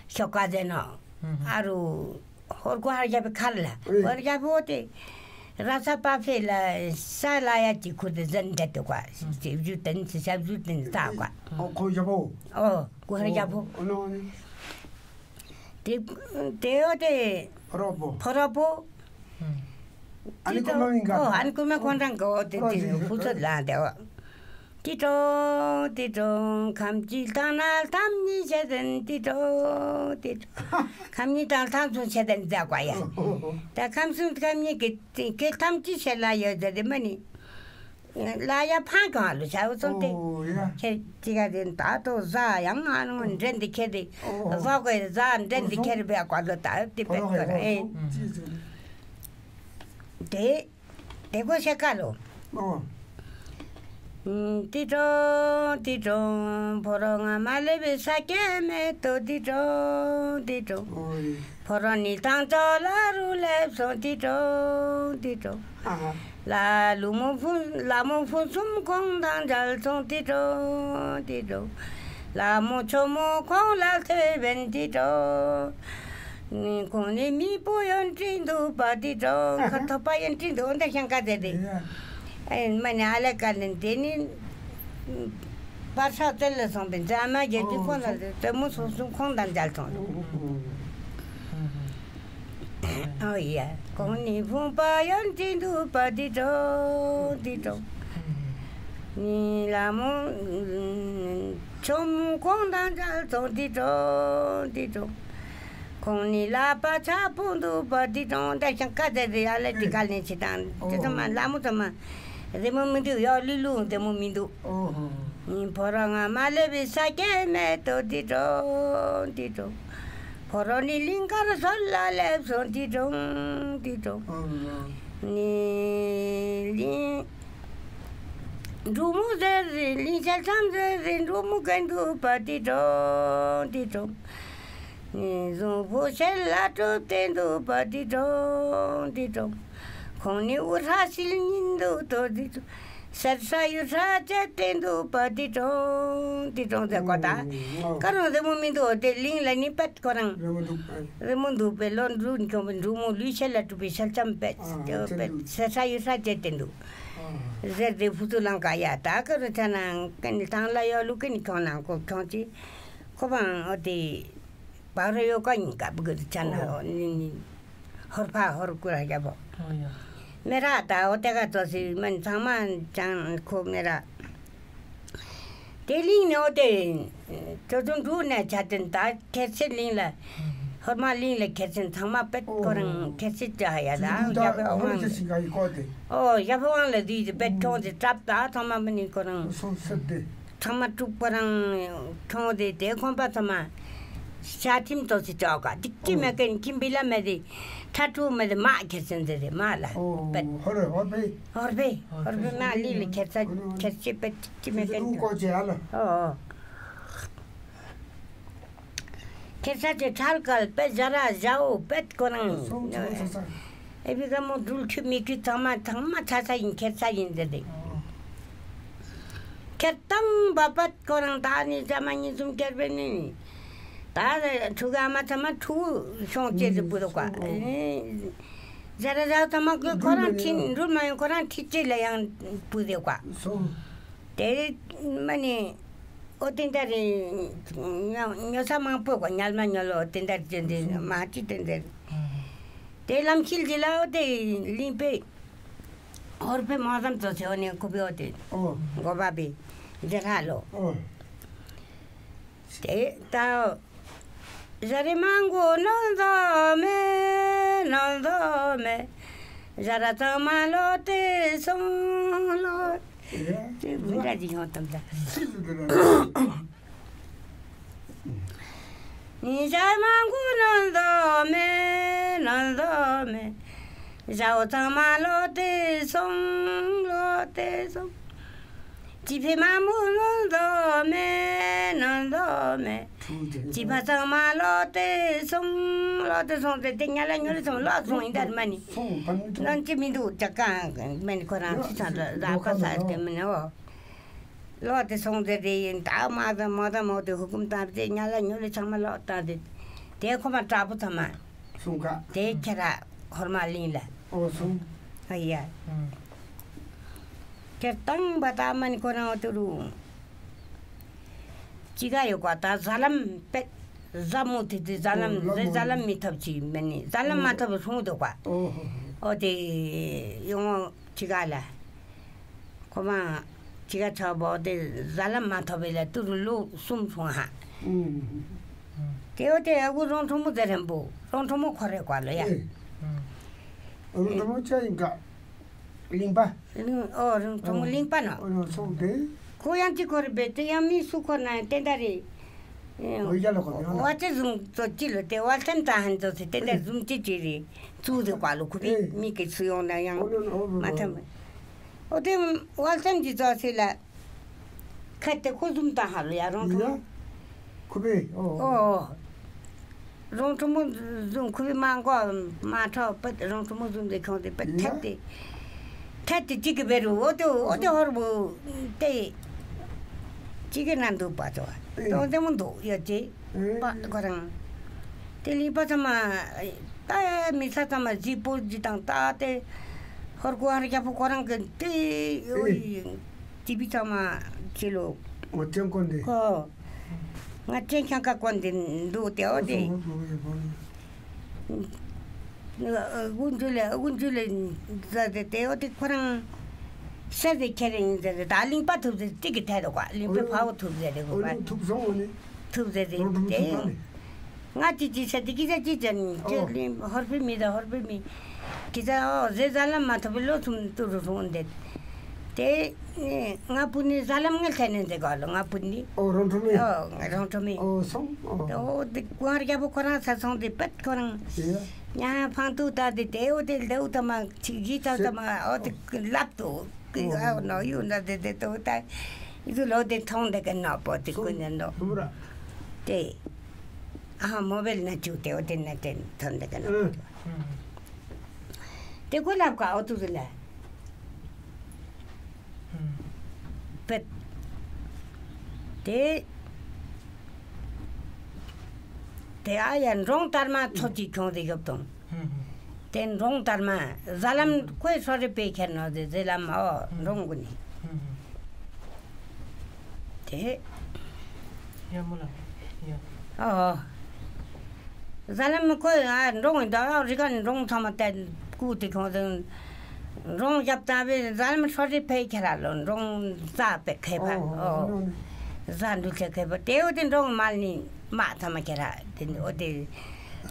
ཤོ་ཀ་ཟེར་ནོ། ཨ་རུ་ཧོར་ཀོ་ཧར་རྒྱ་པའི་ཁར་ལ་ཨེ། ཧོར་རྒྱ་པོ་དེ་ར་ས་པ་ཕེ་ལ་ས་ལ་ཡ་ཅི་ཁུར་དེ་ཟན་འདྲ་དེ་ཀ་ཞབས་ཞུ་དེན་ཞབས་ཞུ་དེན་ས་ཀ་ཨོ་ཁོ་རྒྱ་པོ། ཨོ་ཀོ་ཧར་རྒྱ་པོ། ཨོ་ནོ་ནི། དེ་དེ་འོ་དེ་ཕོ་རོ་པོ། ཕོ་རོ་པོ། ཨ་ནི་ཀོ་མ་མིང་ག་ཨོ་ཨ་ནི་ཀོ་མ་ཁོང་རང་གི་འོ་དེ་ཕོ་རོ་དེ་ཞིག་ཕུ་ཚོད་ལ་དེ་འོ། ཏི་ཏོ་ཏི་ཏོ་ཁམ་ཅི་ལྟང་ན་ལྟམ་ཉི་ཤེ་དན་ཏི་ཏོ་ཏི་ཏོ་ཁམ་ཉི་དང་ལྟང་ཚུན་ཤེ་དན་ཛ་ཀ་ཡ། ད་ཁམ་སུན་ཁམ་ཉི་གི་གི་ལྟམ་ཅི་ཤེ་ལ་ཡོད་ཟེར་དེ་མ་ནི། ལ་ཡ་ཕང་གང་ལུ་ཆ་བུ་ཚོ་དེ། ཨོ་ཡ། ཁྱེད་ཅི་ག་དེ་ད་དོ་ཟ་ཡང་ཨ་ནོ་འདྲེན་དེ་ཁྱེད་དེ། ཨོ། ཟ་གོ་ཟ་འདྲེན་དེ་ཁྱེད་རེ་བེ་ཀ་ལོ་ད་དེ་བེ་ཀ་རེ། ཨེ། ཨོ། དེ་དེ་གོ་ཤེ་ཀ་ལོ། ཨོ། ཏི་ཀྲོ་ཏི་ཀྲོ་ཕོ་རོ་ང་མ་ལེ་བེ་ས་ཀེ་མེ་ཏོ་ཏི་ཀྲོ་ཏི་ཀྲོ། ཨོ། ཕོ་རོ་ནི་ཐང་ཅོ་ལ་རུ་ལེབ་སོང་ཏི་ཀྲོ་ཏི་ཀྲོ། ལ་ལུ་མོ་ཕུན་ལ་མོ་ཕུན་སུམ་ཁོང་དང་མཇལ་སོང་ཏི་ཀྲོ་ཏི་ཀྲོ། ལ་མོ་ཆོ་མོ་ཁོང་ལ་ཐེ་བན་ཏི་ཀྲོ། ཁོང་ནི་མི་པོ་ཡོན་ཏྲིན་དུ་པ་ཏི་ཀྲོ། ཁ་ཐོ་པ་ཡོན་ཏྲིན་དུ་འོན་ད་ཤང་ཀ་ཏེ་ཏེ། ཨེ་མ་ནི་ཨ་ལེ་ཀ་ནི་དེ་ནི། པར་ཤག་བཙལ་ལ་སོང་པའི་འཛམ་མ་རྒྱལ་གྱི་ཁོང་ལ་དེ་མོ་སོང་སོང་ཁོང་དང་མཇལ་སོང་། ཨོ་ཡ། ཁོང་ནི་ཕུང་པ་ཡོན་ཏིན་དུ་པ་ཏི་ཀྲོ་ཏི་ཀྲོ། ནི་ལ་མོ་ཆོམ་ཁོང་དང་མཇལ་སོང་ཏི་ཀྲོ་ཏི་ཀྲོ། ཁོང་ནི་ལ་པ་ཆ་ཕུང་དུ་པ་ཏི་ཀྲོ། ད་ཤང་ཀ་ཏེ་རི་ཨ་ལེ་ཏི་ཀ་ལེན་ཆི་དང་ཏི་ཚོ་མ་ལ་མོ་ཚོ་མ། རི་མོ་མི་འདུག་ཡོ་ལུ་ལུ་དེ་མོ་མི་འདུག། ཨོ་ཧོ། ཕོ་རོ་ང་མ་ལེ་བི་ས་ཀེ་མེ་ཏོ་ཏི་ཀྲོ་ཏི་ཀྲོ། ཕོ་རོ་ནི་གླིང་དཀར་སོལ་ལ་ལེབ་སོང་ཏི་ཀྲོ་ཏི་ཀྲོ། ཨོ་ཧོ། ནི་གླིང་འབྲུག་མོ་ཟེར་རི་གླིང་ཤལ་ཆམ་ཟེར་རི་འབྲུག་མོ་གན་དུ་པ་ཏི་ཀྲོ་ཏི་ཀྲོ། ནི་གཟུངས་ཕུ་ཤེལ་ལ་གྲུབ་སྟེ་འདུག་པ་ཏི་ཀྲོ་ཏི་ཀྲོ། ཁོང་ནི་དབུ་ཧྲ་ཤིལ་ཉིན་དུ་ཏོ་ཏི་ཀྲོ། ཤར་ཧྲ་ཡུལ་ཧྲ་བཅད་དེ་འདུག་པ་ཏི་ཀྲོང་ཏི་ཀྲོང་ཟེར་གོ་ད། ཨོ། ཀ་རུང་རི་མོ་མི་འདུག་དེ་གླིང་ལ་ནི་པད་ཁོ་རང་། རི་མོ་འདུག་ཨ། རི་མོ་འདུག་པའི་ལོ་འབྲུག་ཁྱོང་པའི་འབྲུག་མོ་ལུས་ཤེལ་ལ་གྲུབ་པའི་ཤལ་ཆམ་པད། ཨ། དེ་པད་ཤར་ཧྲ་ཡུལ་ཧྲ་བཅད་དེ་འདུག། ཨ། ཟེར་དེ་ཕུ་ཚུ་ལང་ཀ་ཡ་ད་ཀ་རུང་ཆ་ནང་ཀ་ནི་ཐང་ལ་ཡོ་ལུ་ཀ་ནི་ཁྱོང་ནང་ཀོ་ཁྱོང་ཅི། ཁོ་བང་འོ་དེ་བ་རོ་ཡོ་ཀ་ཡིན་ཀ་བུ་གི་ཅན་ན་ཨོ། ཧོར་ཕ་ཧོར་ཀུ་ར་རྒྱ་བོ། ཨོ་ཡ། མེ་ར་ད་འོ་དེ་ག་ཙོ་སི་མན་ཚང་མ་ཅང་ཁོ་མེ་ར། དེ་གླིང་ནས་འོ་དེ་ཙོ་ཙོ་འབྲུ་ནས་ཆ་དེན་ད་ཁེར་ཆེན་གླིང་ལ། ཧོར་མ་གླིང་ལ་ཁེར་ཆེན་ཚང་མ་པད་ཁོ་རང་ཁེར་ཆེན་ཅ་ཡ་ད་ཡ་བོ་ཨང་། ཨོ་ཡ་བོ་ཨང་ལ་དུས་དེ་པད་ཁྱོང་དེ་གྲབ་ད་ཚང་མ་མི་ནི་ཁོ་རང་ཚང་མ་དཀྲུག་པ་རང་ཁྱོང་དེ་དེ་ཁོང་པ་ཚང་མ་ཤ་ཐིམ་ཏོ་སི་ཅོག་ག་ཏིག་ཅི་མེད་མཁན་ཁྱིམ་པི་ལ་མེད་དེ་ཁྲ་ཁྲུ་མེད་དེ་མ་ཁེར་ཆེན་ཟེར་དེ་མ་ལ་པད། ཧོར་ཧོར་པེ་ཧོར་པེ་མ་ལི་ལི་ཁེར་ཆ་ཁེར་ཆེ་པད་ཏིག་ཅི་མེད་མཁན། ཨོ་ཨོ། ཁེར་ཆ་ཅེ་ཁྲལ་གལ་པད་ཇ་ར་ཇའོ་པད་ཁོ་རང་ཨེ་བི་ག་མོ་འགྲུལ་ཁྱུ་མི་ཁྱུ་ཚང་མ་ཚང་མ་ཆ་ཆ་ཡིན་ཁེར་ཆ་ཡིན་ཟེར་དེ། ཁེར་བཏང་བ་པད་ཁོ་རང་ད་ནི་ཇ་མ་ཉིན་གསུམ་ཁེར་བེ་ནི། ད་ཕྲུ་གུ་ཨ་མ་ཚང་མ་ཕྲུ་གུ་ཤོང་ཅེས་སུ་བུ་རུ་ཀ། ཇ་ར་ཇའོ་ཚང་མ་ཁོ་རང་ཁྲིན་འགྲུལ་མ་ཡོང་ཁོ་རང་ཁྲིད་ཅེས་ལ་ཡང་བུ་རུ་ཀ། དེ་མ་ནི། ཨོ་དེ་འདྲ་རེད། ཉོ་ཉོ་ས་མང་པོ་གོ་ཉལ་མ་ཉོ་ལོ་དེ་འདྲ་རེད་དེ་འདྲ་མ་ཅི་དེ་འདྲ་རེད། དེ་ལམ་ཁྱིལ་གྱི་ལ་ཨོ་དེ་གླིང་པས་ཧོར་པས་མ་ཙམ་ཙོ་ཚེ་ཨོ་ནེ་ཁུ་པས་ཨོ་དེ་ཨོ་མགོ་པ་པས་དེ་ཧ་ལོ། ཨོ་དེ་ད་ཨོ་ཟ་རེ་མང་གོ་ནོ་འདོ་མེ་ནོ་འདོ་མེ་ཟ་ར་ཚང་མ་ལོ་དེ་སོང་ལོ། དེ་མི་འདྲ་ཅིག་ཡོང་དམ་ད། ཉི་ཤར་མ་མགོ་ནོན་དོ་མེ་ནོན་དོ་མེ། ཞའོ་ཚང་མ་ལོ་དེ་སོང་ལོ་དེ་སོང་། ཅི་ཕེ་མ་མོ་ནོན་དོ་མེ་ནོན་དོ་མེ། ཅི་ཕ་ཚང་མ་ལོ་དེ་སོང་ལོ་དེ་སོང་དེ་དེ་ཉ་ལ་ཉོ་ལེ་སོང་ལོ་སོང་ཡིན་དར་མ་ནི། ནོན་ཅི་མི་འདུག་ཅག་གང་མེ་ནི་ཁོ་རང་ཅི་ཚང་ར་པ་ས་དེ་མི་ནི་འོ། ལོག་སྟེ་སོང་ཟེར་དེ་ཡིན། ད་མ་ད་མ་ད་མོ་དེ་ཧུ་ཀུམ་བཏང་སྟེ་ཉ་ལ་ཉོ་ལེ་ཚང་མ་ལོག་བཏང་སྟེ། དེ་ཁོ་མ་དྲག་པོ་ཚང་མ། སོང་ཀ། དེ་ཁྱེད་ར་ཧོར་མ་གླིང་ལ། ཨོ་སོང་། ཨ་ཡ། ཁྱེད་བཏང་བ་ད་མ་ནི་ཁོ་རང་འོ་དུ་རུ། ཅི་ག་ཡོད་ཀ་ད་ཟ་ལམ་པེ། ཟ་མོ་དེ་དེ་ཟ་ལམ་ཨོ་ཟེ་ཟ་ལམ་མི་ཐོབ་ཅི་མ་ནི་ཟ་ལམ་མ་ཐོབ་སོང་འདུག་ཀ། ཨོ་དེ་ཡོང་ཅི་ག་ལ། ཁོ་མ་ཅི་ག་ཆ་བོ་དེ་ཟ་ལམ་མ་ཐོབ་པའི་ལ་ཏུ་རུ་ལོ་གསུམ་སོང་ཧ། ཨུམ། དེ་འོ་དེ་ཨ་ཁུ་རོང་ཁྲོ་མོ་ཟེར་རན་པོ་རོང་ཁྲོ་མོ་ཁོ་རེ་ཀ་ལོ་ཡ། ཨེ། རོང་ཁྲོ་མོ་ཅི་ཡིན་ཀ། གླིང་པ། གླིང་ཨོ་རོང་ཁྲོ་མོ་གླིང་པ་ནོ། ཨོ་ནོ་སོང་དེ། ཁོ་ཡང་ཅི་ཁོ་རེ་བེ་དེ་ཡང་མི་སུ་ཁོ་ན་ཏེ་འདྲ་རེ། ཨོ་ཡ་ལ་ཁོ་ཡང་ལ། ཝ་ཅེ་ཟུང་ཙོ་ཅི་ལོ་དེ་ཝལ་ཐེམ་ད་ཧན་ཙོ་སི་ཏེ་འདྲ་ཟུང་ཅི་ཅི་རེ། ཙུ་དེ་ཀ་ལོ་ཁུ་བི་ཨེ། མི་གི་སུ་ཡོང་ན་ཡང་ཨོ་ནོ་ནོ་ཨོ་ནོ་མ་ཐམ། ཨོ་དེ་ཝལ་ཐེམ་གྱི་ཙོ་སི་ལ། ཁ་དེ་ཁོ་ཟུམ་ད་ཧ་ལོ་ཡ་རོང་ཁྲོ་མོ། ཡ། ཁུ་བི་ཨོ། ཨོ། རོང་ཁྲོ་མོ་ཟུམ་ཁུ་བི་མ་གོ་མ་ཁྲོ་པ་རོང་ཁྲོ་མོ་ཟུམ་དེ་ཁྱོང་དེ་པ་ཡ། ཐད་དེ། ཐད་དེ་ཅི་གི་བེ་རུ་ཨོ་དེ་ཨོ་དེ་ཧོར་བུ་དེ། ཅི་གི་ན་འདུག་པ་ཙོ། ཨེ། རོང་དེ་མོ་འདུག་ཡོད་ཅི། ཨེ། པ་ཁོ་རང་། དེ་ལི་པ་ཚང་མ། ད་མི་ས་ཚང་མ་ཟི་པོ་ཟི་དང་ད་དེ། ཧོར་གོ་ཧར་རྒྱ་པོ་ཁོ་རང་གི་དེ་ཨོ་ཡི། ཏི་བི་ཚང་མ་ཅི་ལོ། ང་ཅན་ཀོན་དེ། ཁོ། ང་ཅན་ཁྱང་ཀ་ཀོན་དེ་འདུག་དེ་ཨོ་དེ། དགུན་ཇུ་ལེ་དགུན་ཇུ་ལེ་ཟ་དེ་དེ་ཨོ་དེ་ཁོ་རང་ཤ་དེ་ཁྱེར་ཡིན་ཟེར་དེ་ད་གླིང་པ་ཐུབ་དེ་ཏི་གི་ཐད་དོ་ཀ་གླིང་པ་ཕ་བོ་ཐུབ་ཟེར་དེ་གོ་ཀ་ཐུབ་སོང་ཨོ་ནི། ཐུབ་ཟེར་དེ་དེ། ང་ཅི་ཅི་ཟེར་དེ་ཀི་ཟེར་ཅི་ཟེར་ནི་ཨོ། ཧོར་པི་མི་ད་ཧོར་པི་མི། ཀི་ཟེར་ཨོ་ཟེ་ཟ་ལ་མ་ཐོབ་པའི་ལོ་ཚུམ་ཏུ་རུ་སོང་དེ། དེ། ང་པུ་ནི་ཟ་ལམ་ངལ་ཐེ་ནན་དེ་ག་ལོ་ང་པུ་ནི། ཨོ་རོང་ཁྲོ་མི། ཨོ་ང་རོང་ཁྲོ་མི། ཨོ་སོང་ཨོ། ཨོ་དེ་ཀུང་ཧར་རྒྱ་པོ་ཁོ་རང་ས་སོང་དེ་པད་ཁོ་རང་། ཡ། ཉ་ཕང་ཏུ་ད་དེ་དེ་ཨོ་དེ་ལྡེའུ་ད་མ་ཅིག་ཇི་ད་ད་མ་ཨོ་དེ་ལབ་ཏུ། ཀི་ཨོ་ཨོ་ནོ་ཡུ་ན་དེ་དེ་ཏོ་ད། ཡུ་ལོ་དེ་ཐོང་དེ་ག་ནོ་པོ་དེ་ཀུ་ནན་ནོ། དེ། ཨ་མོ་བེལ་ན་ཅུ་དེ་ཨོ་དེ་ན་དེ་ཐོང་དེ་ག་ནོ། དེ་ཀོ་ལབ་ཀ་ཨོ་ཏུ་ཟི་ལ། པེད། དེ། དེ་ཨ་ཡ་འབྲོང་དར་མ་ཚོ་གཅིག་ཁྱོང་དེ་གབ་དང་། དེ་འབྲོང་དར་མ་ཟ་ལམ་ཁོའི་སོ་རེ་པེ་ཁྱེར་ནོ་དེ་ཟེ་ལམ་ཨོ་འབྲོང་གུ་ནི། དེ། ཡ་མོ་ལ། ཡ། ཨོ། ཟ་ལམ་ཁོས་ཨ་འབྲོང་ད་རི་ཀ་འབྲོང་ཚང་མ་བཏན་བཀུག་སྟེ་ཁོང་ཚོ་འབྲོང་རྒྱབ་བཏང་བས་ཟ་ལམ་ཧྲོ་རི་ཕེ་ཁྱེར་ར་ལོ། འབྲོང་ཟ་བས་ཁེ་ཕ། ཨོ། ཨོ། ཟ་འདུག་ཚེ་ཁེ་ཕ་དེ་འོ་དེ་འབྲོང་མལ་ནི་མ་ཚང་མ་ཁྱེར་ར་དེ་འོ་དེ་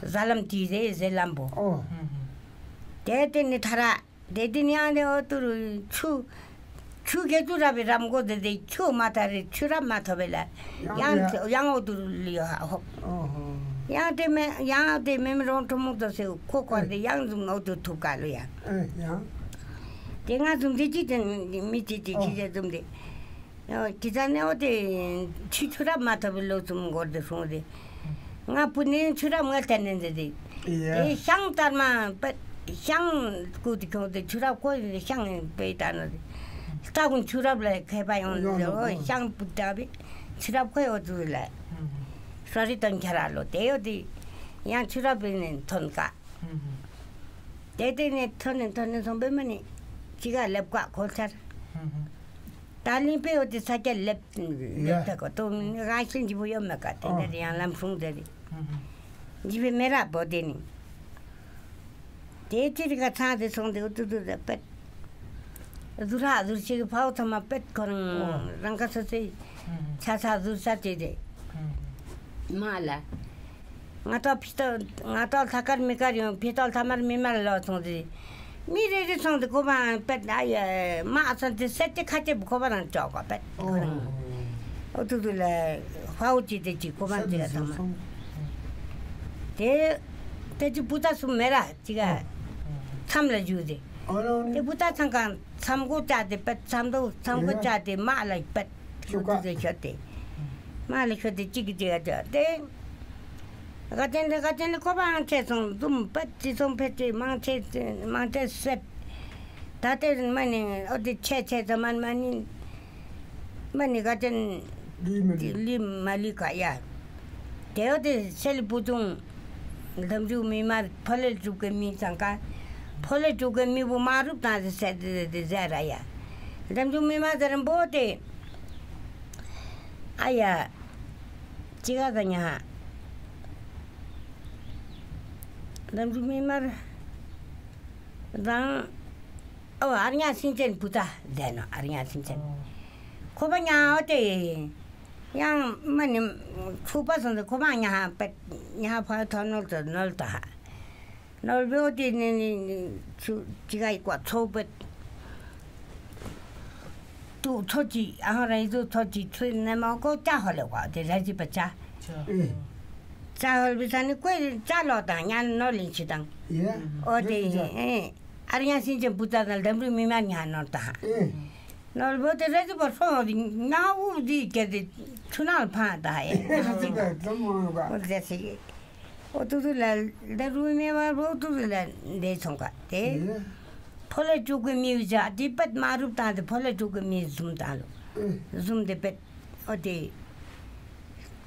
ཟ་ལམ་དེ་རེད་ཟེ་ལམ་པོ། ཨོ། དེ་དེ་ནི་ཐ་ར། དེ་དེ་ནི་ཡང་དེ་འོ་ཏུ་རུ་ཆུ། ཆུ་གེ་ཏུ་ར་བི་རམ་གོ་དེ་དེ་ཆུ་མ་ཐ་རེ་ཆུ་རབ་མ་ཐོབ་བེ་ལ། ཡང་ཡང་ཡང་འོ་ཏུ་རུ་ལི་ཡོ་ཧ་ཧོ། ཨོ་ཧོ། ཡང་དེ་མེ་ཡང་དེ་མེ་མེ་རོང་ཁྲོ་མོ་དོ་སེ་ཁོ་ཁོར་དེ་ཡང་ཟུམ་འོ་ཏུ་ཐུབ་ཀ་ལོ་ཡ། ཨེ་ཡང་། དེ་ང་ཟུམ་དེ་ཅི་དེ་མི་ཅི་ཅི་ཅི་ཨོ། ཅི་ཟུམ་དེ། ཡང་ཁྱི་ཙ་ནེ་འོ་དེ་ཆུ་ཆུ་རབ་མ་ཐོབ་བེ་ལོ་ཟུམ་གོར་དེ་སོང་དེ། ང་པུ་ནེ་ཆུ་རབ་ང་ཐན་ནེ་འདི་དེ། ཡ། དེ་ཤང་ལྟར་མ་པད་ཤང་ཀུ་དེ་ཁྱོང་དེ་ཆུ་རབ་ཁོ་ཤང་པེ་ལྟར་ན་དེ། ལྟ་གུན་ཆུ་རབ་ལ་ཁེ་པ་ཡོང་ཡོང་དེ་ཡོང་ཨོ་ཡོང་། ཤང་པུ་ལྟ་བི་ཆུ་རབ་ཁོ་ཡོ་དུ་ལ། ཧུམ་ཧུམ། སོ་རི་དོན་ཁྱ་ར་ལོ་དེ་ཡོ་དེ་ཡང་ཆུ་རབ་པེ་ནེ་ཐོན་ཀ། ཧུམ་ཧུམ། དེ་དེ་ནེ་ཐོན་ནེ་ཐོན་ནེ་སོང་པེ་མ་ནེ་ཅི་ག་ལེབ་ཀ་ཁོ་ཚར། ཧུམ་ཧུམ། ད་ལིང་པེ་འོ་དེ་ས་ཆ་ལེབ་ལེབ་ཡ། ཐ་གོ་ཏོ་རང་བཞིན་ལྗིད་པོ་ཡོད་མེད་ཀ་དེ་ཨོ། འདྲ་ཡང་ལམ་སྲུང་དེ་རེད། ཧུམ་ཧུམ། ལྗིད་པའི་མེ་ར་བོ་དེ་ནི། དེ་ཅི་རི་ཀ་ཚང་དེ་སོང་དེ་འོ་ཏུ་ཏུ་དེ་པད། ཟུར་ཧ་ཟུར་ཞིག་ཕའོ་ཚང་མ་པད་ཁོ་རང་ཨོ། རང་ཁ་སོ་སོའི་ཧུམ་ཧུམ། ཆ་ཚ་ཟུར་ས་དེ་དེ། ཧུམ་ཧུམ། མ་ལ། ང་ཏོག་ཕི་ཏོག་ང་ཏོག་ཐ་ཀར་མི་ཀར་ཡོང་ཕི་ཏོག་ཐ་མར་མི་མར་ལོ་སོང་དེ། མི་རེ་རེ་སོང་དེ་ཁོ་པ་པད་ཨ་ཡ་མ་ཨ་སོང་དེ་སེ་ཏེ་ཁ་ཅེ་ཁོ་པ་རང་ཅོག་གོ་པད། ཨོ། ཨོ་ཏུ་ཏུ་ལ་ཧྥའོ་ཅི་དེ་ཅི་ཁོ་པ་ཅི་ག་ཐ་མ། དེ་དེ་ཅི་པུ་ཏ་སུ་མེ་ར་ཅི་ག་ཨོ། མཚམས་ལ་བཞུགས་དེ། ཨོ་ལོ། དེ་པུ་ཏ་ཚང་གང་མཚམས་གོ་ཅག་དེ་པད་མཚམས་དོ་མཚམས་གོ་ཅག་དེ་མ་ལ་པད། ཤོ་ཏུ་ཏུ་ཤོ་ཏེ། མ་ལ་ཤོ་ཏེ་ཅིག་གི་ཅིག་ག་ཅག་ཏེ། ག་ཅན་ཏེ་ག་ཅན་ཏེ་ཁོ་པའང་ཆེ་སོང་འཛུམ་པད་ཅི་སོང་ཕེ་ཅི་མང་ཆེ་མང་ཆེ་སེད། ད་ཏེ་མ་ནི་ཨོ་ཏེ་ཆེ་ཆེ་ཙ་མན་མ་ནི། མ་ནི་ག་ཅན་ལི་མ་ལི་ལི་མ་ལི་ག་ཡ། ཏེ་ཨོ་ཏེ་སེལ་བུ་ཏུང་། འདམ་རྒྱུད་མི་མར་ཕོ་ལེ་གྲུབ་ཀྱི་མི་ཙང་ཀ། ཕོ་ལེ་གྲུབ་ཀྱི་མི་བུ་མ་རུབ་དང་ཟེར་ཟེར་ཟེར་ར་ཡ། འདམ་རྒྱུད་མི་མར་ཟེར་རན་པོ་ཏེ། ཨ་ཡ། ཅི་ག་ཟ་ཉ་ཧ། འདམ་རྒྱུད་མི་མར་དང་། ཨོ་ཨར་ཉ་སིང་ཆེན་བུ་ཚ་ཟེར་ནོ་ཨར་ཉ་སིང་ཆེན། ཁོ་པ་ཉ་ཨོ་ཏེ། ཡང་མ་ནི་ཚུགས་པ་སོང་ཙང་ཁོ་མ་ཉ་ཧ་པད་ཉ་ཧ་ཕ་ཐོ་ནོལ་ཙོ་ནོལ་ཏ་ཧ། ནོར་བུ་དེ་ནི་ནི་ནི་ཆུ་ཅི་ག་ཡི་ཀོ་ཚོ་པེ། ཏུ་ཚོ་ཅི་ཨ་ཧ་ར་ཡི་ཏུ་ཚོ་ཅི་ཚུ་ནེ་མ་ཀོ་ཅ་ཧོ་ལེ་ཀོ་དེ་ར་ཅི་པ་ཅ། ཅ་ཧོ་ལེ་བི་ས་ནི་ཀོ་ཅ་ལོ་དང་ཉ་ནོར་ལིན་ཆི་དང་། ཨོ་དེ་ཨེ་ཨ་རི་ཡང་སིན་ཅན་བུ་ཚ་དང་ལྡམ་རུ་མི་མ་ཉ་ནོར་དང་། ནོར་བུ་དེ་རེ་ཅི་པ་སོང་ནང་འུ་དི་ཀེ་དེ་ཆུ་ནང་ལ་ཕང་ད་ཧེ། ཨོ་དེ་སི། ཨོ་ཏུ་ཏུ་ལ་ལྡ་རུ་མེ་བ་རོ་ཏུ་ཏུ་ལ་འདེ་ཚོང་ཀ་དེ། ཕོ་ལ་ཅུ་གི་མི་བི་ཅ་དེ་པད་མ་རུབ་དང་དེ་ཕོ་ལ་ཅུ་གི་མི་ཟུམ་དང་ལོ། ཟུམ་དེ་པད་ཨོ་དེ།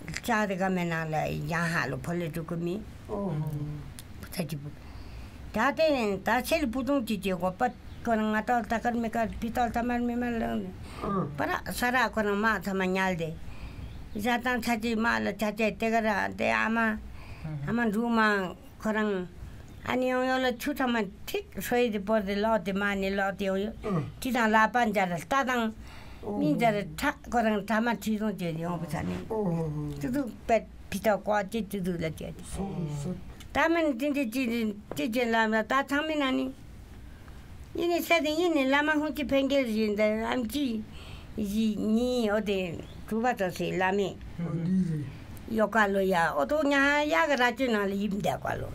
ལྕགས་རི་ཀ་མེ་ནང་ལ་ཡང་ཧ་ལོ་ཕོ་ལེ་ཀྲུ་ཀུ་མི། ཨོ། ཕུ་ཚ་ཅི་པུ། ད་དེ་ད་ཆེ་ལི་པུ་ཏུང་ཅི་ཅི་གོ་པད་ཀོ་ན་ང་ཏོ་ད་ཀར་མི་ཀར་ཕི་ཏོ་ད་མར་མི་མར་ལང་ནི། ཨ། པ་ར་ས་ར་ཀོ་ན་མ་ཚ་མ་ཉལ་དེ། ཡ་ཏང་ཚ་ཅི་མ་ལ་ཚ་ཅི་དེ་ག་ར་དེ་ཨ་མ། ཨ་མ་འབྲུ་མ་ཁོ་རང་། ཨ་ནི་ཡོང་ཡོང་ལ་ཆུ་ཁྲ་མ་ཐིག་ཧྲོས་དེ་པོར་དེ་ལོག་དེ་མ་ནི་ལོག་དེ་ཡོང་ཡོད། ཨ། ཅི་དང་ལ་པ་འཇར་རྟ་དང་། ཨོ། མི་འཇར་ཁྲ་ཁོ་རང་ཁྲ་མ་ཁྲི་སོང་ཅེས་ཡོང་བུ་ཚ་ནི། ཨོ། ཏུ་ཏུ་པད་ཕི་ཏོ་ཀོ་ཅི་ཏུ་ཏུ་ལ་ཅེས། ད་མ་ནི་ཏི་ཏི་ཅི་ཏི་ཅི་ལ་མ་ད་ཚང་མི་ན་ནི། ཡིན་ནི་སེ་དེ་ཡིན་ནི་བླ་མ་ཧུང་ཅི་འཕེན་རྒྱལ་བཞིན་དེ་ཨམ་ཅི། གཞི་གཉིས་ཨོ་དེ་གྲུབ་པ་ཙོགས་སེ་བླ་མས། ཨོ་འདི་ཡོ་ག་ལོ་ཡ་ཨོ་ཏོ་ཉ་ཡ་ག་ར་ཅུ་ནང་ལ་ཡིབ་འདེག་ག་ལོ།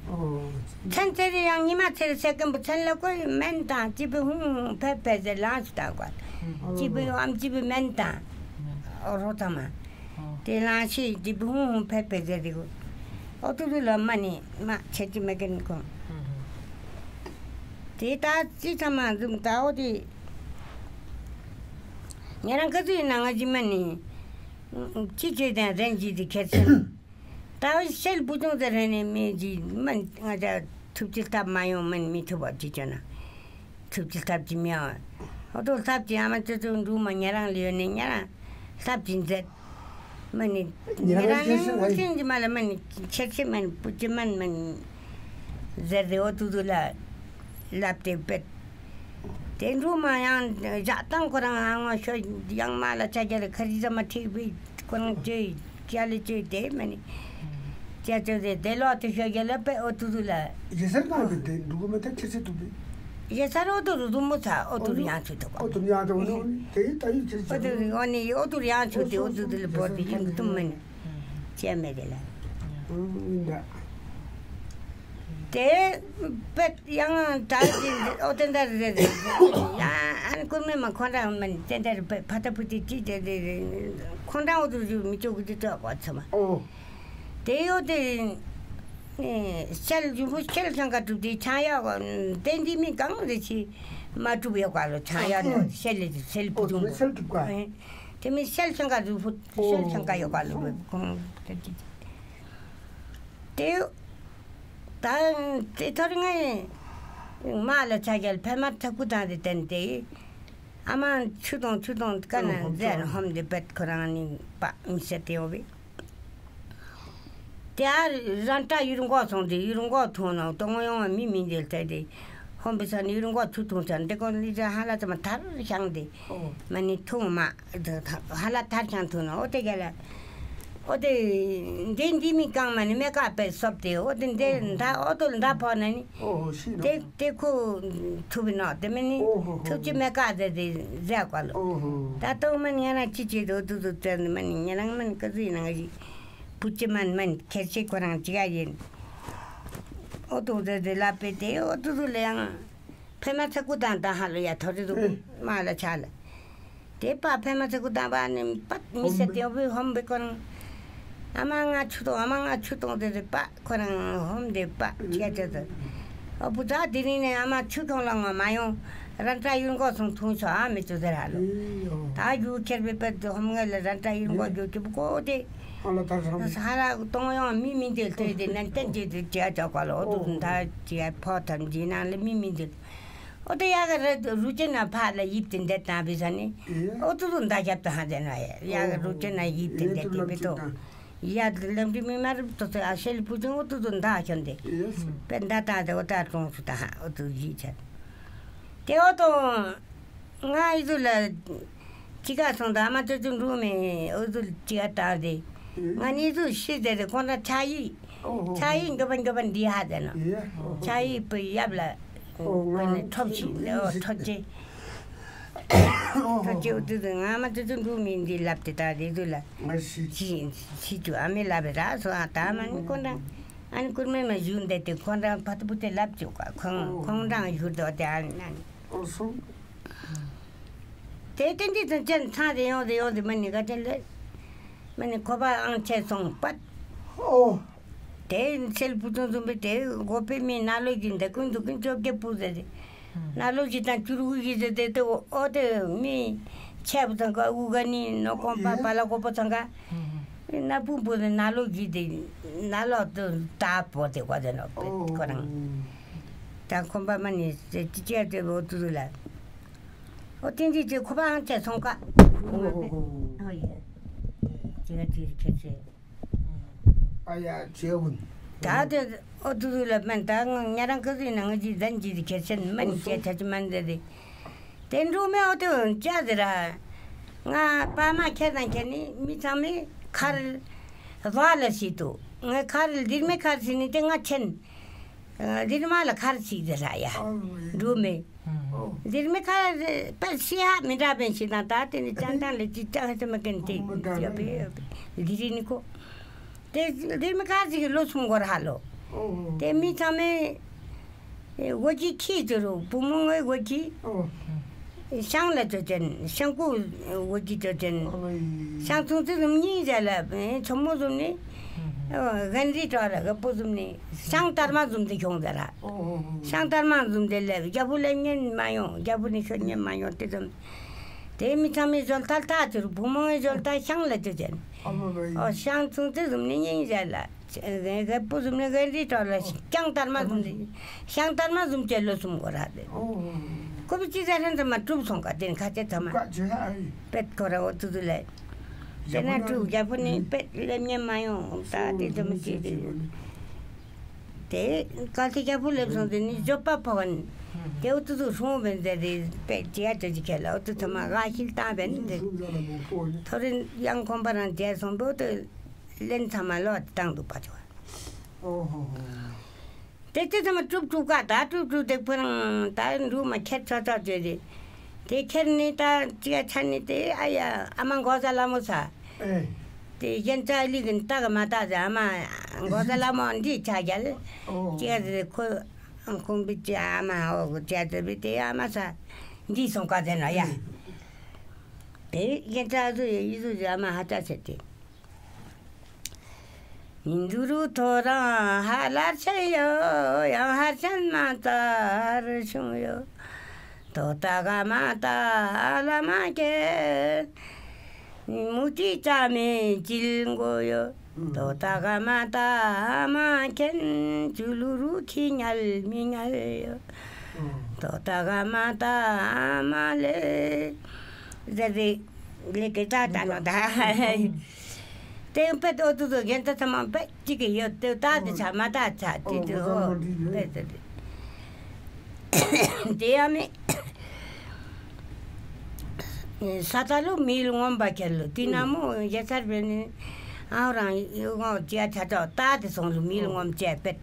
ཨོ། མཚན་ཚེ་རི་ཡང་ཉི་མ་ཚེ་རི་སེ་ཀན་པོ་མཚན་ལ་ཀོ་མན་དང་ཅི་པི་ཧུང་ཧུང་ཕེ་ཕེ་ཟེར་ལང་ཞིག་དང་ག་ཅི་པི་ཨམ་ཅི་པི་མན་དང་ཨོ་རོ་ཐ་མ་དེ་ལང་ཤིག་ཅི་པི་ཧུང་ཧུང་ཕེ་ཕེ་ཟེར་དེ་གོ་ཨོ་ཏུ་ཏུ་ལ་མ་ནི་མ་ཆེ་ཅི་མེ་ཀན་གོ། དེ་ད་ཅི་ཚང་མ་འཛུམ་ད་འོ་དེ། ཉེ་རང་ག་ཚོད་ཡིན་ན་ང་ཅི་མ་ནི། ཅི་བྱེད་དང་རན་ཅི་དེ་ཁྱེར་ཚུན། ད་འོ་ཤེལ་བུ་ཆུང་ཟེར་རན་ནི་མི་ཅི་མ་ང་ཅག་ཐུབ་ཅི་ཐབས་མ་ཡོང་མིན་མི་ཐུབ་པ་ཅི་བྱོས་ན། ཐུབ་ཅི་ཐབས་ཅི་མི་ཡོང་། འོ་དོ་ཐབས་ཅི་ཨ་མ་ཅོ་ཅོ་འབྲུ་མ་ཉེ་རང་ལ་ཡོད་ནི་ཉེ་རང་ཐབས་ཅི་མཛད། མ་ནི་ཉེ་རང་ཉེ་རང་ཡང་ཡང་ཅིན་ཅི་མ་ལ་མ་ནི་ཁྱེད་ཆེ་མ་ནི་པུ་ཅི་མན་མ་ནི་ཟེར་ཏེ་འོ་ཏུ་ཏུ་ལ་ལབ་སྟེ་པེད། དེ་འགྲོ་མ་ཡང་ཞག་དང་ཁོ་རང་ཧ་ངོ་ཤོ་ཡང་མ་ལ་ཆ་རྒྱ་ལ་ཁ་རི་ཟ་མ་ཁྲིག་པི་ཁོ་རང་ཅོས་ཅ་ལི་ཅོས་དེ་མ་ནི་ཅ་ཅོས་དེ་དེ་ལོ་དེ་ཤོ་རྒྱ་ལ་པེད་འོ་ཏུ་ཏུ་ལ། ཡེ་སར་གང་གི་དེ་འགྲོ་གི་མ་ཐེབས་ཆེ་ཆེ་ཏུ་པི། ཡེ་ས་རོ་དུ་རུ་དུ་མོ་ཚ་ཨོ་དུ་རུ་ཡང་ཆུ་དུ་ཨོ་དུ་རུ་ཡང་དུ་ནི་དེ་ཡི་ད་ཡི་ཆེ་ཆེ། ཨོ་དུ་རུ་ཨོ་ནི་ཨོ་དུ་རུ་ཡང་ཆུ་དེ་ཨོ་དུ་དུ་ལི་པོ་དེ་ཡིན་དུ་མ་ནི་ཅེ་མེ་དེ་ལ། ཨུ་ཡིན་ད། དེ་པེད་ཡང་ད་ཅི་ཨོ་དེ་འདར་རེ་རེ་ཡང་ཨན་ཀུར་མེ་མ་ཁོང་རང་མ་ནི་དེ་འདར་པེད་ཕ་ཏ་ཕུ་ཏི་ཅི་དེ་རེ་རེ་ཁོང་རང་ཨོ་དུ་རུ་མི་ཅོ་གི་དུ་ཅོ་གོ་ཚ་མ། ཨོ། དེ་ཡོད་དེ། ཤེལ་འབྱུང་པོ་ཤེལ་ཆང་ཀ་གྲུབ་དེ་ཆང་ཡག་བསྟན་དེ་མི་གང་རེ་ཆི་མ་གྲུབ་ཡོད་ག་ལོ་ཆང་ཡག་ནོ་ཤེལ་ལེ་ཤེལ་འབྱུང་པོ་ཤེལ་གྲུབ་ག། དེ་མི་ཤེལ་ཆང་ཀ་འབྱུང་པོ་ཤེལ་ཆང་ཀ་ཡོད་ག་ལོ་ཁོང་དེ་དེ་དེ་ད་དེ་ཐོར་ངའི་མ་ལ་ཆ་རྒྱལ་ཕེ་མ་ཐ་ཀུ་དང་དེ་བསྟན་དེ་ཨ་མ་ཆུ་དང་ཆུ་དང་ཀ་ན་མཛད་ཧོམ་དེ་བེད་ཁོ་རང་ནི་པ་མི་ཤེས་དེ་ཡོད་བི། དེ་ཨ་རན་ཏྲ་ཡུལ་འགོག་སོང་དེ་ཡུལ་འགོག་ཐུང་ན་གཏོང་ཡོང་བ་མི་མི་འདེལ་ཚེ་དེ་ཧོམ་པི་ས་ནི་ཡུལ་འགོག་ཆུ་འཐུང་ཚར་འདི་ཀོ་ལི་ཅ་ཧ་ལ་ཙམ་ཐར་ཤང་དེ་མ་ནི་ཐུང་མ་ཧ་ལ་ཐར་ཤང་ཐུང་ན་ཨོ་དེ་ག་ལ་ཨོ་དེ་འདི་འདི་མི་གང་མ་ནི་མེ་ཀ་པེ་སོབ་དེ་ཨོ་དེ་འདི་འདའ་ཨོ་དོ་འདའ་ཕོ་ན་ནི་དེ་དེ་ཁོ་ཐུབ་ནོ་དེ་མ་ནི་ཐུབ་ཅི་མེ་ཀ་དེ་དེ་ཟེ་ཀ་ལོ། ད་ཏོ་མ་ནི་ང་ན་ཅི་ཅི་དོ་དུ་དུ་དེ་མ་ནི་ཉེ་རང་མ་ནི་ཀ་ཟི་ནང་ཞིག་བུ་ཅི་མན་མན་ཁེར་ཆེ་ཁོ་རང་ཅི་ག་ཡིན། ཨོ་ཏུ་དེ་དེ་ལ་པེ་དེ་ཨོ་ཏུ་དུ་ལེ་ཡང་ཕེ་མ་ཚ་ཀུ་དང་དང་ཧ་ལོ་ཡ་ཐོ་རི་དུ་མ་ལ་ཆ་ལ། དེ་པ་ཕེ་མ་ཚ་ཀུ་དང་པ་ནི་པ་མི་ས་དེ་ཨོ་བི་ཧོམ་བི་ཁོ་རང་ཨ་མ་ང་ཆུ་དོ་ཨ་མ་ང་ཆུ་དོ་དེ་དེ་པ་ཁོ་རང་ཧོམ་དེ་པ་ཆ་ཆ་དེ། ཨོ་བུ་ཚ་དེ་རིང་ནས་ཨ་མ་ཆུ་ཁྱོང་ལ་ང་མ་ཡོང་། རན་ཏྲ་ཡུལ་འགོག་སོང་ཐུང་ཤོ་ཨ་མི་ཚོ་ཟེར་ཧ་ལོ། ད་རྒྱུ་ཁྱེར་བའི་པད་ཧོམ་ངེས་ལ་རན་ཏྲ་ཡུལ་འགོག་རྒྱུ་ཅུ་པོ་ཀོ་དེ། ཧ་ལ་ཐར་ཤང་། ཧ་ལ་གཏོང་ཡོང་མི་མི་འདེལ་ཐོས་དེ་ནན་ཏན་བྱེད་དེ་བྱེད་ཆོག་ག་ལོ། ཨོ་ཏུ་ཏུ་མཐའ་ཅི་ཡ་ཕོ་ཐམ་ཇི་ནང་ལ་མི་མི་འདེལ། ཨོ་ཏུ་ཡ་ག་རུ་ཅེ་ན་ཕ་ལ་ཡིབ་དེ་འདེད་དང་བི་ས་ནི། ཨོ་ཏུ་ཏུ་མཐའ་རྒྱབ་ཏུ་ཧ་དེ་ན་ཡ་ཡ་ག་རུ་ཅེ་ན་ཡིབ་དེ་འདེད་དེ་བི་ཏོ། ཡ་ལམ་དུ་མི་མ་རུབ་ཏོ་ཏོ་ཨ་ཤེལ་པུ་ཅུང་ཨོ་ཏུ་ཏུ་མཐའ་ཁྱོན་དེ། པད་མཐའ་ཏང་དེ་ཨོ་ཏ་གྲོང་སུ་ཏང་ཧ་ཨོ་ཏུ་ཡི་ཆ། དེ་ཨོ་ཏུ། ང་ཨི་ཟུ་ལ་ཅི་ག་སོང་ད་ཨ་མ་ཅོ་ཅོ་འགྲོ་མེ་ཨི་ཟུ་ཅི་ག་ད་དེ། ང་ནི་ཨི་ཟུ་ཤི་དེ་དེ་ཁོང་ད་ཆ་ཡི། ཆ་ཡི་འགྱོ་བ་འགྱོ་བ་འདི་ཧ་དེ་ན། ཆ་ཡི་པི་ཡབ་ལ། པི་ནི་ཁྲོབ་ཤི་ཨོ་ཁྲོ་ཅེ། ཁྲོ་ཅེ་ཨུ་དུ་དུ་ང་ཨ་མ་ཅོ་ཅོ་འགྲོ་མེ་འདི་ལབ་དེ་ད་དེ་ཨི་ཟུ་ལ། ཤི་ཤི་ཅུ་ཨ་མེ་ལབ་ར་སོ་ཨ་ད་མ་ནི་ཁོང་ད། ཨ་ནི་ཀུར་མེ་མ་ཞུ་འདེད་དེ་ཁོང་རང་ཕ་ཏུ་པུ་ཏེ་ལབ་ཅོ་ཀ་ཁོང་ཁོང་རང་ཞུ་དོ་དེ་ཨ་ནི་ཨ་ནི། ཨོ་སོ། དེ་ཏན་ཏན་དང་ཅན་ཚང་དེ་ཡོང་དེ་ཡོང་དེ་མ་ནི་ག་ཅན་ལེ། མ་ནི་ཁོ་པ་ཨང་ཆད་སོང་པད། ཨོ། དེ་སེལ་བུ་ཚོང་ཚོང་པས་དེ་མགོ་པའི་མི་ན་ལོ་གི་འདེ་ཀུན་འདུག་ཀུན་བཅོ་བརྒྱད་པུ་ཟེར་དེ། ན་ལོ་གི་དང་ཅུ་རུ་གི་ཟེར་དེ་དེ་ཨོ་དེ་མི་ཆད་པ་ཚང་ཀ་ཨུ་ག་ནི་ནོ་ཀོང་པ་པ་ལ་གོ་པོ་ཚང་ཀ་ན་པུ་པུ་དེ་ན་ལོ་གི་དེ་ན་ལོ་དེ་ད་པོ་དེ་གོ་དེ་ནོ་ཁོ་རང་། ད་ཁོམ་པ་མ་ནི་ཅི་ཅི་ཡ་དེ་བོ་ཏུ་ལ། ཨོ་ཏིང་ཅི་ཅི་ཁོ་པ་ཧང་ཆེ་སོང་ཀ། ཨོ་ཡེ། ཅི་ག་ཅི་ཁྱེད་ཅི། ཨ་ཡ་ཅེ་ཝུན། ད་དེ་ཨོ་ཏུ་ཏུ་ལ་མན་ད་ང་ཉ་རང་ཀ་ཟི་ན་ང་ཅི་ཟན་ཅི་ཁྱེད་ཅན་མན་ཅེ་ཆ་ཅི་མན་དེ་དེ། དེ་འགྲོ་མེ་ཨོ་ཏུ་ཅ་ཟེར་ར། ང་པ་མ་ཁྱེད་དང་ཁྱེད་ནི་མི་ཚང་མི་ཁར་ཝ་ལ་སི་ཏུ། ང་ཁར་ལྡིར་མེ་ཁར་སི་ནི་དེ་ང་ཆེན། ཨ་ལྡིར་མ་ལ་ཁར་སི་ཟེར་ར་ཡ། འགྲོ་མེ། ལྡིར་མེ་ཁར་པ་སི་ཧ་མི་འདྲ་བན་ཞིག་དང་ད་དེ་ནི་ཅང་ཏང་ལེ་ཅི་ཅང་ཧ་ཏེ་མ་ཀན་དེ་ཡོད་པེ་ཡོད་པེ་ལྡིར་ནི་ཁོ། དེ་ལྡིར་མེ་ཁར་སི་གི་ལོ་སུམ་གོར་ཧ་ལོ། དེ་མི་ཚང་མེ། ཝ་ཅི་ཁི་ཅོ་རུ་བུ་མོ་ངའི་ཝ་ཅི། ཤང་ལ་ཅོ་ཅན་ཤང་ཀུ་ཝ་ཅི་ཅོ་ཅན། ཤང་ཚུང་ཙི་རུམ་གཉིས་ཟེར་ལ་ཆོ་མོ་ཟུམ་ནི། གན་རི་ཏོ་ར་ག་པོ་ཟུམ་ནི་ཤང་ཏར་མ་ཟུམ་དེ་ཁྱོང་ཟེར་ར། ཤང་ཏར་མ་ཟུམ་དེ་ལ་རྒྱ་བུ་ལ་ཉན་མ་ཡོང་རྒྱ་བུ་ནི་ཤོ་ཉན་མ་ཡོང་དེ་ཙམ། དེ་མི་ཚང་མའི་ཟོལ་ཐལ་ཐག་ཅོ་རུ་བུ་མོ་ངའི་ཟོལ་ཐལ་ཤང་ལ་ཅོ་ཅན། ཨོ་ཤང་ཚུང་ཙི་ཟུམ་ནི་གཉིས་ཟེར་ལ། ག་པོ་ཟུམ་ནི་གན་རི་ཏོ་ལ་ཤང་ཏར་མ་ཟུམ་ནི་ཤང་ཏར་མ་ཟུམ་ཅེ་ལོ་སུམ་གོ་ར་དེ། ཀོ་བི་ཅི་ཟེར་ཧན་ཙམ་མ་གྲུབ་སོང་ཀ་དེ་ཁ་ཅེ་ཚ་མ། པེད་ཁོ་ར་ཨོ་ཏུ་ཏུ་ལེ། དེ་ན་ཕྲུག་རྒྱལ་པོ་ནི་པེ་ལེབ་ཉན་མ་ཡོང་། ད་དེ་ཚོ་མི་བྱེད་དེ། དེ་གལ་ཏེ་རྒྱལ་པོ་ལེབ་སོང་དེ་ནི་འབྱོར་པ་ཕོག་ནི། དེ་འུ་ཐུ་ཐུ་སྲུང་བན་ཟེར་དེ་པེ་ཅི་ཡ་ཅོ་ཅི་ཁེ་ལ་འུ་ཐུ་ཚང་མ་ག་ཤིལ་བཏང་བན་དེ། ཐོ་རེ་ཡང་ཁོང་པ་རང་རྒྱལ་སོང་བོ་དེ་ལེན་ཚང་མ་ལོ་བཏང་འདུག་པ་ཅོ། ཨོ་ཧོ་ཧོ། དེ་ཚེ་ཚང་མ་གྲུབ་གྲུབ་ཀ་ད་གྲུབ་གྲུབ་དེ་ཁོ་རང་ད་འབྲུ་མ་ཁྱེར་ཆོག་ཆོག་བྱོས་ཏེ། དེ་ཁྱེར་ནས་ད་ཅི་ཡ་ཆ་ནས་དེ་ཨ་ཡ་ཨ་མ་འགོག་བཟའ་ལ་མོ་ས། ཨེ། དེ་གཞན་ཅག་ལི་གིན་ལྟ་གི་མ་ལྟ་ཟེར། ཨ་མ་འགོག་བཟའ་ལ་མོ་འདི་ཆ་རྒྱལ། ཨོ། ཅི་ཡ་ཟེར་ཁོ་ཁོང་པི་ཅི་ཨ་མ་ཨོ་གི་ཅི་ཡ་ཟེར་བི་དེ་ཨ་མ་ས་འདི་སོང་ཀ་ཟེར་ན་ཡ། དེ་གཞན་ཅག་ཟུ་ཡ་ཡི་ཟུ་ཟེར་ཨ་མ་ཧ་ཅག་ཟེར་དེ། ཉིན་དུ་རུ་ཐོ་རང་ཧ་ལར་ཆེན་ཡོ། ཡང་ཧར་ཆེན་མ་ཙར་བྱུང་ཡོ། དོ་ཏ་ག་མ་ཏ་ལ་མ་ཀེ། མུ་ཏི་ཅ་མེ་ཅིལ་མགོ་ཡོ། དོ་ཏ་ག་མ་ཏ་མ་ཁེན་ཅུ་ལུ་རུ་ཁི་ཉལ་མི་ཉལ་ཡོ། དོ་ཏ་ག་མ་ཏ་མ་ལེ། ཟེར་ཏེ་ལེ་ཀེ་ཏ་ཏ་ནོ་ད། དེ་ཡང་པད་འོ་དུ་དུ་རྒན་ཏ་ཚང་མ་པད་ཅིག་གི་ཡོད་དེ་ད་དེ་ཆ་མ་ད་ཆ་དེ་དེ་འོ་པད་དེ་དེ་དེ་ཡང་མེད། ས་ད་ལོ་མི་ལ་ངོམ་པ་ཁྱེར་ལོ་དེ་ན་མོ་རྒྱ་ཚར་བས་ནི་ཨ་རང་ཡོ་ངོ་ཅི་ཡ་ཆ་ཆོག་ད་དེ་སོང་ལོ་མི་ལ་ངོམ་ཅེ་པད་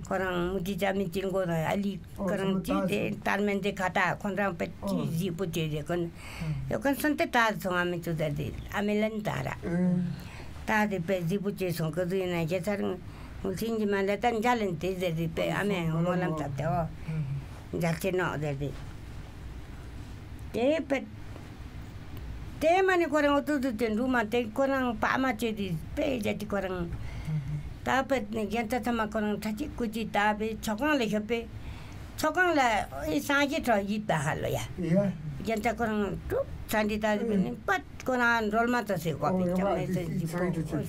ཁོ་རང་མུ་ཏི་ཅ་མི་ཅིལ་མགོ་དང་ཨ་ལི། ཁོ་རང་ཅི་དེ་ཏར་མན་དེ་ཁ་ཏ་ཁོ་རང་པེ་ཅི་གཟིགས་པོ་བྱས་དེ་ཁོ་ཡོ་ཁོ་སོན་ཏེ་ད་སོང་ཨ་མི་ཚུ་ད་དེ་ཨ་མི་ལན་ད་ར་ད་དེ་པེ་གཟིགས་པོ་བྱས་སོང་། ཁོ་ཚུ་ཡིན་ན་རྒྱ་ཚར་ངུ་ཚིན་གྱི་མ་ལ་ད་འཇལ་ལན་དེ་ཟེར་དེ་པེ་ཨ་མི་ཡང་སྨོན་ལམ་བཏབ་སྟེ་འོ་འཇལ་ཆེ་ནོག་ཟེར་དེ། དེ་པེ་དེ་མ་ནི་ཁོ་རང་འོ་ཏུ་ཏུ་དེ་འབྲུ་མ་དེ་ཁོ་རང་པ་མ་ཅེ་དེ་པེ་རྒྱ་དེ་ཁོ་རང་ད་པེ་རྒྱ་ཚ་ཚ་མ་ཁོ་རང་ཁྲ་ཅིག་ཀུ་ཅིག་ད་པེ་ཆོ་གང་ལ་ཤོད་པེ། ཚོགས་ཁང་ལ་ཨི་སངས་རྒྱས་གྲོགས་ཡིད་ད་ཧ་ལོ་ཡ། ཡ། རྒྱན་ཆ་ཁོ་རང་དཀྲུག་ཚ་འདི་ད་ཟི་བི་ནི་པད་ཁོ་རང་སྒྲོལ་མ་ཚོ་སི་གོ་བི་ཨོ་ཅམ་ནེ་ཚོ་ཡ་ཡ་ཡི་པོ་ཚོགས་ཁང་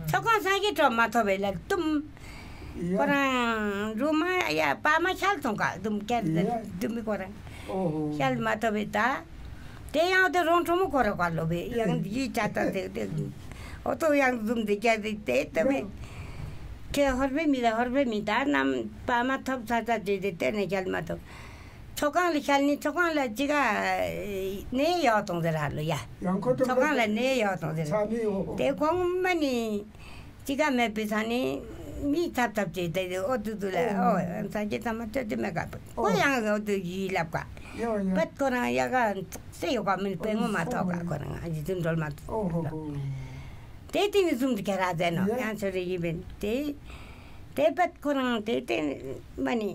སངས་རྒྱས་གྲོགས་མ་ཐོབ་བེ་ལ་ཏུམ། ཡ། ཁོ་རང་རུ་མ་ཡ་པ་མ་ཤལ་ཐོང་ཀ་དུམ་ཀྱར་ཡ། དུམ་མི་ཁོ་རང་ཨོ་ཧོ། ཤལ་མ་ཐོབ་བེ་ད། དེ་ཡང་དེ་རོང་ཁྲོ་མོ་ཁོ་ར་ག་ལོ་བེ་ཡང་ཡི་ཅ་ཏ་དེ་དེ། ཨོ་ཏོ་ཡང་ཟུམ་དེ་ཀྱ་དེ་དེ་དེ་བེ། ཁྱེད་ཧོར་བེ་མི་ད་ཧོར་བེ་མི་ད་ནམ་པ་མ་ཐོབ་ཚ་ཚ་དེ་དེ་དེ་ནས་ཤལ་མ་ཐོབ། ཚོགས་ཁང་ལ་ཤལ་ནི་ཚོགས་ཁང་ལ་ཅི་ག་ནས་ཡོག་དོང་ཟེར་ཧ་ལོ་ཡ། ཡང་ཁོ་ཚོགས་ཁང་ལ་ནས་ཡོག་དོང་ཟེར། ཚ་ནི་ཡོག་དེ་གོང་མ་ནི། ཅི་ག་མེད་པའི་ས་ནི་མི་ཐབ་ཐབ་ཅེས་དེ་ཨོ་དུ་དུ་ལ་ཨོ་ཨོ་ས་ཀྱི་ཐ་མ་ཅོ་ཅི་མེད་ག་ཁོ་ཡང་ཨོ་དུ་ཡི་ལབ་ག་ཡོ་ཡོ། པད་ཁོ་རང་ཡ་ག་སེ་ཡོ་ག་མི་པེ་ངོ་མ་ཐོག་ག་ཁོ་རང་ཨ་ཡི་དུ་འགྲོལ་མ་ཐོག་ཨོ་ཧོ་ཧོ། དེ་དེ་ནི་ཟུམ་དུ་ཁྱེད་ར་ཟེར་ནོ་ཡ། ཡང་ཚོ་རེ་ཡི་བེན་དེ་དེ་པད་ཁོ་རང་དེ་དེ་མ་ནི་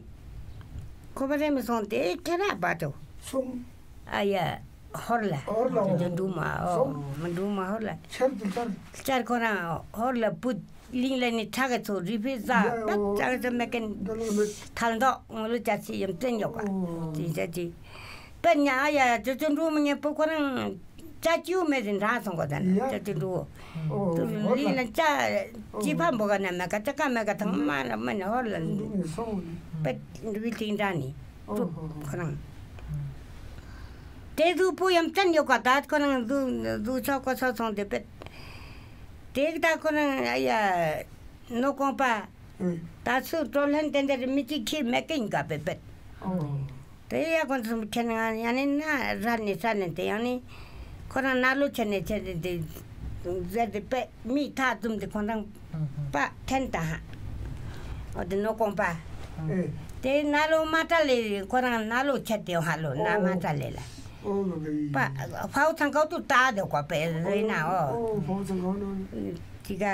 ཁོ་པ་རེ་མི་སོང་དེ་ཁྱེད་ར་བ་ཏོ་སོང་། ཨ་ཡ། ཧོར་ལ། ཧོར་ལ། འདུ་མ་ཧོ། སོང་། མ་འདུ་མ་ཧོར་ལ། ཆར་དུ་ཆར། ཆར་ཁོ་རང་ཧོར་ལ་བུད། གླིང་ལ་ནི་ཁྲག་གི་ཚོ་རི་ཕེ་ཟ་ཡ་པད་ཨོ། ཅག་ཚོ་མེ་ཀན། འདི་ལ་མེ། ཐལ་མདོག་ངོ་ལོ་ཅ་ཚི་ཡམ་བཙན་ཡོད་ག་ཨོ། ཅི་ཅ་ཅི། པད་ཉ་ཨ་ཡ་ཅོ་ཅོ་འགྲོ་མི་ཉེ་པོ་ཁོ་རང་ཅ་ཅིའུ་མེ་ཟིན་རང་སོང་གོ་ད་ན་ཡ། ཅོ་ཅོ་འགྲོ། ཨོ། དུ་ཧོར་ལ། གླིང་ལ་ཅ་ཅི་ཕམ་པོ་ག་ན་མེ་ག་ཅ་ཀ་མེ་ག་ཐང་མ་ལ་མ་ནི་ཧོར་ལ། འདི་ནི་སོང་། པད་འགྲུལ་ཐིང་འདྲ་ནི། ཨོ་ཧོ་ཧོ། ཁོ་རང་། དེ་གཟུགས་པོ་ཡང་བཙན་ཡོད་ག་ད་ཁོ་རང་གཟུགས་གཟུགས་ཆོག་གོ་ཆོག་སོང་དེ་པད། དེ་ད་ཁོ་རང་ཨ་ཡ་ནོ་ཀོང་པ། ཨེ། ད་ཚུར་གྲོ་ལྷན་དེ་འདྲ་མི་གཅིག་ཁྱི་མེད་གི་ཡིན་ག་པད་པད། ཨོ། དེ་ཡ་ཁོ་ཚོ་ཁྱེད་ང་ཡང་ནི་ན་ར་ནི་ས་ནི་དེ་ཡང་ནི་ཁོ་རང་ན་ལོ་ཆེ་ནི་ཆེ་ནི་དེ་ཟེར་དེ་པད་མི་ཐག་བཙུམ་དེ་ཁོ་རང་པ་འཐེན་ད་ཧ། ཨོ་དེ་ནོ་ཀོང་པ། ཨེ། དེ་ན་ལོ་མ་ཏྲ་ལེ་ཁོ་རང་ན་ལོ་ཆད་དེ་ཧ་ལོ་ན་མ་ཏྲ་ལེ་ལ། ཨོ་ལོ་ལེ། པ་ཕའུ་ཚང་ཀའུ་ཏུ་ཏ་དེ་ཀོ་པེ་རེ་ན་ཨོ། ཨོ་ཕའུ་ཚང་ཀའུ་ནོ། ཅི་ག་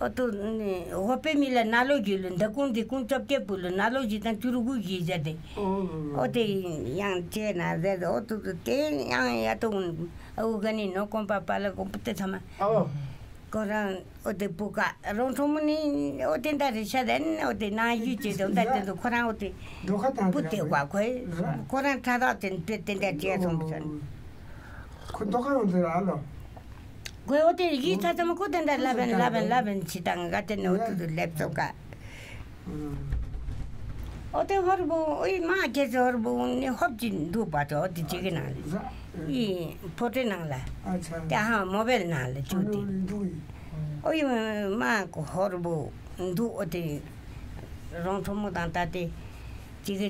ཨོ་ཏུ་ནི་ཧོ་པེ་མི་ལ་ན་ལོ་རྒྱུ་ལུ་འདི་ཀུང་འདི་ཀུང་ཅོབ་ཀེ་པུ་ལུ་ན་ལོ་རྒྱུ་དང་ཅུ་རུ་གུ་རྒྱུ་ཟེར་དེ། ཨོ་ལོ་ལོ། ཨོ་དེ་ཡང་ཅེ་ན་ཟེར་ཨོ་ཏུ་ཏུ་དེ་ཡང་ཡ་ཏུ་ཨུ་ག་ནི་ནོ་ཀོང་པ་པ་ལ་ཀོང་པུ་ཏེ་ཚ་མ། ཨོ། ཁོ་རང་ཨོ་དེ་བུ་ག་རོང་ཁྲོ་མོ་ནི་ཨོ་དེ་འདྲ་རེ་ཤ་དེན་ཨོ་དེ་ན་ཡུ་ཅེ་དོ་འདྲ་དེ་དུ་ཁོ་རང་ཨོ་དེ་བུ་དེ་ག་ཁོས་ཁོ་རང་ཁྲ་རག་དེ་དེ་དེ་འདྲ་ཅེ་སོང་སོང་། ཁོ་དོ་ག་རང་དེ་ར་ལོ། ཁོས་ཨོ་དེ་ཡི་ཚ་ཚ་མ་ཁོ་དེ་འདྲ་ལ་བན་ལ་བན་ལ་བན་ཆི་དང་ག་དེ་ནི་ཨོ་དེ་དུ་ལེབ་སོ་ག་ཨོ་དེ་ཧོར་བུ་ཨོ་ཡི་མ་ཁྱེད་ཚོ་ཧོར་བུ་ནི་ཧོབ་ཅི་འདུག་པ་ཚོ་ཨོ་དེ་ཅི་གི་ན། ཡི་ཕོ་ཊི་ནང་ལ། ཨ་ཆ། ཏེ་ཧ་མོ་བེལ་ནང་ལ་བཅུག་སྟེ། འོ་ཡི་མ་གོ་ཧོར་བོ་འདུག། འོ་དེ་རོང་ཐུ་མོ་དང་ད་དེ་ཅི་གི་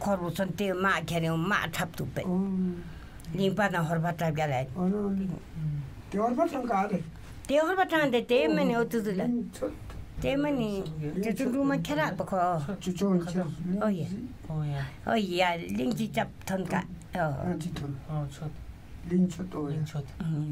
ཧོར་བོ་སོན་ཏེ་མ་ཁྱེར་ཡོང་མ་འཁྲབ་ཐུབ་པས། ལིང་པ་དང་ཧོར་པ་འཁྲབ་རྒྱ་ལ། ཨོ་ནོ་ནི། དེ་ཧོར་པ་ཁྲང་ག་རེད། དེ་ཧོར་པ་ཁྲང་དེ་དེ་མ་ནི་འོ་ཏུ་ཏུ་ལ། དེ་མ་ནི་ཅི་ཅུང་ཀྲུང་མ་ཁྱེར་རག་པ་ཁོ། ཅུ་ཅོ་ཁ་ཁ། ཨོ་ཡ། ཨོ་ཡ། ཨོ་ཡ་ལིང་ཅི་ཅབ་ཐོན་ཀ། ཨོ། ཨ་ཅི་ཐོན། ཨོ་ཆོད། ལིང་ཆོད་ཨོ་ཡ། ལིང་ཆོད།